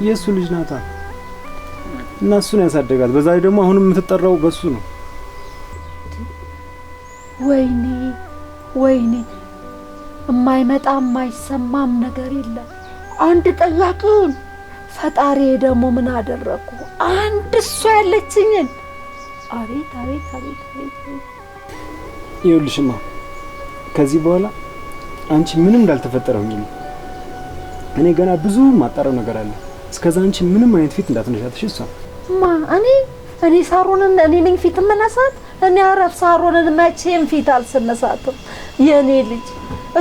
የእሱ ልጅ ናታ እና እሱን ያሳደጋት። በዛ ላይ ደግሞ አሁንም የምትጠራው በሱ ነው። ወይኔ ወይኔ፣ የማይመጣ የማይሰማም ነገር የለም። አንድ ጠያቂውን ፈጣሪ ደግሞ ምን አደረግኩ? አንድ እሷ ያለችኝን። አቤት አቤት አቤት አቤት። ይኸውልሽማ ከዚህ በኋላ አንቺ ምንም እንዳልተፈጠረ ሁኚልኝ። እኔ ገና ብዙ ማጣራው ነገር አለ። እስከዛ አንቺ ምንም አይነት ፊት እንዳትነሻት። እሺ? እሷ ማ እኔ ሳሮንን እኔ ነኝ ፊት የምነሳት? እኔ አረፍ ሳሮንን መቼም ፊት አልስነሳትም። የኔ ልጅ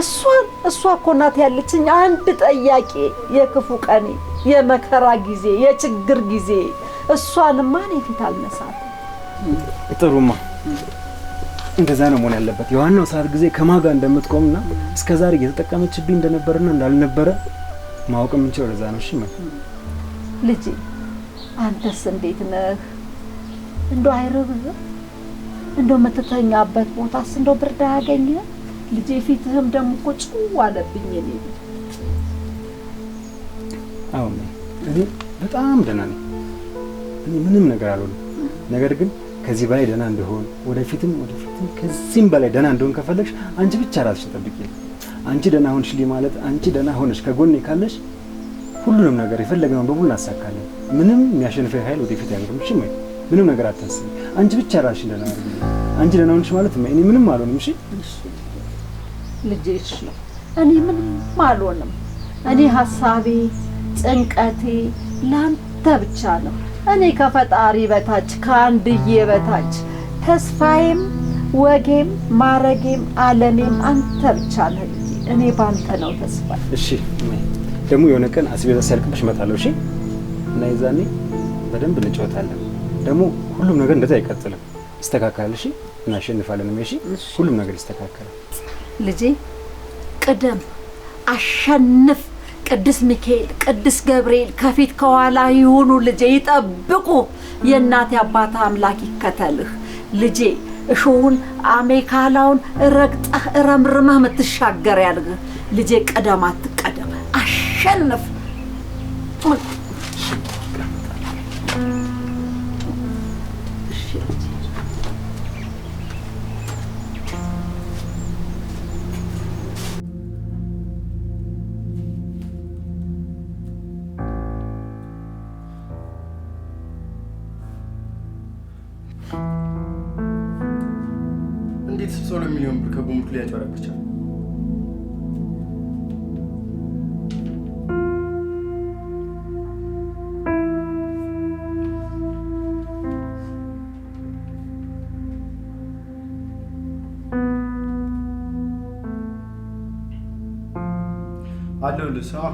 እሷን እሷ እኮ ናት ያለችኝ አንድ ጠያቂ፣ የክፉ ቀኔ፣ የመከራ ጊዜ፣ የችግር ጊዜ። እሷንማ እኔ ፊት አልነሳትም። ጥሩማ እንደዛ ነው መሆን ያለበት። የዋናው ሰዓት ጊዜ ከማጋ እንደምትቆምና እስከዛሬ እየተጠቀመችብኝ እንደነበረና እንዳልነበረ ማወቅ የምንችለው ለዛ ነው። እሺ ልጄ አንተስ እንዴት ነህ? እንደው አይርብህም? እንደው የምትተኛበት ቦታስ እንደው ብርድ አያገኝህም? ልጄ ፊትህም ደግሞ እኮ ጭው አለብኝ። እኔ አዎ እኔ በጣም ደህና ነኝ። እኔ ምንም ነገር አልሆንም። ነገር ግን ከዚህ በላይ ደህና እንደሆን ወደፊትም ከዚህም በላይ ደህና እንደሆን ከፈለግሽ አንቺ ብቻ ራስሽን ጠብቂልኝ። አንቺ ደህና ሆንሽልኝ ማለት አንቺ ደህና ሆነሽ ከጎኔ ካለሽ ሁሉንም ነገር የፈለግነውን በሙሉ እናሳካለን። ምንም የሚያሸንፈኝ ኃይል ወደፊት አይኖርም። እሺ እማዬ፣ ምንም ነገር አታስቢ። አንቺ ብቻ ራስሽን ደህና አድርጊልኝ። አንቺ ደህና ሆንሽ ማለት እማዬ እኔ ምንም አልሆንም። እሺ ልጄ፣ እሺ እኔ ምንም አልሆንም። እኔ ሀሳቤ ጭንቀቴ ላንተ ብቻ ነው። እኔ ከፈጣሪ በታች ከአንድዬ በታች ተስፋዬም ወጌም ማረጌም ዓለሜም አንተ ብቻ ነህ ልጄ። እኔ ባንተ ነው ተስፋ። እሺ እማዬ፣ ደግሞ የሆነ ቀን አስቤዛ ሲያልቅብሽ እመጣለሁ። እሺ እና የዛኔ በደንብ እንጫወታለን። ደግሞ ሁሉም ነገር እንደዛ አይቀጥልም፣ ይስተካከላል። እሺ እናሸንፋለን። እሺ ሁሉም ነገር ይስተካከላል ልጄ። ቅደም፣ አሸንፍ። ቅዱስ ሚካኤል ቅዱስ ገብርኤል ከፊት ከኋላ ይሁኑ ልጄ፣ ይጠብቁ። የእናቴ አባት አምላክ ይከተልህ ልጄ። እሾሁን አሜካላውን ረግጠህ ረምርመህ የምትሻገር ያድርግህ ልጄ። ቅደም፣ አትቀደም፣ አሸንፍ። እንዴት 62 ሚሊዮን ብር ከጉምሩክ ላይ ያጭበረብር ቻለ? አለሁልህ። ስማ፣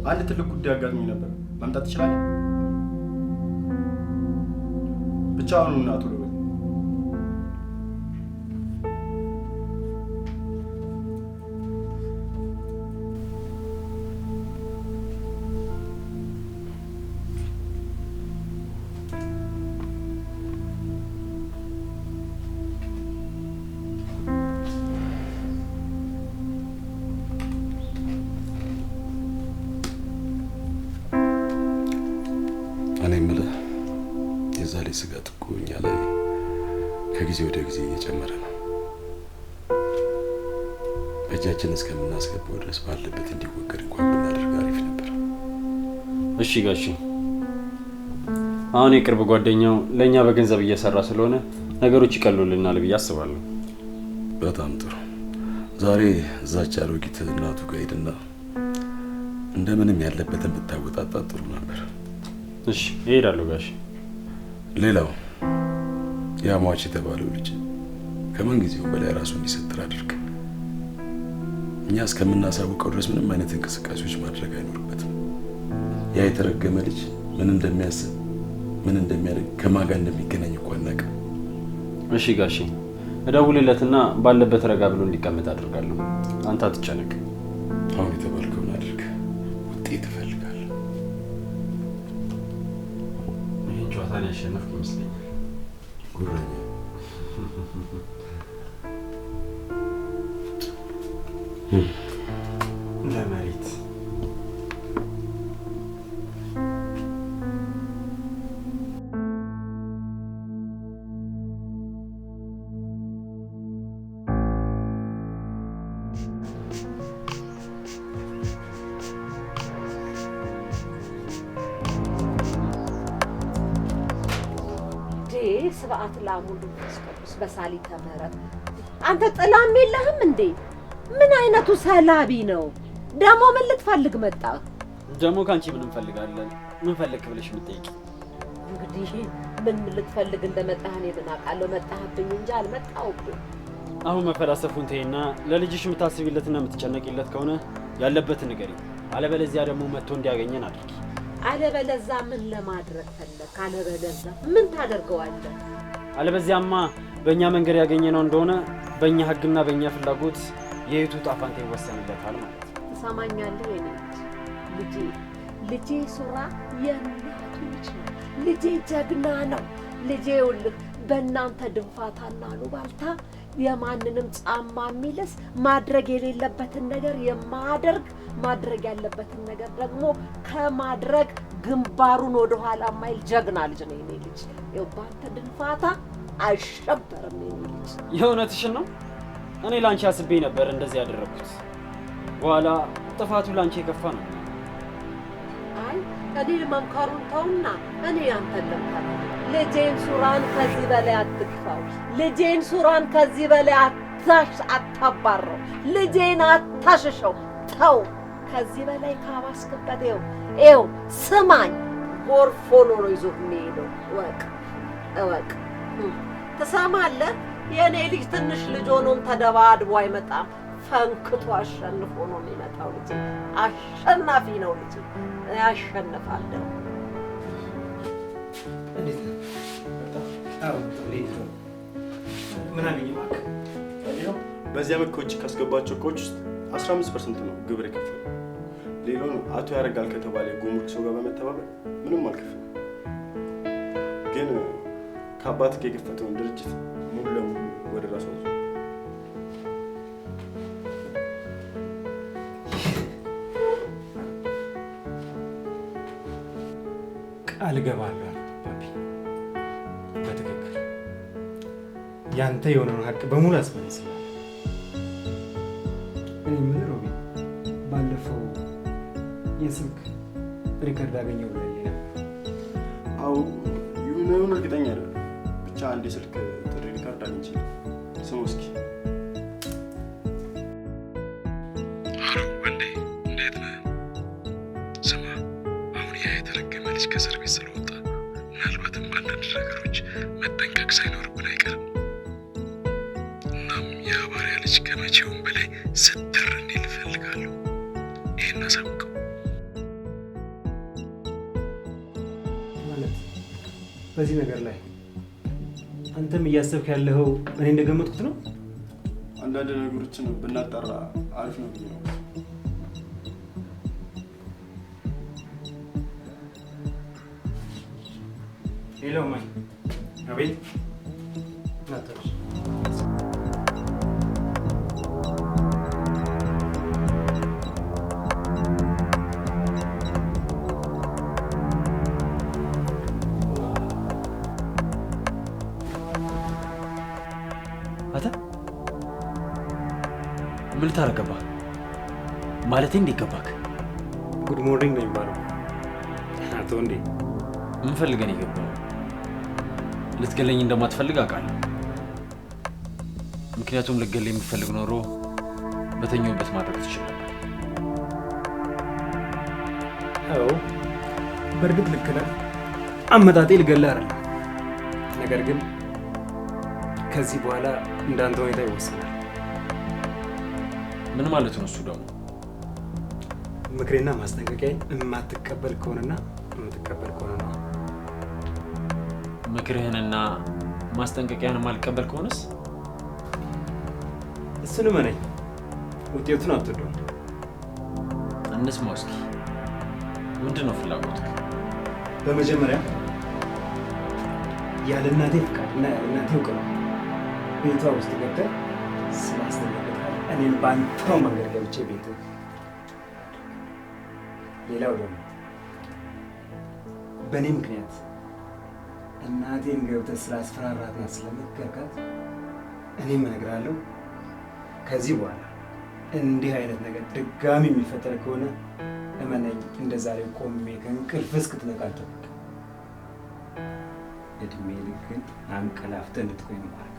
አንድ ትልቅ ጉዳይ አጋጥሞኝ ነበር። መምጣት ትችላለህ? ብቻ አሁኑን ና ቶሎ በል። እኔ የምልህ የዛ ላይ ስጋት እኮ እኛ ላይ ከጊዜ ወደ ጊዜ እየጨመረ ነው። በእጃችን እስከምናስገባው ድረስ ባለበት እንዲወገድ እንኳን ብናደርግ አሪፍ ነበር። እሺ ጋሺ፣ አሁን የቅርብ ጓደኛው ለእኛ በገንዘብ እየሰራ ስለሆነ ነገሮች ይቀሉልናል ብዬ አስባለሁ። በጣም ጥሩ። ዛሬ እዛች አሮጊት እናቱ ጋር ሄድና እንደምንም ያለበትን ብታወጣጣ ጥሩ ነበር። እሺ እሄዳለሁ ጋሽ። ሌላው ያ ሟች የተባለው ልጅ ከምን ጊዜው በላይ ራሱ እንዲሰትር አድርግ። እኛ እስከምናሳውቀው ድረስ ምንም አይነት እንቅስቃሴዎች ማድረግ አይኖርበትም። ያ የተረገመ ልጅ ምን እንደሚያስብ ምን እንደሚያደርግ ከማን ጋር እንደሚገናኝ እኮ አናውቅም። እሺ ጋሺ፣ እደውልለትና ባለበት ረጋ ብሎ እንዲቀመጥ አድርጋለሁ። አንተ አትጨነቅ። አሁን የተባልከውን አድርግ። ውጤት እፈልጋለሁ። ይህን ጨዋታ ነው ያሸነፍኩ ይመስለኛል። ጉረኛ ለመሬት ስብዓት ለአብ ወወልድ ወመንፈስ ቅዱስ በሳሊተ ምህረት። አንተ ጥላም የለህም እንዴ? ምን አይነቱ ሰላቢ ነው ደግሞ? ምን ልትፈልግ መጣህ? ደግሞ ካንቺ ምን እንፈልጋለን? ምን ፈልክ ብለሽ የምትጠይቂ? እንግዲህ ምን ልትፈልግ እንደመጣህ እኔ ምን አውቃለሁ? መጣህብኝ እንጂ አልመጣሁብህ። አሁን መፈላሰፉን ተይና ለልጅሽ የምታስቢለትና የምትጨነቂለት ከሆነ ያለበትን ንገሪኝ። አለበለዚያ ደግሞ መጥቶ እንዲያገኘን አድርጊ። አለበለዛ ምን ለማድረግ ፈለክ? አለበለዛ ምን ታደርገዋለህ? አለበዚያማ በእኛ መንገድ ያገኘነው እንደሆነ በእኛ ህግና በእኛ ፍላጎት የህይወቱ ዕጣ ፈንታ ይወሰንለታል ማለት ነው። ትሰማኛለህ? የኔ ልጅ ልጄ ሱራ የእናቱ ልጅ ነው። ልጄ ጀግና ነው። ልጄ ይኸውልህ በእናንተ ድንፋታና አሉባልታ የማንንም ጫማ የሚልስ ማድረግ የሌለበትን ነገር የማያደርግ ማድረግ ያለበትን ነገር ደግሞ ከማድረግ ግንባሩን ወደኋላ የማይል ጀግና ልጅ ነው የኔ ልጅ። ይኸው በአንተ ድንፋታ አይሸበርም የኔ ልጅ። የእውነትሽን ነው? እኔ ላንቺ አስቤ ነበር እንደዚህ ያደረኩት። በኋላ ጥፋቱ ላንቺ የከፋ ነው። አይ እኔን መምከሩን ተውና እኔ አንተን ልምከር። ልጄን ሱራን ከዚህ በላይ አትግፋው። ልጄን ሱራን ከዚህ በላይ አታባረው። ልጄን አታሸሸው። ተው፣ ከዚህ በላይ ካባስክበት ይኸው ስማኝ፣ ጎርፍ ሆኖ ነው ይዞት የሚሄደው። እወቅ እወቅ። ትሰማለህ? የእኔ ልጅ ትንሽ ልጅ ሆኖም ተደባድቦ አይመጣም። ፈንክቶ አሸንፎ ነው የሚመጣው። ልጄ አሸናፊ ነው። ልጄ ያሸንፋል ደግሞ። እንዴት ነው? አዎ እንዴት ነው? ምን አገኘህ እባክህ? ይኸው በዚህ ዓመት ከውጭ ካስገባቸው እቃዎች ውስጥ 15% ነው ግብር የከፈለው። ሌላውን አቶ ያረጋል ከተባለ የጉምሩክ ሰው ጋር በመተባበር ምንም አልከፈለም። ግን ከአባትህ ጋር የከፈተውን ድርጅት ሙሉ ለሙሉ ወደ ራሱ አዞረ። ቃል እገባለሁ ፓፒ፣ በትክክል ያንተ የሆነውን ሀቅ በሙሉ አስመልስልሃለሁ። እኔ የምልህ ሮቢ፣ ባለፈው የስልክ record አገኘሁ ብለኸኝ ነበር። አዎ ይሁን ይሁን እርግጠኛ አይደለሁም። ብቻ አንድ የስልክ ጥሪ record አግኝቼ ስሙ እስኪ። አሎ ወንዴ፣ እንዴት ነህ? ስማ፣ አሁን ያ የተረገመ ልጅ ከእስር ቤት ስለወጣ ምናልባትም በአንዳንድ ነገሮች መጠንቀቅ ሳይኖርብን አይቀርም። እናም ያ ባሪያ ልጅ ከመቼውም በላይ ስትር እንዲል እፈልጋለሁ። ይህን አሳውቀው። ማለት በዚህ ነገር ላይ አንተም እያሰብክ ያለኸው እኔ እንደገመትኩት ነው? አንዳንድ ነገሮችን ብናጣራ አሪፍ ነው ብዬ ነው። Hello ማይ። አቤት። ናተሽ አንተ ምን ልታረግ ገባህ? ማለቴ እንዴት ገባክ? Good morning ነው የሚባለው። አቶ እንዴ ምን ፈልገህ ነው የገባኸው? ልትገለኝ እንደማትፈልግ አውቃለሁ። ምክንያቱም ልትገለኝ የምትፈልግ ኖሮ በተኛሁበት ማድረግ ትችል ነበር። አዎ በእርግጥ ልክ ነህ። አመጣጤ ልገልህ አይደለም። ነገር ግን ከዚህ በኋላ እንዳንተ ሁኔታ ይወሰናል። ምን ማለት ነው እሱ ደግሞ? ምክሬና ማስጠንቀቂያዬን የማትቀበል ከሆነና የምትቀበል ከሆነ ነው። ምክርህንና ማስጠንቀቂያህን የማልቀበል ከሆነስ? እሱን እመነኝ፣ ውጤቱን አትወደውም። እንስማው እስኪ፣ ምንድን ነው ፍላጎትህ? በመጀመሪያ ያለ እናቴ ፍቃድና ያለ እናቴ እውቅና ቤቷ ውስጥ ገብተህ ስላስደነገጥካት እኔን በአንተው መንገድ ገብቼ ቤት። ሌላው ደግሞ በእኔ ምክንያት እናቴን ገብተህ ስላስፈራራትና ስለመከርካት እኔም እነግርሃለሁ፣ ከዚህ በኋላ እንዲህ አይነት ነገር ድጋሚ የሚፈጠር ከሆነ እመነኝ፣ እንደ ዛሬው ቆሜ ከእንቅልፍ እስክትነቃ አልጠብቅም። እድሜ ልክህን አንቀላፍተህ እንድትቆይ ነው የማደርገው።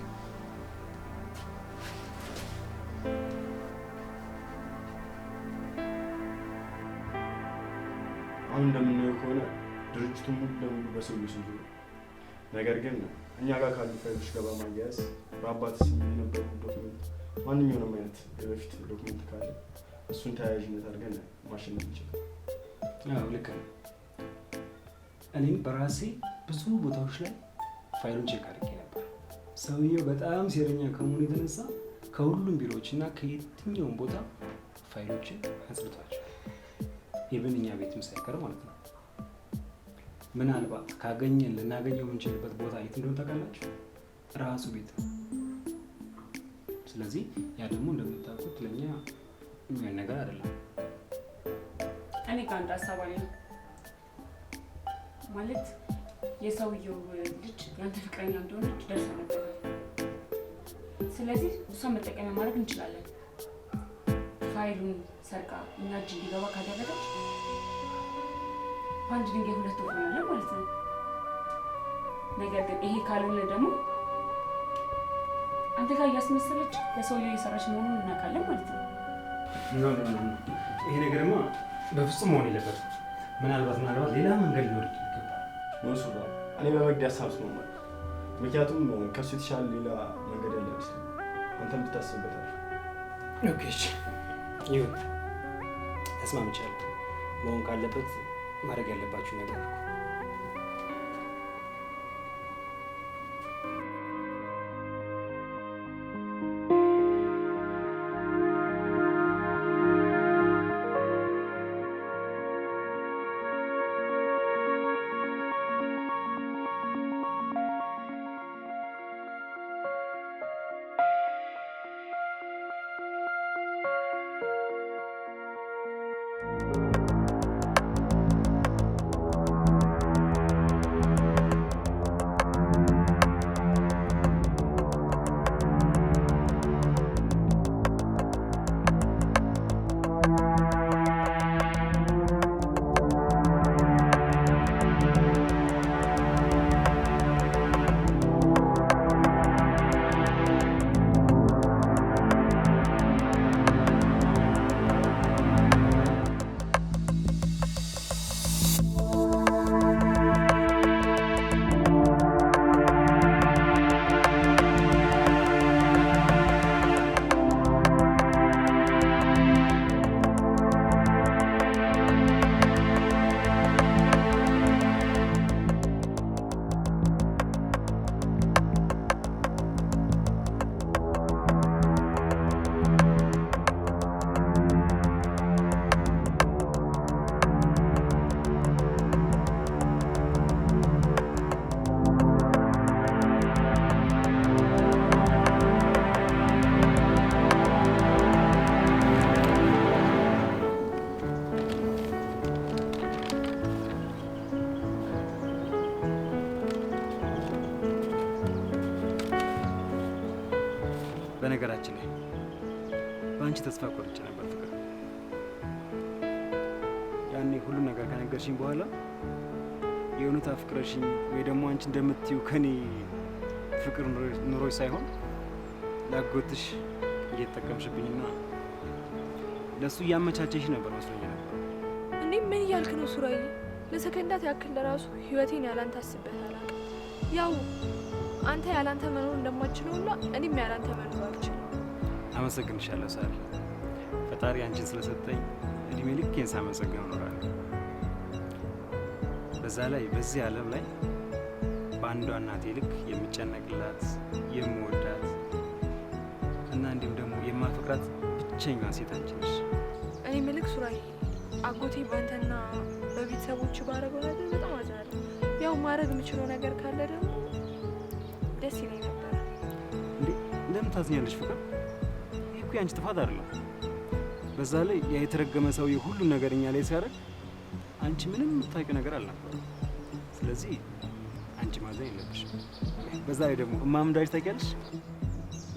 አሁን እንደምናየው ከሆነ ድርጅቱ ሙሉ ለሙሉ በሰውዬው ስም ዞሯል። ነገር ግን እኛ ጋር ካሉ ፋይሎች ጋር በማያያዝ በአባት ስም የነበሩ document፣ ማንኛውንም አይነት የበፊት document ካለ እሱን ተያያዥነት አድርገን ማሸነፍ እንችላለን። አዎ ልክ ነው። እኔም በራሴ ብዙ ቦታዎች ላይ ፋይሉን check አድርጌ ነበር። ሰውየው በጣም ሴረኛ ከመሆኑ የተነሳ ከሁሉም ቢሮዎች እና ከየትኛውም ቦታ ፋይሎችን አጽድቷቸዋል። Even እኛ ቤትም ሳይቀር ማለት ነው። ምናልባት ካገኘን ልናገኘው የምንችልበት ቦታ የት እንደሆነ ታውቃላችሁ? ራሱ ቤት ነው። ስለዚህ ያ ደግሞ እንደምታውቁት ለእኛ የሚሆን ነገር አይደለም። እኔ ጋር አንድ ሀሳብ አለኝ። ማለት የሰውየው ልጅ ያንተ ፍቅረኛ እንደሆነች ደርሰንበታል። ስለዚህ እሷን መጠቀሚያ ማድረግ እንችላለን። ፋይሉን ሰርቃ እኛ እጅ እንዲገባ ካደረገች በአንድ ድንጋይ ሁለት ወፍ ሆናለን ማለት ነው። ነገር ግን ይሄ ካልሆነ ደግሞ አንተ ጋር እያስመሰለች ለሰውየው እየሰራች መሆኑን እናውቃለን ማለት ነው። No, no, no፣ ይሄ ነገርማ በፍጹም መሆን የለበትም። ምናልባት ሌላ መንገድ ሊኖር ይገባል። መንሱራ፣ እኔ በመግድ ሀሳብ እስማማለሁ። ምክንያቱም ከእሱ የተሻለ ሌላ መንገድ ያለ አይመስለኝም። አንተም ብታስብበት አሪፍ። Okay፣ እሺ፣ ይሁን፣ ተስማምቻለሁ። መሆን ካለበት ማድረግ ያለባችሁ ነገር አድርጉ። በነገራችን ላይ በአንቺ ተስፋ ቆርጬ ነበር ፍቅር። ያኔ ሁሉም ነገር ከነገርሽኝ በኋላ የእውነት አፍቅረሽኝ ወይ ደግሞ አንቺ እንደምትይው ከኔ ፍቅር ኑሮሽ ሳይሆን ላጎትሽ እየተጠቀምሽብኝና ለሱ እያመቻቸሽ ነበር መስሎኝ ነበር። እኔ ምን እያልክ ነው ሱራዬ? ለሰከንዳት ያክል ለራሱ ህይወቴን ያላንተ አስቤት አላውቅም። ያው አንተ ያላንተ መኖር እንደማትችለው ሁላ እኔም ያላንተ መኖር አልችልም። አመሰግንሻለሁ ሳሪ። ፈጣሪ አንቺን ስለሰጠኝ እድሜ ልኬን ሳመሰግነው እኖራለሁ። በዛ ላይ በዚህ ዓለም ላይ በአንዷ እናቴ ልክ የምጨነቅላት፣ የምወዳት እና እንዲሁም ደግሞ የማፈቅራት ብቸኛዋ ሴት አንቺ ነሽ። እኔ ምልክ ሱራዬ፣ አጎቴ ባንተና በቤተሰቦች ባረገው ነገር በጣም አዝናለሁ። ያው ማድረግ የምችለው ነገር ካለ ደግሞ ደስ ይለኝ ነበር። እንዴ ለምን ታዝኛለሽ ፍቅር? ይሄ እኮ ያንቺ ጥፋት አይደለም። በዛ ላይ ያ የተረገመ ሰውዬ ሁሉን ነገር እኛ ላይ ሲያደርግ አንቺ ምንም የምታውቂው ነገር አልነበረም። ስለዚህ አንቺ ማዘን የለብሽም። በዛ ላይ ደግሞ እማም እንዳለች ታውቂያለሽ?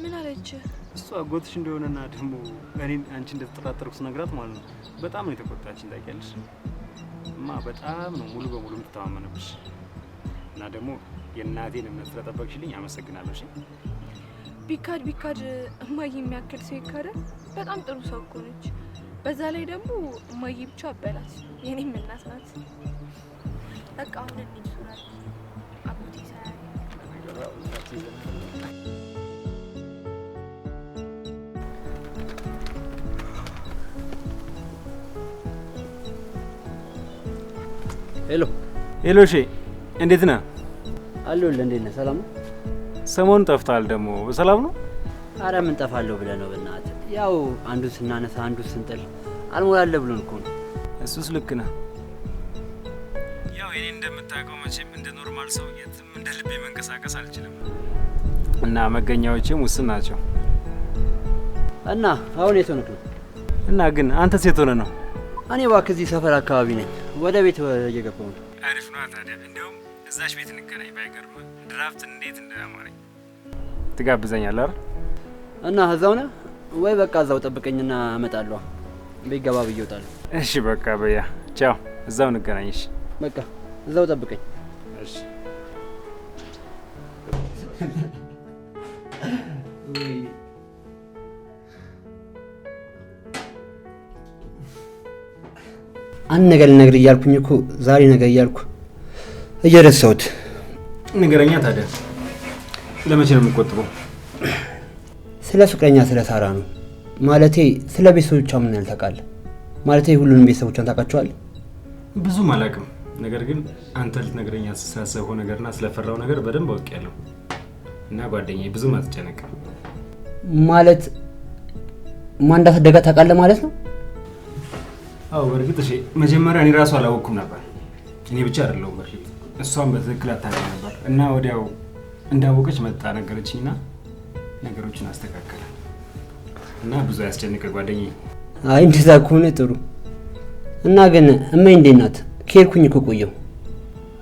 ምን አለች? እሱ አጎትሽ እንደሆነና ደግሞ እኔን አንቺ እንደተጠራጠርኩ ስነግራት ማለት ነው በጣም ነው የተቆጣችኝ። ታውቂያለሽ? እማ በጣም ነው ሙሉ በሙሉ የምትተማመንብሽ እና ደግሞ የእናቴን እምነት ስለጠበቅሽልኝ አመሰግናለሁ። እሺ። ቢካድ እማዬ የሚያክል ሰው ይካዳል? በጣም ጥሩ ሰው እኮ ነች። በዛ ላይ ደግሞ እማዬ ብቻ አበላት፣ የኔም እናት ናት። በቃ አሁን እንሂድ ሱራዬ፣ አጎቴ ሳያይ። Hello Hello፣ እሺ፣ እንዴት ነህ? አለሁልህ። እንዴት ነህ? ሰላም ነው? ሰሞኑን ጠፍተሃል ደግሞ፣ በሰላም ነው? አረ ምን ጠፋለሁ ብለህ ነው? በእናትህ ያው አንዱን ስናነሳ አንዱን ስንጥል አልሞላለ ብሎን እኮ ነው። እሱስ ልክ ነህ። ያው እኔ እንደምታውቀው መቼም እንደ normal ሰው የትም እንደ ልቤ መንቀሳቀስ አልችልም እና መገኛዎቼም ውስን ናቸው። እና አሁን የት ሆነህ ነው? እና ግን አንተ ሴት ሆነህ ነው? እኔ እባክህ እዚህ ሰፈር አካባቢ ነኝ። ወደ ቤት እየገባሁ ነው። አሪፍ ነዋ ታዲያ። እንደውም እዛች ቤት እንገናኝ። ባይገርም ድራፍት እንዴት እንደማረኝ። ትጋብዘኛለህ አይደል? እና እዛው ነህ ወይ? በቃ እዛው ጠብቀኝና እመጣለሁ። ቤት ገባ ብዬ እወጣለሁ። እሺ በቃ በያ ቻው። እዛው እንገናኝ። እሺ በቃ እዛው ጠብቀኝ። እሺ። አንድ ነገር ልነግርህ እያልኩኝ እኮ ዛሬ ነገ እያልኩ እየረሳሁት። ንገረኛ ታዲያ። ለመቼ ነው የምቆጥበው? ስለ ፍቅረኛ ስለ ሳራ ነው። ማለቴ ስለ ቤተሰቦቿ ምን ያህል ታውቃለህ? ማለቴ ሁሉንም ቤተሰቦቿን ታውቃቸዋለህ? ብዙም አላውቅም። ነገር ግን አንተ ልትነግረኝ ስላሰብከው ነገርና ስለፈራው ነገር በደንብ አውቄያለሁ። እና ጓደኛዬ ብዙም አትጨነቅም። ማለት ማን እንዳሳደጋት ታውቃለህ ማለት ነው? አዎ በእርግጥ እሺ፣ መጀመሪያ እኔ ራሱ አላወቅኩም ነበር። እኔ ብቻ አይደለሁም በእርግጥ እሷም በትክክል አታውቅም ነበር። እና ወዲያው እንዳወቀች መጣ ነገረችኝና ነገሮችን አስተካከለ። እና ብዙ አያስጨንቅህ ጓደኛዬ። አይ እንደዛ ከሆነ ጥሩ። እና ግን እማዬ እንዴት ናት? ከሄድኩኝ እኮ ቆየሁ።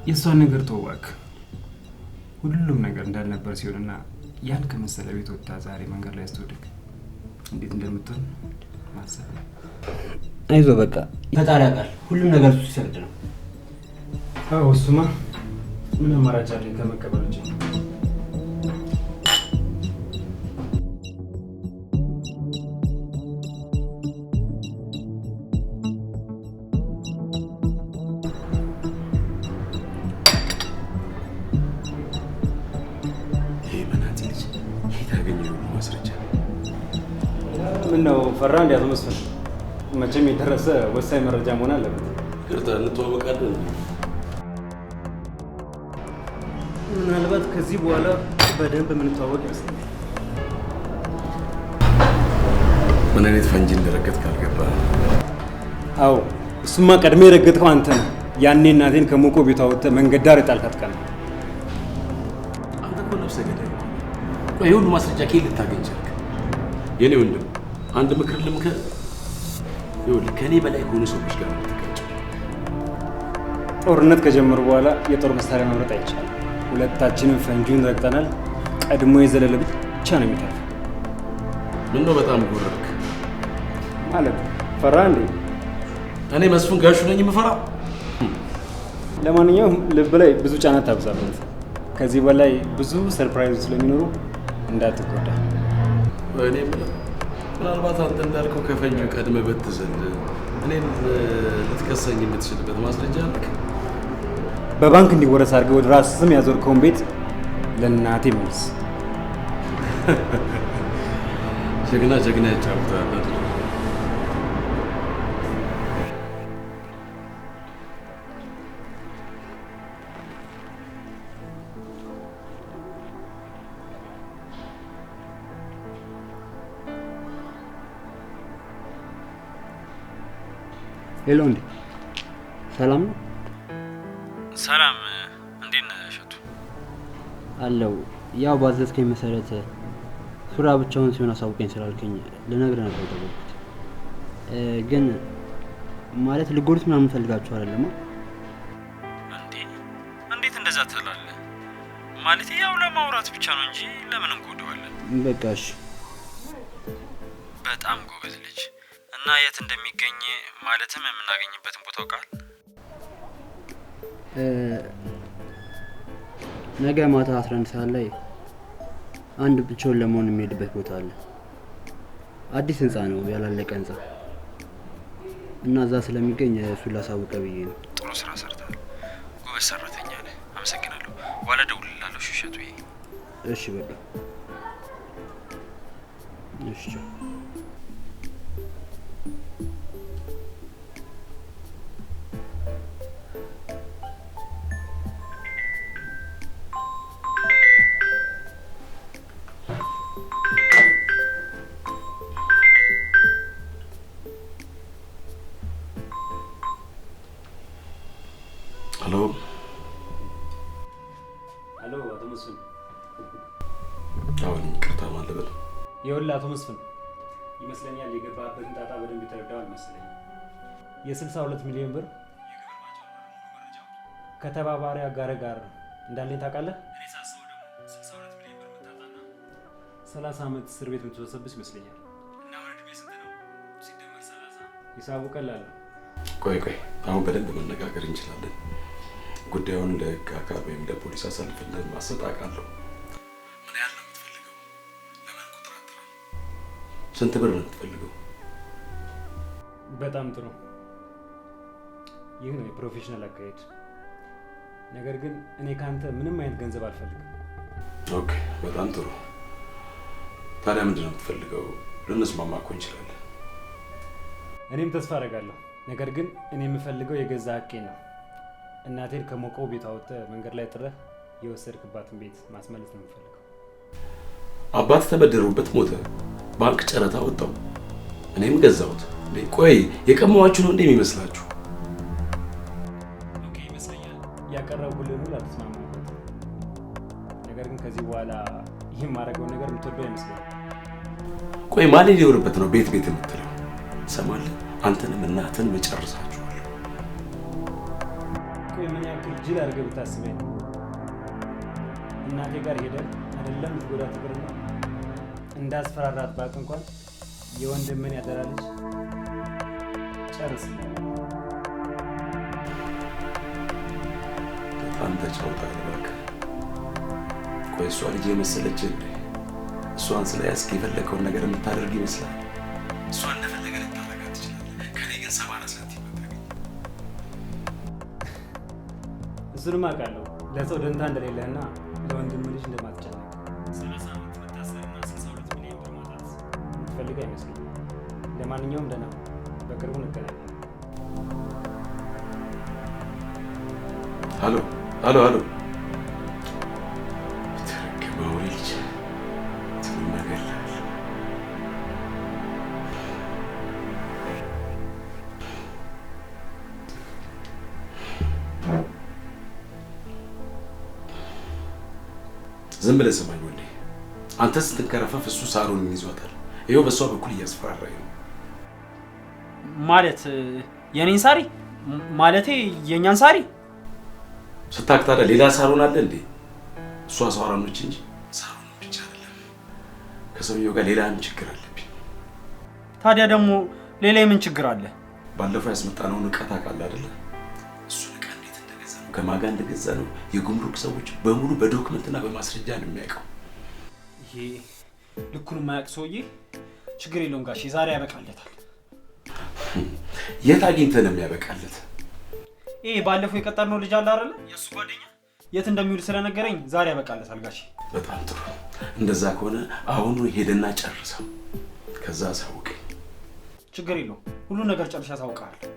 የእሷን ነገር ተወው እባክህ። ሁሉም ነገር እንዳልነበር ሲሆንና ያን ከመሰለ ቤት ወጥታ ዛሬ መንገድ ላይ ስትወድቅ እንዴት እንደምትሆን ማሰብ። አይዞህ በቃ ፈጣሪ ያውቃል። ሁሉም ነገር እሱ ሲፈቅድ ነው። አዎ እሱማ ምን አማራጭ አለኝ ከመቀበል ውጪ? ይሄ መናጢ ልጅ የት ያገኘው ሁሉ ማስረጃ? ምነው ፈራ እንዴ አቶ መስፍን? መቼም የደረሰ ወሳኝ መረጃ መሆን አለበት። ይቅርታ እንተዋወቃለን። ምናልባት ከዚህ በኋላ በደንብ የምንተዋወቅ ይመስለኛል። ምን አይነት ፈንጂ እንደረገጥክ አልገባህም። አዎ እሱማ ቀድሜ የረገጥከው አንተ ነህ። ያኔ እናቴን ከሞቆ ቤቷ ወጥተህ መንገድ ዳር የጣልካት ቀን። አንተ እኮ ነፍሰ ገዳይ ነህ። ቆይ ይሄ ሁሉ ማስረጃ ከየት ልታገኝ ቻልክ? የኔ ወንድም አንድ ምክር ልምከር። ይኸውልህ ከእኔ በላይ ከሆኑ ሰዎች ጋር ነው የምትጋጨው። ጦርነት ከጀመሩ በኋላ የጦር መሳሪያ መምረጥ አይቻልም። ሁለታችንም ፈንጂውን ረግጠናል። ቀድሞ የዘለለ ብቻ ነው የሚተርፈው። ምነው በጣም ጎረርክ? ማለት ፈራ እንዴ? እኔ መስፍን ጋሹ ነኝ የምፈራው? ለማንኛውም ልብ ላይ ብዙ ጫና ታብዛበት። ከዚህ በላይ ብዙ surprise ኦች ስለሚኖሩ እንዳትጎዳ። እኔ የምለው ምናልባት አንተ እንዳልከው ከፈንጂው ቀድመህ ብትዘል እኔን ልትከሰኝ የምትችልበት ማስረጃ አለህ? በባንክ እንዲወረስ አድርገህ ወደ ራስህ ስም ያዞርከውን ቤት ለእናቴ መልስ። ጀግና ጀግና ያጫውታል አይደል? Hello፣ እንዴ ሰላም ነው? ሰላም፣ እንዴት ነህ እሸቱ? አለው። ያው ባዘዝከኝ መሰረት ሱራ ብቻውን ሲሆን አሳውቀኝ ስላልከኝ ልነግርህ ነበር የደወልኩት። ግን ማለት ልጎዱት ምናምን ፈልጋችሁ አይደለም? እንዴ እንዴት እንደዛ ትላለህ? ማለት ያው ለማውራት ብቻ ነው እንጂ ለምን እንጎዳዋለን? በቃ እሺ። በጣም ጎበዝ ልጅ። እና የት እንደሚገኝ ማለትም የምናገኝበትን ቦታ አውቃለህ? ነገ ማታ 11 ሰዓት ላይ አንድ ብቻውን ለመሆን የሚሄድበት ቦታ አለ። አዲስ ህንፃ ነው፣ ያላለቀ ህንፃ እና እዛ ስለሚገኝ እሱን ላሳውቀህ ብዬ ነው። ጥሩ ስራ ሰርተሃል። ጎበዝ ሰራተኛ ነህ። አመሰግናለሁ። በኋላ እደውልልሃለሁ። እሺ እሸቱዬ። እሺ በቃ እሺ። ሄሎ ሄሎ፣ አቶ መስፍን። አሁን ይቅርታ ማን ልበል? ይኸውልህ አቶ መስፍን፣ ይመስለኛል የገባህበትን ጣጣ በደንብ የተረዳው አልመሰለኝም። የ62 ሚሊዮን ብር ከተባባሪ አጋር ጋር እንዳለኝ ታውቃለህ? እኔ ሳስበው ደግሞ 62 ሚሊዮን ብር የምታጣና 30 ዓመት እስር ቤት የምትወሰብስ ይመስለኛል። እና አሁን እድሜ ስንት ነው? ሲደመር 30 ሂሳቡ ቀላል ነው። ቆይ ቆይ፣ አሁን በደንብ መነጋገር እንችላለን። ጉዳዩን ለህግ አካል ወይም ለፖሊስ አሳልፈን እንደማሰጥ አውቃለሁ። ምን ያህል ነው የምትፈልገው? ለምን ቁጥር አትጠራም? ስንት ብር ነው የምትፈልገው? በጣም ጥሩ። ይህ ነው የ professional አካሄድ። ነገር ግን እኔ ካንተ ምንም አይነት ገንዘብ አልፈልግም። Okay፣ በጣም ጥሩ። ታዲያ ምንድን ነው የምትፈልገው? ልንስማማ እኮ እንችላለን። እኔም ተስፋ አደርጋለሁ። ነገር ግን እኔ የምፈልገው የገዛ ሀቄ ነው። እናቴን ከሞቀው ቤቷ አውጥተህ መንገድ ላይ ጥለህ የወሰድክባትን ቤት ማስመለስ ነው የምፈልገው። አባት ተበደሩበት ሞተ። ባንክ ጨረታ ወጣው፣ እኔም ገዛሁት። ቆይ የቀማዋችሁ ነው እንዴ የሚመስላችሁ? Okay ይመስለኛል። ያቀረብኩልህን ሁሉ አልተስማማህበትም። ነገር ግን ከዚህ በኋላ ይህ የማደርገውን ነገር የምትወደው አይመስለኝም። ቆይ ማን ሊኖርበት ነው ቤት ቤት የምትለው? ትሰማለህ? አንተንም እናትህንም እጨርሳችኋለሁ። ቆይ ምን ያክል ጅል አድርገህ ብታስበኝ ነው? እናቴ ጋር ሄደህ አይደለም ልትጎዳት ይቅርና እንዳስፈራራት ባቅ እንኳን የወንድምን ያደራ ልጅ ጨርስ። በጣም ተጫውተሃል እባክህ። ቆይ እሷ ልጅ የመሰለች እንዴ? እሷን ስለያዝክ የፈለከውን ነገር የምታደርግ ይመስላል? እሷ እንደፈለገ ልታደርጋት ትችላለህ። ከኔ ግን 74 ሳንቲም አታገኝም። እሱንም አውቃለሁ ለሰው ደንታ እንደሌለህና ለወንድም ልጅ እንደማትጨነቅ። 30 ዓመት መታሰርና 62 ሚሊዮን ብር ማጣት የምትፈልግ አይመስለኝም። ለማንኛውም ደህና ሁን። በቅርቡ እንገናኛለን። ሄሎ ሄሎ ሄሎ፣ የተረገመ አውሬ ልጅ ትመገላለህ። ዝም ብለህ ስማኝ ወንዴ። አንተ ስትንከረፈፍ እሱ ሳሮንን ይዟታል። ይኸው በእሷ በኩል እያስፈራራኝ ነው። ማለት የኔን ሳሪ ማለቴ የኛን ሳሪ ስታክ ታዲያ ሌላ ሳሮን አለ እንዴ? እሷ ሳሮን ነች እንጂ ሳሮን ብቻ አይደለም። ከሰውየው ጋር ሌላም ችግር አለብኝ። ታዲያ ደግሞ ሌላ የምን ችግር አለ? ባለፈው ያስመጣነውን ዕቃ ታውቃለህ አይደለ? እሱን ዕቃ እንዴት እንደገዛ ነው ከማን ጋር እንደገዛ ነው የጉምሩክ ሰዎች በሙሉ በዶክመንትና በማስረጃ ነው የሚያውቀው። ይሄ ልኩን የማያውቅ ሰውዬ ችግር የለውም ጋሼ፣ ዛሬ ያበቃለታል። የት አግኝተህ ነው የሚያበቃለት? ይሄ ባለፈው የቀጠርነው ልጅ አለ አይደለ? የእሱ ጓደኛ የት እንደሚውል ስለነገረኝ ዛሬ ያበቃለታል ጋሼ። በጣም ጥሩ። እንደዛ ከሆነ አሁኑ ሄደና ጨርሰው፣ ከዛ አሳውቀኝ። ችግር የለውም፣ ሁሉን ነገር ጨርሼ አሳውቅሃለሁ።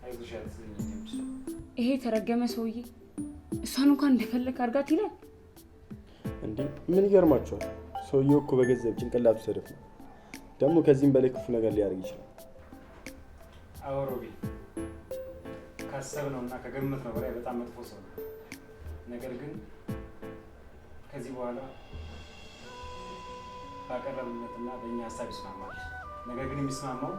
አይዞሽ አትዘኝ የኔ ውድ። ይሄ የተረገመ ሰውዬ እሷን እንኳን እንደፈለግ አድርጋት ይላል። እንዴ ምን ይገርማችኋል? ሰውየው እኮ በገንዘብ ጭንቅላቱ ተደፍኗል። ደግሞ ከዚህም በላይ ክፉ ነገር ሊያደርግ ይችላል። አዎ ሮቢ፣ ካሰብነውና ከገመትነው በላይ በጣም መጥፎ ሰው ነው። ነገር ግን ከዚህ በኋላ ባቀረብንለትና በእኛ ሀሳብ ይስማማል። ነገር ግን የሚስማማው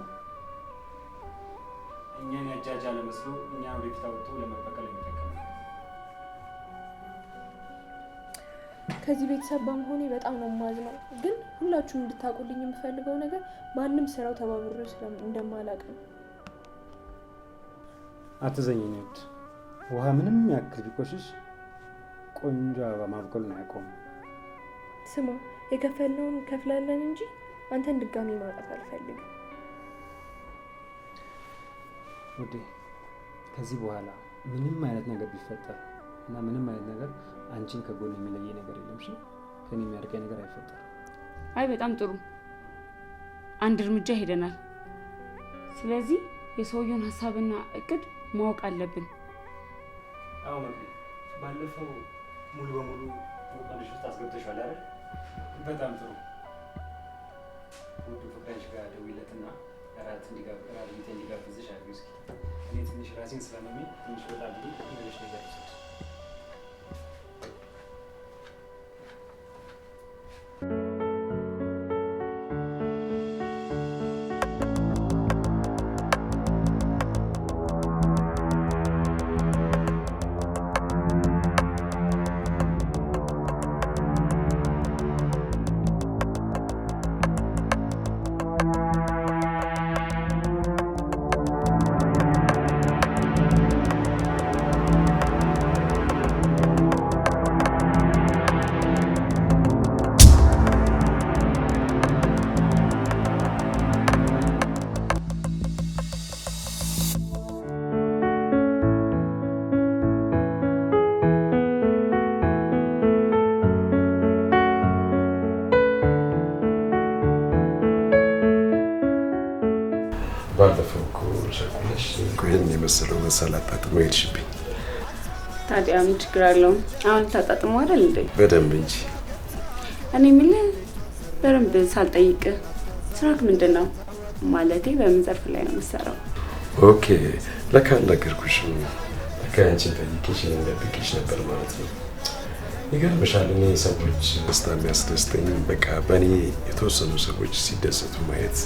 እኛን ያጃጃለ መስሎ እኛን ወደፊት አውጥቶ ለመበቀል የሚጠቀም ነው። ከዚህ ቤተሰብ በመሆኔ በጣም ነው የማዝነው። ግን ሁላችሁም እንድታውቁልኝ የምፈልገው ነገር ማንም ስራው ተባብሮ እንደማላውቅ ነው። አትዘኝ የኔ ውድ። ውሃ ምንም ያክል ቢቆሽሽ ቆንጆ አበባ ማብቀሉን አያቆምም። ስማ፣ የከፈልነውን እንከፍላለን እንጂ አንተን ድጋሚ ማጣት አልፈልግም። ውዴ፣ ከዚህ በኋላ ምንም አይነት ነገር ቢፈጠር እና ምንም አይነት ነገር አንቺን ከጎን የሚለየ ነገር የለም። እሺ፣ ከኔ የሚያርቀኝ ነገር አይፈጠርም። አይ በጣም ጥሩ፣ አንድ እርምጃ ሄደናል። ስለዚህ የሰውየውን ሀሳብና እቅድ ማወቅ አለብን። አዎ መቅዲ፣ ባለፈው ሙሉ በሙሉ ወጥመድሽ ውስጥ አስገብተሽዋል አይደል? በጣም ጥሩ። ውዱ ፍቅረኛሽ ጋር ደውይለትና እራት ቤቴ እንዲጋብዝሽ አድርጊው እስኪ። እኔ ትንሽ ራሴን ስላመመኝ ትንሽ ወጣ ብዬ ሌሎች ነገር ውሰድ። ይሄን የመሰለው መሰል አጣጥሞ ሄድሽብኝ። ታዲያ ምን ችግር አለው? አሁን ታጣጥሞ አይደል እንዴ? በደንብ እንጂ። እኔ የምልህ በደንብ ሳልጠይቅ ስራክ ምንድን ነው? ማለቴ በምን ዘርፍ ላይ ነው የምትሰራው? Okay፣ ለካ አልነገርኩሽም። ለካ አንቺን ጠይቄሽ እኔን ደብቄሽ ነበር ማለት ነው። ይገርምሻል፣ እኔ ሰዎች ደስታ የሚያስደስተኝ በቃ በእኔ የተወሰኑ ሰዎች ሲደሰቱ ማየት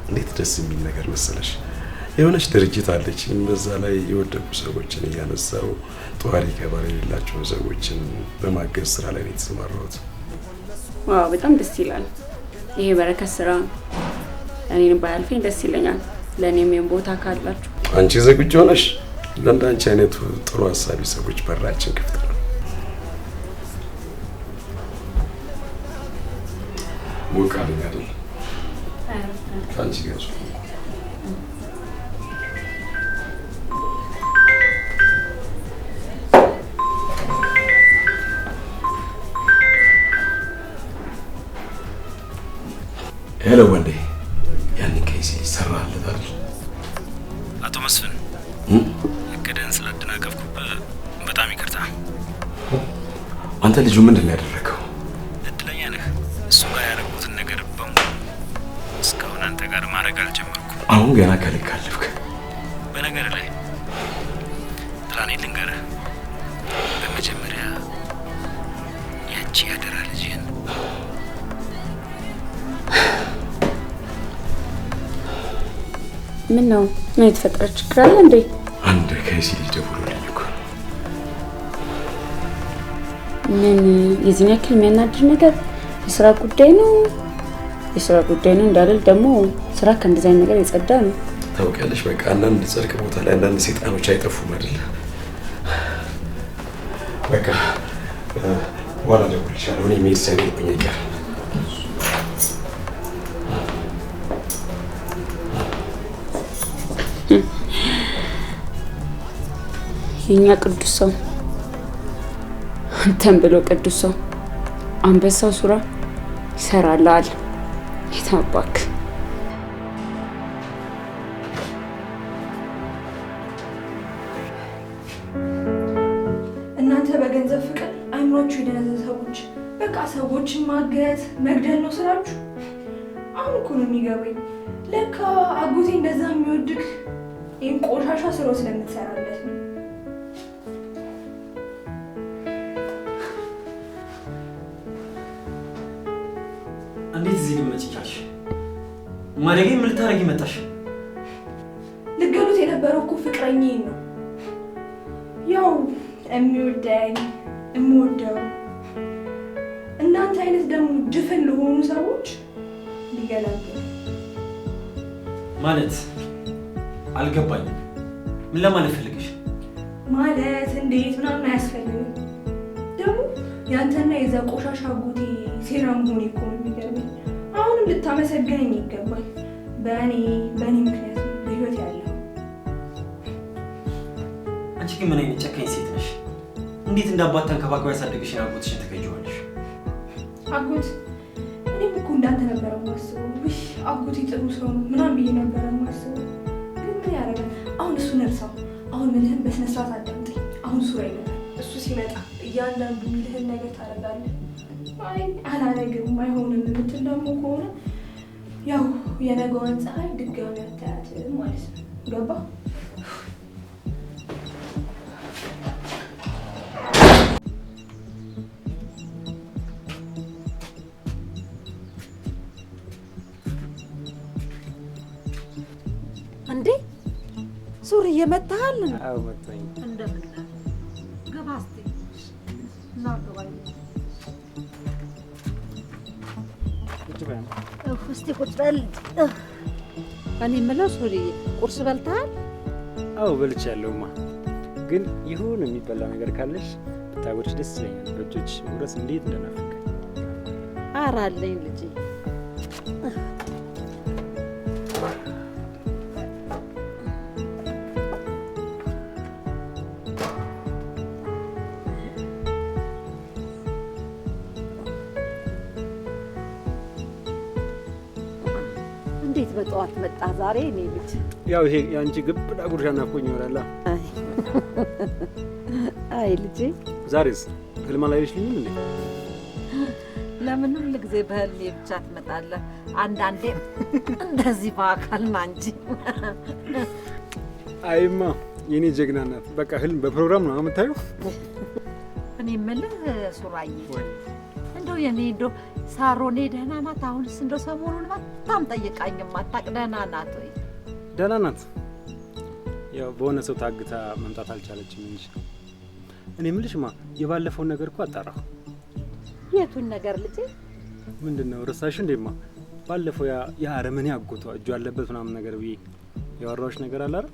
እንዴት ደስ የሚል ነገር መሰለሽ። የሆነች ድርጅት አለችኝ። በዛ ላይ የወደቁ ሰዎችን እያነሳው ጧሪ ቀባሪ የሌላቸውን ሰዎችን በማገዝ ስራ ላይ ነው የተሰማራሁት። Wow፣ በጣም ደስ ይላል። ይሄ በረከት ስራ እኔን ባያልፈኝ ደስ ይለኛል። ለእኔም ይሄን ቦታ ካላችሁ። አንቺ ዝግጁ ሆነሽ ለእንዳንቺ አይነቱ ጥሩ ሀሳቢ ሰዎች በራችን ክፍት ነው። ሞቅ አለኝ አይደል? ከአንቺ ጋር Hello ወንዴ፣ ያንን ከይሲ ይሰራለት አይደል? አቶ መስፍን፣ እቅድህን ስላደናቀፍኩብህ በጣም ይቅርታ። አንተ ልጁ ምንድን ነው ያደረገው? እድለኛ ነህ። እሱ ጋር ያደረጉትን ነገር በሙሉ እስካሁን አንተ ጋር ማድረግ አልጀመርኩም። አሁን ገና ከልክ አለፍክ። በነገር ላይ ፕላኔ ልንገርህ። በመጀመሪያ ያቺ ያደራ ልጅህን ምን ነው? ምን የተፈጠረ ችግር አለ እንዴ? አንድ ከይሲ ልጅ ደውሎልኝ እኮ። ምን የዚህን ያክል የሚያናድድ ነገር? የስራ ጉዳይ ነው። የስራ ጉዳይ ነው እንዳልል ደግሞ ስራ ከእንደዚህ አይነት ነገር የጸዳ ነው። ታውቂያለሽ፣ በቃ አንዳንድ ጽድቅ ቦታ ላይ አንዳንድ ሰይጣኖች አይጠፉም አይደል? በቃ በኋላ እደውልልሻለሁ። እኔ መሄድ ሳይኖርብኝ አይቀርም። የኛ ቅዱስ ሰው፣ አንተን ብሎ ቅዱስ ሰው አንበሳው ሱራ ይሰራልሃል። የታባክ እናንተ በገንዘብ ፍቅር አይምሯችሁ የደነዘዘ ሰዎች፣ በቃ ሰዎችን ማገት መግደል ነው ስራችሁ። አሁን እኮ ነው የሚገባኝ። ለካ አጎቴ እንደዛ የሚወድክ ይህን ቆሻሻ ስራው ስለምትሰራለት ነው። እንዴት እዚህ ልትመጪ ቻልሽ? ማለጌ ምን ልታረጊ መጣሽ? ልገሉት የነበረው እኮ ፍቅረኛዬን ነው። ያው የሚወደኝ የምወደው እናንተ አይነት ደግሞ ድፍን ለሆኑ ሰዎች ሊገላግል ማለት አልገባኝም። ምን ለማለት ፈልገሽ? ማለት እንዴት ምናምን አያስፈልግም። ደግሞ ያንተና የዛ ቆሻሻ አጎቴ ሴራ መሆኔ እኮ ነው የሚገርመኝ። አሁንም ልታመሰግነኝ ይገባል። በእኔ ምክንያት ነው በህይወት ያለው። አንቺ ግን ምን አይነት ጨካኝ ሴት ነሽ? እንዴት እንደ አባት ተንከባክባ ያሳደገሽን አጎትሽን ትከጂዋለሽ? አጎት እኔም እኮ እንዳንተ ነበረ የማስበው። ውይ አጎቴ ጥሩ ሰው ነው ምናምን ብዬ ነበረ የማስበው። ግን ምን ያደርጋል፣ አሁን እሱን እርሳው። አሁን ምልህን በስነ ስርዓት አዳምጠኝ። አሁን ሱራ ይመጣል። እሱ ሲመጣ እያንዳንዱ የሚልህን ነገር ታደርጋለህ። አይ አላደርግም አይሆንም የምትል ደግሞ ከሆነ ያው የነገዋን ፀሐይ ድጋሚ አታያትም ማለት ነው። ገባ? እንዴ ሱሪ እየመጣሃል? አዎ መጣኝ። እንደምን ነህ? ግባ እስቲ ና ግባ። እስቲ ቁጭ በል። እኔ የምለው ሱሪ ቁርስ በልተሃል? አዎ በልቻለሁማ። ግን ይሁን የሚበላ ነገር ካለሽ ብታጎርሽ ደስ ይለኛል። በእጆችሽ መጉረስ እንዴት እንደናፈቀኝ። ኧረ አለኝ ልጄ። እንዴት በጠዋት መጣ ዛሬ? እኔ ልጅ ያው ይሄ ያንቺ ግብዳ ጉርሻ ናፍቆኝ ይሆናል። አይ ልጄ፣ ዛሬስ ህልም አላየሽልኝም እንዴ? ለምን ሁል ጊዜ በህልሜ ብቻ ትመጣለህ? አንዳንዴ እንደዚህ በአካል ና እንጂ። አይማ የኔ ጀግና ናት። በቃ ህልም በፕሮግራም ነው የምታየው። እኔ የምልህ ሱራዬ፣ እንደው የኔ እንደው ሳሮኔ ደህና ናት? አሁንስ እንደው ሰሞኑን በጣም ጠይቃኝም አታውቅ። ደህና ናት ወይ? ደህና ናት። ያው በሆነ ሰው ታግታ መምጣት አልቻለችም እንጂ። እኔ የምልሽማ የባለፈውን ነገር እኮ አጣራሁ። የቱን ነገር ልጄ? ምንድነው ረሳሽ እንዴማ? ባለፈው ያ አረመኔ አጎቷ እጁ አለበት ምናምን ነገር ብዬ ያወራሁሽ ነገር አለ አይደል?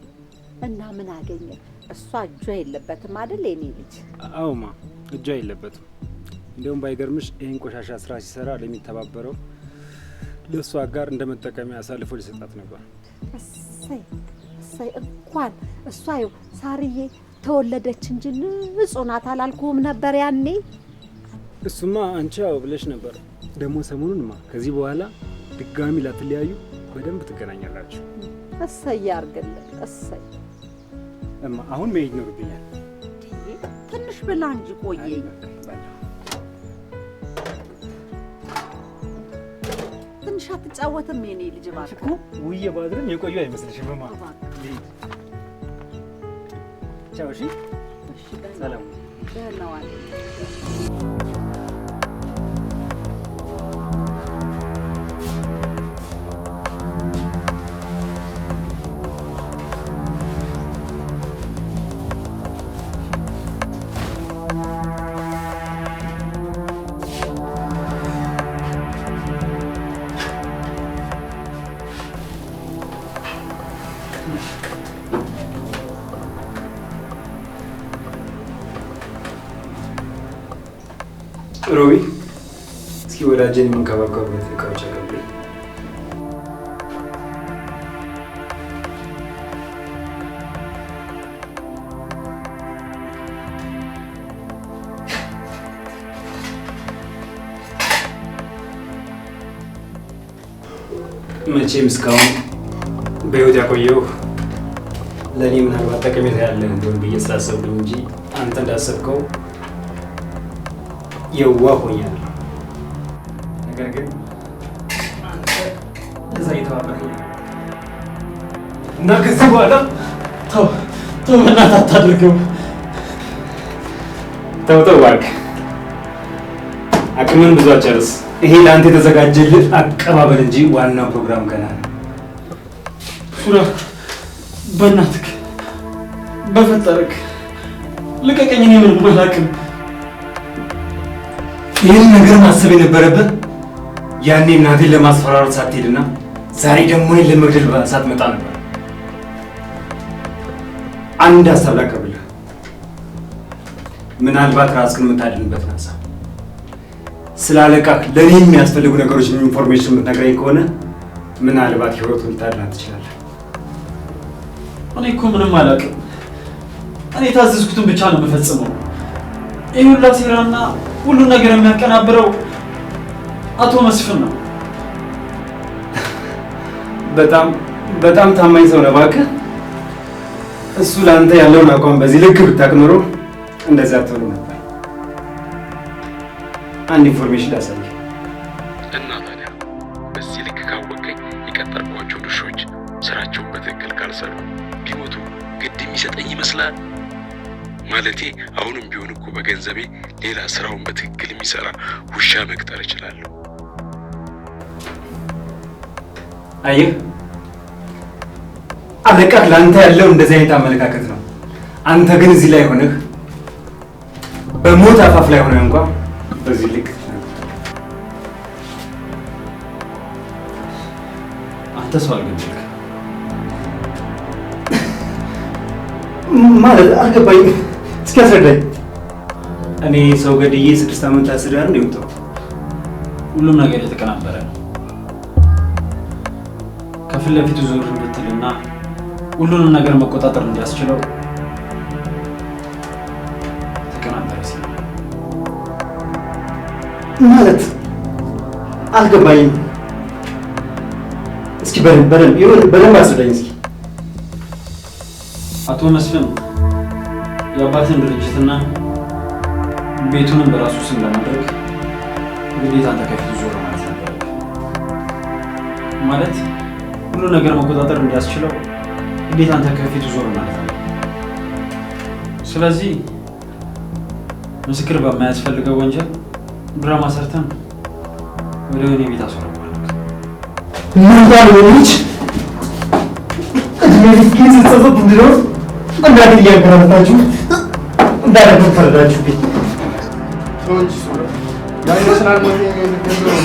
እና ምን አገኘ? እሷ እጇ የለበትም አይደል የኔ ልጅ? አዎማ እጇ የለበትም። እንደውም ባይገርምሽ ይሄን ቆሻሻ ስራ ሲሰራ ለሚተባበረው ለእሷ ጋር እንደመጠቀሚያ አሳልፎ ሊሰጣት ነበር። እሰይ እሰይ፣ እንኳን እሷ ይኸው ሳርዬ ተወለደች እንጂ ንጹህ ናት አላልኩህም ነበር ያኔ? እሱማ አንቺ ያው ብለሽ ነበር። ደግሞ ሰሞኑንማ ከዚህ በኋላ ድጋሚ ላትለያዩ በደንብ ትገናኛላችሁ። እሰይ ያርግልን። እሰይ እማ አሁን መሄድ ይኖርብኛል። ትንሽ ብላ እንጂ ቆየኝ። ትንሽ አትጫወትም የኔ ልጅ? እባክህ ውዬ ባድርም የቆዩ አይመስልሽም እማ። ቻው። እሺ፣ ሰላም። ደህና ዋል። ሮቢ፣ እስኪ ወዳጄን የምንከባከብበት እቃዎች አቀብለኝ። መቼም እስካሁን በህይወት ያቆየው ለእኔ ምናልባት ጠቀሜታ ያለ እንደሆን ብዬ ስላሰብኩኝ እንጂ አንተ እንዳሰብከው የዋህ ሆኛለሁ። ነገር ግን አንተ እዛ እየተባበርከኝ እና ከዚህ በኋላ ተው ተው፣ በእናትህ አታድርገው። ተው ተው እባክህ፣ አቅምን ብዙ አጨርስ። ይሄ ለአንተ የተዘጋጀልህ አቀባበል እንጂ ዋናው ፕሮግራም ገና ነው። ሱራ፣ በእናትህ በፈጠረክ ልቀቀኝ። እኔ ምንም አላውቅም። ይህን ነገር ማሰብ የነበረብህ ያኔ እናቴን ለማስፈራራት ሳትሄድና ዛሬ ደግሞ እኔን ለመግደል ሳትመጣ ነበር። አንድ ሀሳብ ላቀርብልህ፣ ምናልባት ራስህን የምታድንበትን ሀሳብ። ስለ አለቃህ ለእኔ የሚያስፈልጉ ነገሮች information የምትነግረኝ ከሆነ ምናልባት ህይወቱን ልታድናት ትችላለህ። እኔ እኮ ምንም አላውቅም። እኔ የታዘዝኩትን ብቻ ነው የምፈጽመው። ይህ ሁላ ሴራና ሁሉን ነገር የሚያቀናብረው አቶ መስፍን ነው። በጣም በጣም ታማኝ ሰው ነው እባክህ። እሱ ለአንተ ያለውን አቋም በዚህ ልክ ብታውቅ ኖሮ እንደዛ አትሆንም ነበር። አንድ information ላሳይህ። እና ታዲያ በዚህ ልክ ካወቀኝ የቀጠርኳቸው ውሾች ስራቸውን በትክክል ካልሰሩ ቢሞቱ ግድ የሚሰጠኝ ይመስላል? ማለቴ አሁንም ቢሆን እኮ በገንዘቤ ሌላ ስራውን በትክክል የሚሰራ ውሻ መቅጠር እችላለሁ። አየህ፣ አለቃህ ለአንተ ያለው እንደዚህ አይነት አመለካከት ነው። አንተ ግን እዚህ ላይ ሆነህ በሞት አፋፍ ላይ ሆነህ እንኳን በዚህ ልክ አንተ ሰው አልገደልክም ማለት አልገባኝም። እስኪ አስረዳኝ። እኔ ሰው ገድዬ 6 ዓመት ታስሬ አይደል የወጣሁት? ሁሉም ነገር የተቀናበረ ነው። ከፊት ለፊቱ ዞር እንድትልና ሁሉንም ነገር መቆጣጠር እንዲያስችለው የተቀናበረ ሲል ማለት አልገባኝም። እስኪ በደንብ በደንብ በደንብ አስረዳኝ እስኪ። አቶ መስፍን የአባትን ድርጅትና ቤቱንም በራሱ ስም ለማድረግ ግዴታ አንተ ከፊቱ ዞር ማለት ነበረብህ። ማለት ሁሉ ነገር መቆጣጠር እንዲያስችለው ግዴታ አንተ ከፊቱ ዞር ማለት ነው። ስለዚህ ምስክር በማያስፈልገው ወንጀል ድራማ ሰርተን ወደ ወህኒ ቤት አስወረወርንህ። ምን ባል ልጅ እድሜ ልኬን ስጸጸት እንድኖር እናቴን እያንከራተታችሁ እንዳደረግ ፈረዳችሁብኝ። ተው እንጂ ሱራ፣ ያኔ ስላልሞተ የምትገድለው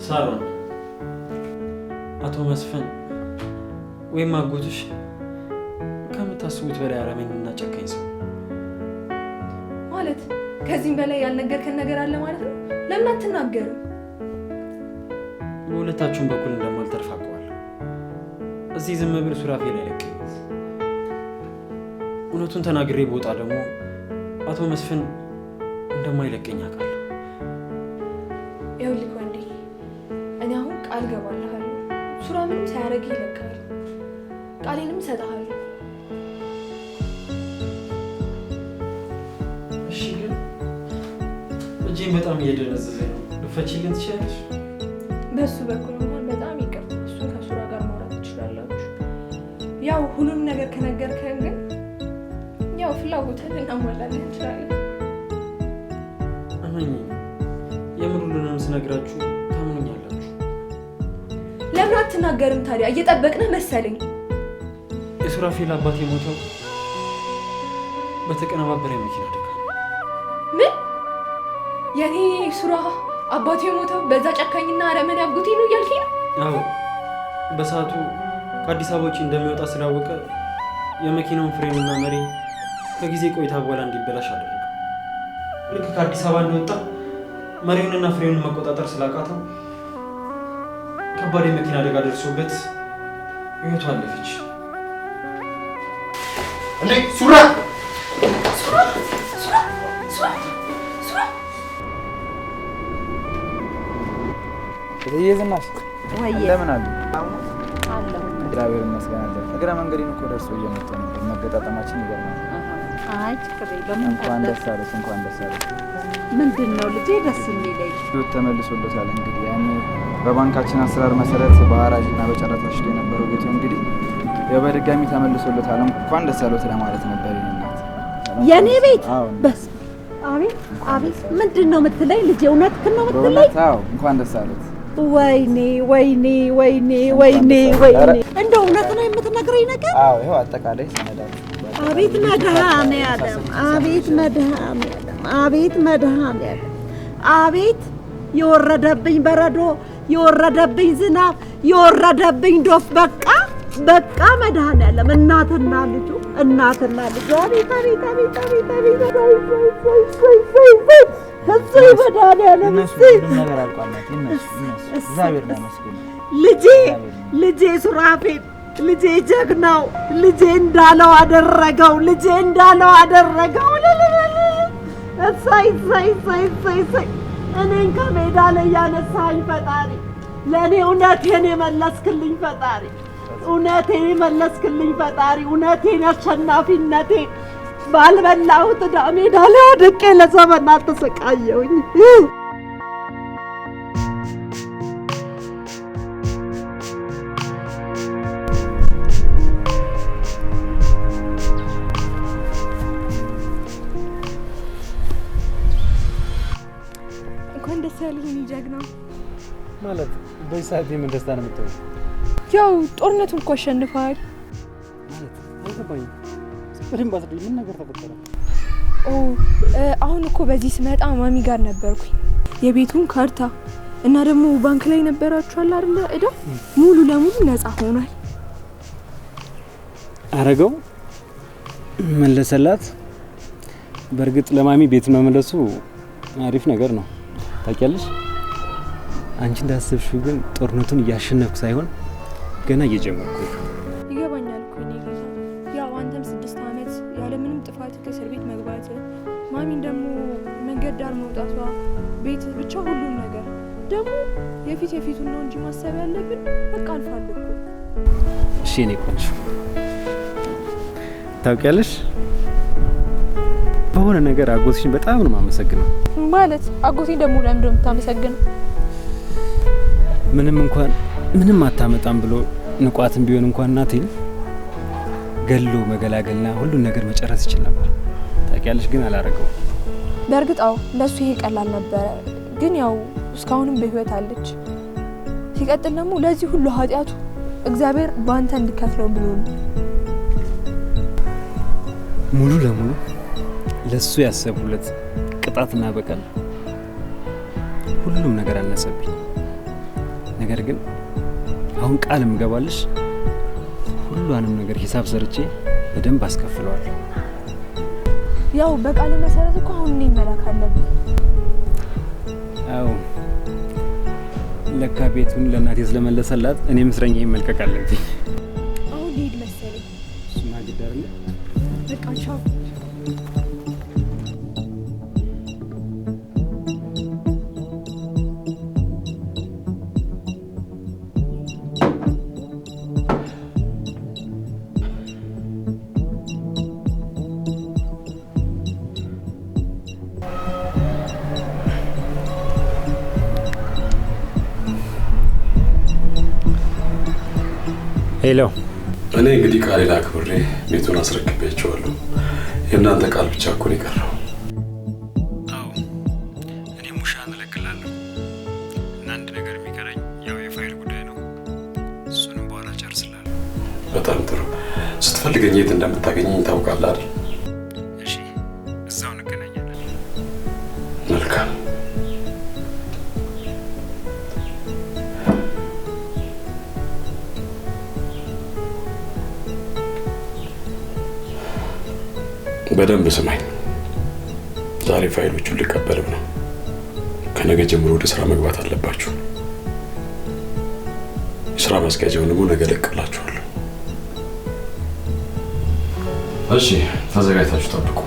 ሳሮን፣ አቶ መስፍን ወይም አጎትሽ ከምታስቡት በላይ አረመኔና ጨካኝ ሰው። ማለት ከዚህም በላይ ያልነገርከን ነገር አለ ማለት ነው? ለምን አትናገርም? በሁለታችሁም በኩል እንደማልተርፍ አውቀዋለሁ። እዚህ ዝም ብል ሱራፌል አይለቀኝም። እውነቱን ተናግሬ ብወጣ ደግሞ አቶ መስፍን እንደማይለቀኝ አውቃለሁ። ይኸውልህ ወንዴ፣ እኔ አሁን ቃል ገባልሃለሁ። ሱራ ምንም ሳያደርግ ይለቅሃል። ቃሌንም እሰጥሃለሁ። እሺ፣ ግን እጄን በጣም እየደነዘዘኝ ነው። ልትፈቺልኝ ትችያለሽ? በሱ በኩል እንኳን በጣም ይቅርታ። እሱን ከሱራ ጋር ማውራት ትችላላችሁ። ያው ሁሉንም ነገር ከነገርከን ግን ያው ፍላጎትህን ልናሟላልህ እንችላለን። እመኚኝ፣ የምር ሁሉንም ስነግራችሁ ታምኑኛላችሁ። ለምን አትናገርም ታዲያ? እየጠበቅንህ መሰለኝ። የሱራፌል አባት የሞተው በተቀነባበረ የመኪና አደጋ ነው። ምን? የኔ ሱራ አባቱ የሞተው በዛ ጨካኝና አረመኔ አጎቴ ነው እያልከኝ ነው? አዎ፣ በሰዓቱ ከአዲስ አበባ ውጭ እንደሚወጣ ስላወቀ የመኪናውን ፍሬንና መሪ ከጊዜ ቆይታ በኋላ እንዲበላሽ አደረገው። ልክ ከአዲስ አበባ እንደወጣ መሪውንና ፍሬኑን መቆጣጠር ስላቃተው ከባድ የመኪና አደጋ ደርሶበት ህይወቱ አለፈች። እንዴ ሱራ! ሱራ! ሱራ! ሱራ! ሱራ! እትዬ ዝናሽ ወይዬ። እንደምን አሉ? አለሁ። እግዚአብሔር ይመስገን አለን። እግረ መንገዴን እኮ ደርሶ እየመጣሁ ነበር። መገጣጠማችን ይገርማል። አይ ችግር የለውም። እንኳን ደስ አለሽ፣ እንኳን ደስ አለሽ። ምንድን ነው ልጄ ደስ የሚለኝ? ህይወት ተመልሶለታል። እንግዲህ ያኔ በባንካችን አሰራር መሰረት በሐራጅ እና በጨረታ ሽጦ የነበረው ቤቱ እንግዲህ ያው በድጋሚ ተመልሶለታል። እንኳን ደስ ያለዎት ለማለት ነበር የኔ እናት። የኔ ቤት አዎ በስ አቤት አቤት፣ ምንድን ነው የምትለኝ ልጄ? እውነትህን ነው የምትለኝ? በእውነት አዎ፣ እንኳን ደስ አለዎት። ወይኔ ወይኔ ወይኔ ወይኔ ወይኔ፣ እንደው እውነት ነው የምትነግረኝ ነገር? አዎ ይኸው አጠቃላይ ሰነዳችሁ አቤት መድኃኔዓለም፣ አቤት መድኃኔዓለም፣ አቤት መድኃኔዓለም፣ አቤት የወረደብኝ በረዶ፣ የወረደብኝ ዝናብ፣ የወረደብኝ ዶፍ። በቃ በቃ መድኃኔዓለም፣ እናትና ልጁ እናትና ልጁ። አቤት አቤት አቤት አቤት አቤት እሰይ መድኃኔዓለም፣ እሰይ ሁሉም ነገር አልቋል። እናቴ ይነሱ ይነሱ፣ እግዚአብሔር ይመስገን። ልጄ ልጄ ሱራፌል ልጄ ጀግናው ልጄ እንዳለው አደረገው። ልጄ እንዳለው አደረገው። እሰይ እሰይ እሰይ እሰይ እሰይ! እኔን ከሜዳ ላይ ያነሳኸኝ ፈጣሪ፣ ለእኔ እውነቴን የመለስክልኝ ፈጣሪ፣ እውነቴን የመለስክልኝ ፈጣሪ፣ እውነቴን አሸናፊነቴን ባልበላሁት ዕዳ ሜዳ ላይ ወድቄ ለዘመናት ተሰቃየሁኝ። እንኳን ደስ ያለህ የኔ ጀግና። ማለት በዚህ ሰዓት የምን ደስታ ነው የምትሆነው? ያው ጦርነቱን እኮ አሸንፈሃል። ማለት አልገባኝም። በደንብ አስረዳኝ። ምን ነገር ተፈጠረ? ኦ አሁን እኮ በዚህ ስመጣ ማሚ ጋር ነበርኩኝ። የቤቱን ካርታ እና ደግሞ ባንክ ላይ ነበራችኋል አይደለ? እዳ ሙሉ ለሙሉ ነፃ ሆኗል። አረገው መለሰላት። በእርግጥ ለማሚ ቤት መመለሱ አሪፍ ነገር ነው። ታውቂያለሽ፣ አንቺ እንዳሰብሽው ግን ጦርነቱን እያሸነፍኩ ሳይሆን ገና እየጀመርኩ ነው። ይገባኛል እኮ የኔ ጌታ። ያው አንተም 6 ዓመት ያለምንም ጥፋት ከእስር ቤት መግባት፣ ማሚን ደግሞ መንገድ ዳር መውጣቷ፣ ቤት ብቻ ሁሉም ነገር ደግሞ የፊት የፊቱን ነው እንጂ ማሰብ ያለብን። በቃ አልፏል እኮ። እሺ የኔ ቆንጆ፣ ታውቂያለሽ፣ በሆነ ነገር አጎትሽን በጣም ነው የማመሰግነው። ማለት አጎቴን ደግሞ ለምንድን ነው የምታመሰግነው? ምንም እንኳን ምንም አታመጣም ብሎ ንቋትም ቢሆን እንኳን እናቴን ገሎ መገላገልና ሁሉን ነገር መጨረስ ይችል ነበር። ታውቂያለሽ፣ ግን አላረገው። በእርግጥ አዎ ለሱ ይሄ ቀላል ነበረ፣ ግን ያው እስካሁንም በህይወት አለች። ሲቀጥል ደግሞ ለዚህ ሁሉ ኃጢአቱ እግዚአብሔር በአንተ እንድከፍለው ብሎ ነው። ሙሉ ለሙሉ ለሱ ያሰቡለት ቅጣትና በቀል ሁሉም ነገር አነሰብኝ። ነገር ግን አሁን ቃል የምገባልሽ ሁሉንም ነገር ሂሳብ ሰርቼ በደንብ አስከፍለዋለሁ። ያው በቃል መሰረት እኮ አሁን እኔን መላክ አለብን። አዎ ለካ ቤቱን ለእናቴ ስለመለሰላት እኔም እስረኛዬን መልቀቅ አለብኝ። አሁን ልሂድ መሰለኝ። እሱማ ግድ አይደለ? በቃ ቻው። Hello፣ እኔ እንግዲህ ቃሌን አክብሬ ቤቱን አስረክቤያቸዋለሁ። የእናንተ ቃል ብቻ እኮ ነው የቀረው። አዎ እኔም ውሻን እለቅላለሁ እና አንድ ነገር የሚቀረኝ ያው የፋይል ጉዳይ ነው። እሱንም በኋላ ጨርስላለሁ። በጣም ጥሩ። ስትፈልገኝ የት እንደምታገኘኝ ታውቃለህ አይደል? እሺ፣ እዛው እንገናኛለን። መልካም። በደንብ ስማኝ። ዛሬ ፋይሎቹን ልቀበልም ነው። ከነገ ጀምሮ ወደ ስራ መግባት አለባችሁ። የስራ ማስኪያጃውን ደግሞ ነገ እለቅላችኋለሁ። እሺ፣ ተዘጋጅታችሁ ጠብቁ።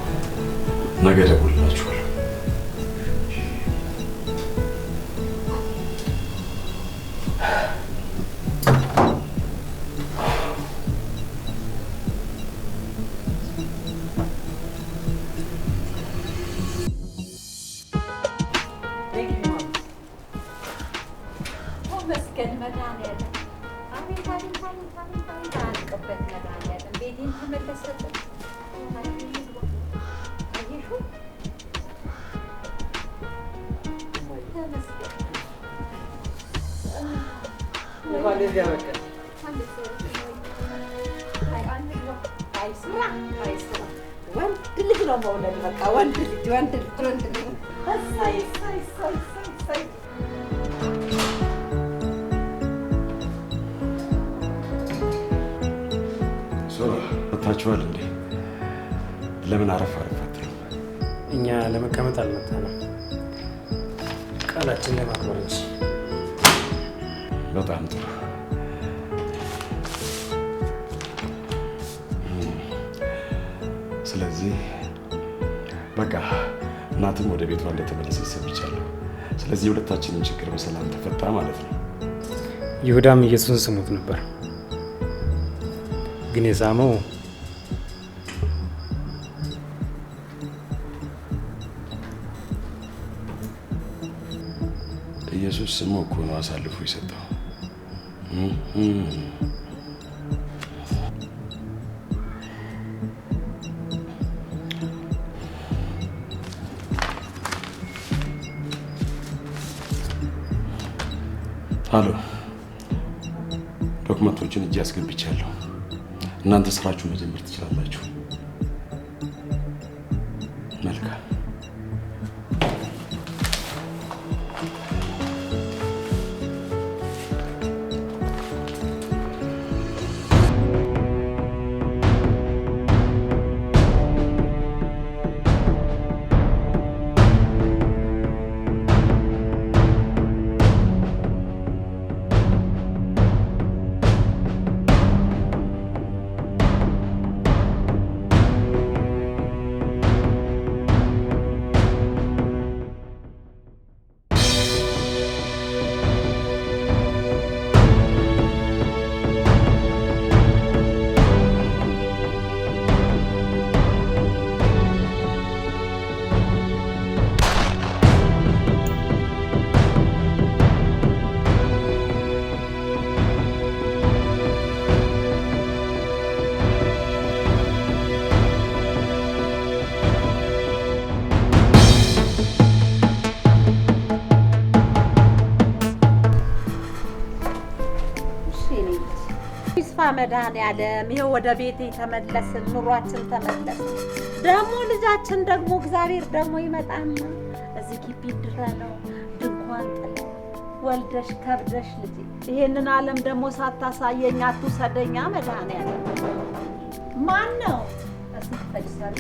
ነገ እደውልላችኋለሁ። ወንድ ልጅ ነው መውለድ። በቃ ወንድ ልጅ ወንድ ልጅ ወንድ ልጅ። እሰይ እሰይ እሰይ እሰይ። ሶራ መታችኋል እንዴ? ለምን አረፍ አረፍ አትሉም? እኛ ለመቀመጥ አልመጣንም፣ ቃላችን ለማክበር እንጂ። በጣም ጥሩ። ስለዚህ በቃ እናትም ወደ ቤቷ እንደተመለሰች ሰምቻለሁ። ስለዚህ የሁለታችንም ችግር በሰላም ተፈታ ማለት ነው። ይሁዳም ኢየሱስን ስሙት ነበር፣ ግን የሳመው ኢየሱስ ስሙ እኮ ነው አሳልፎ የሰጠው። አሎ፣ ዶክመንቶችን እጅ አስገብቻለሁ። እናንተ ስራችሁ መጀመር ትችላላችሁ። መልካም። መድኃኒዓለም። ይኸው ወደ ቤቴ ተመለስን፣ ኑሯችን ተመለስን። ደግሞ ልጃችን ደግሞ እግዚአብሔር ደግሞ ይመጣና እዚህ ግቢ ድረ ነው ድንኳን ጥለ ወልደሽ ከብደሽ ልጄ ይሄንን ዓለም ደግሞ ሳታሳየኝ አትውሰደኛ መድኃኒዓለም። ማን ነው? እስኪ ክፈች ሳሪ።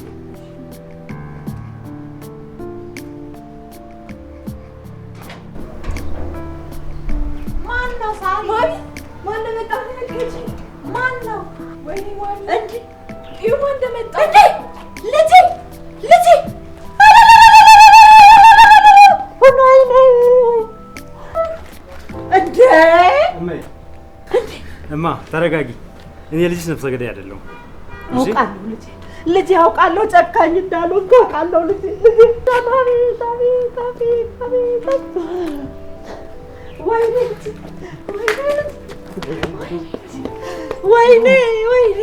ማን ነው ሳሪ? ማሚ ማን እንደመጣ ተመልከቺ። ማን ነው? ወይኔ ማሚ፣ እንዴ እዩ ማን እንደመጣ! እንዴ ልጄ ልጄ! እንዴ እማ ተረጋጊ። እኔ ልጅሽ ነፍሰ ገዳይ አይደለሁም። እሺ? አውቃለሁ ልጄ ልጄ አውቃለሁ፣ ጨካኝ እንዳልሆንክ አውቃለሁ ልጄ ልጄ። አቤት አቤት አቤት አቤት! ወይኔ ልጄ ወይኔ ወይኔ ወይኔ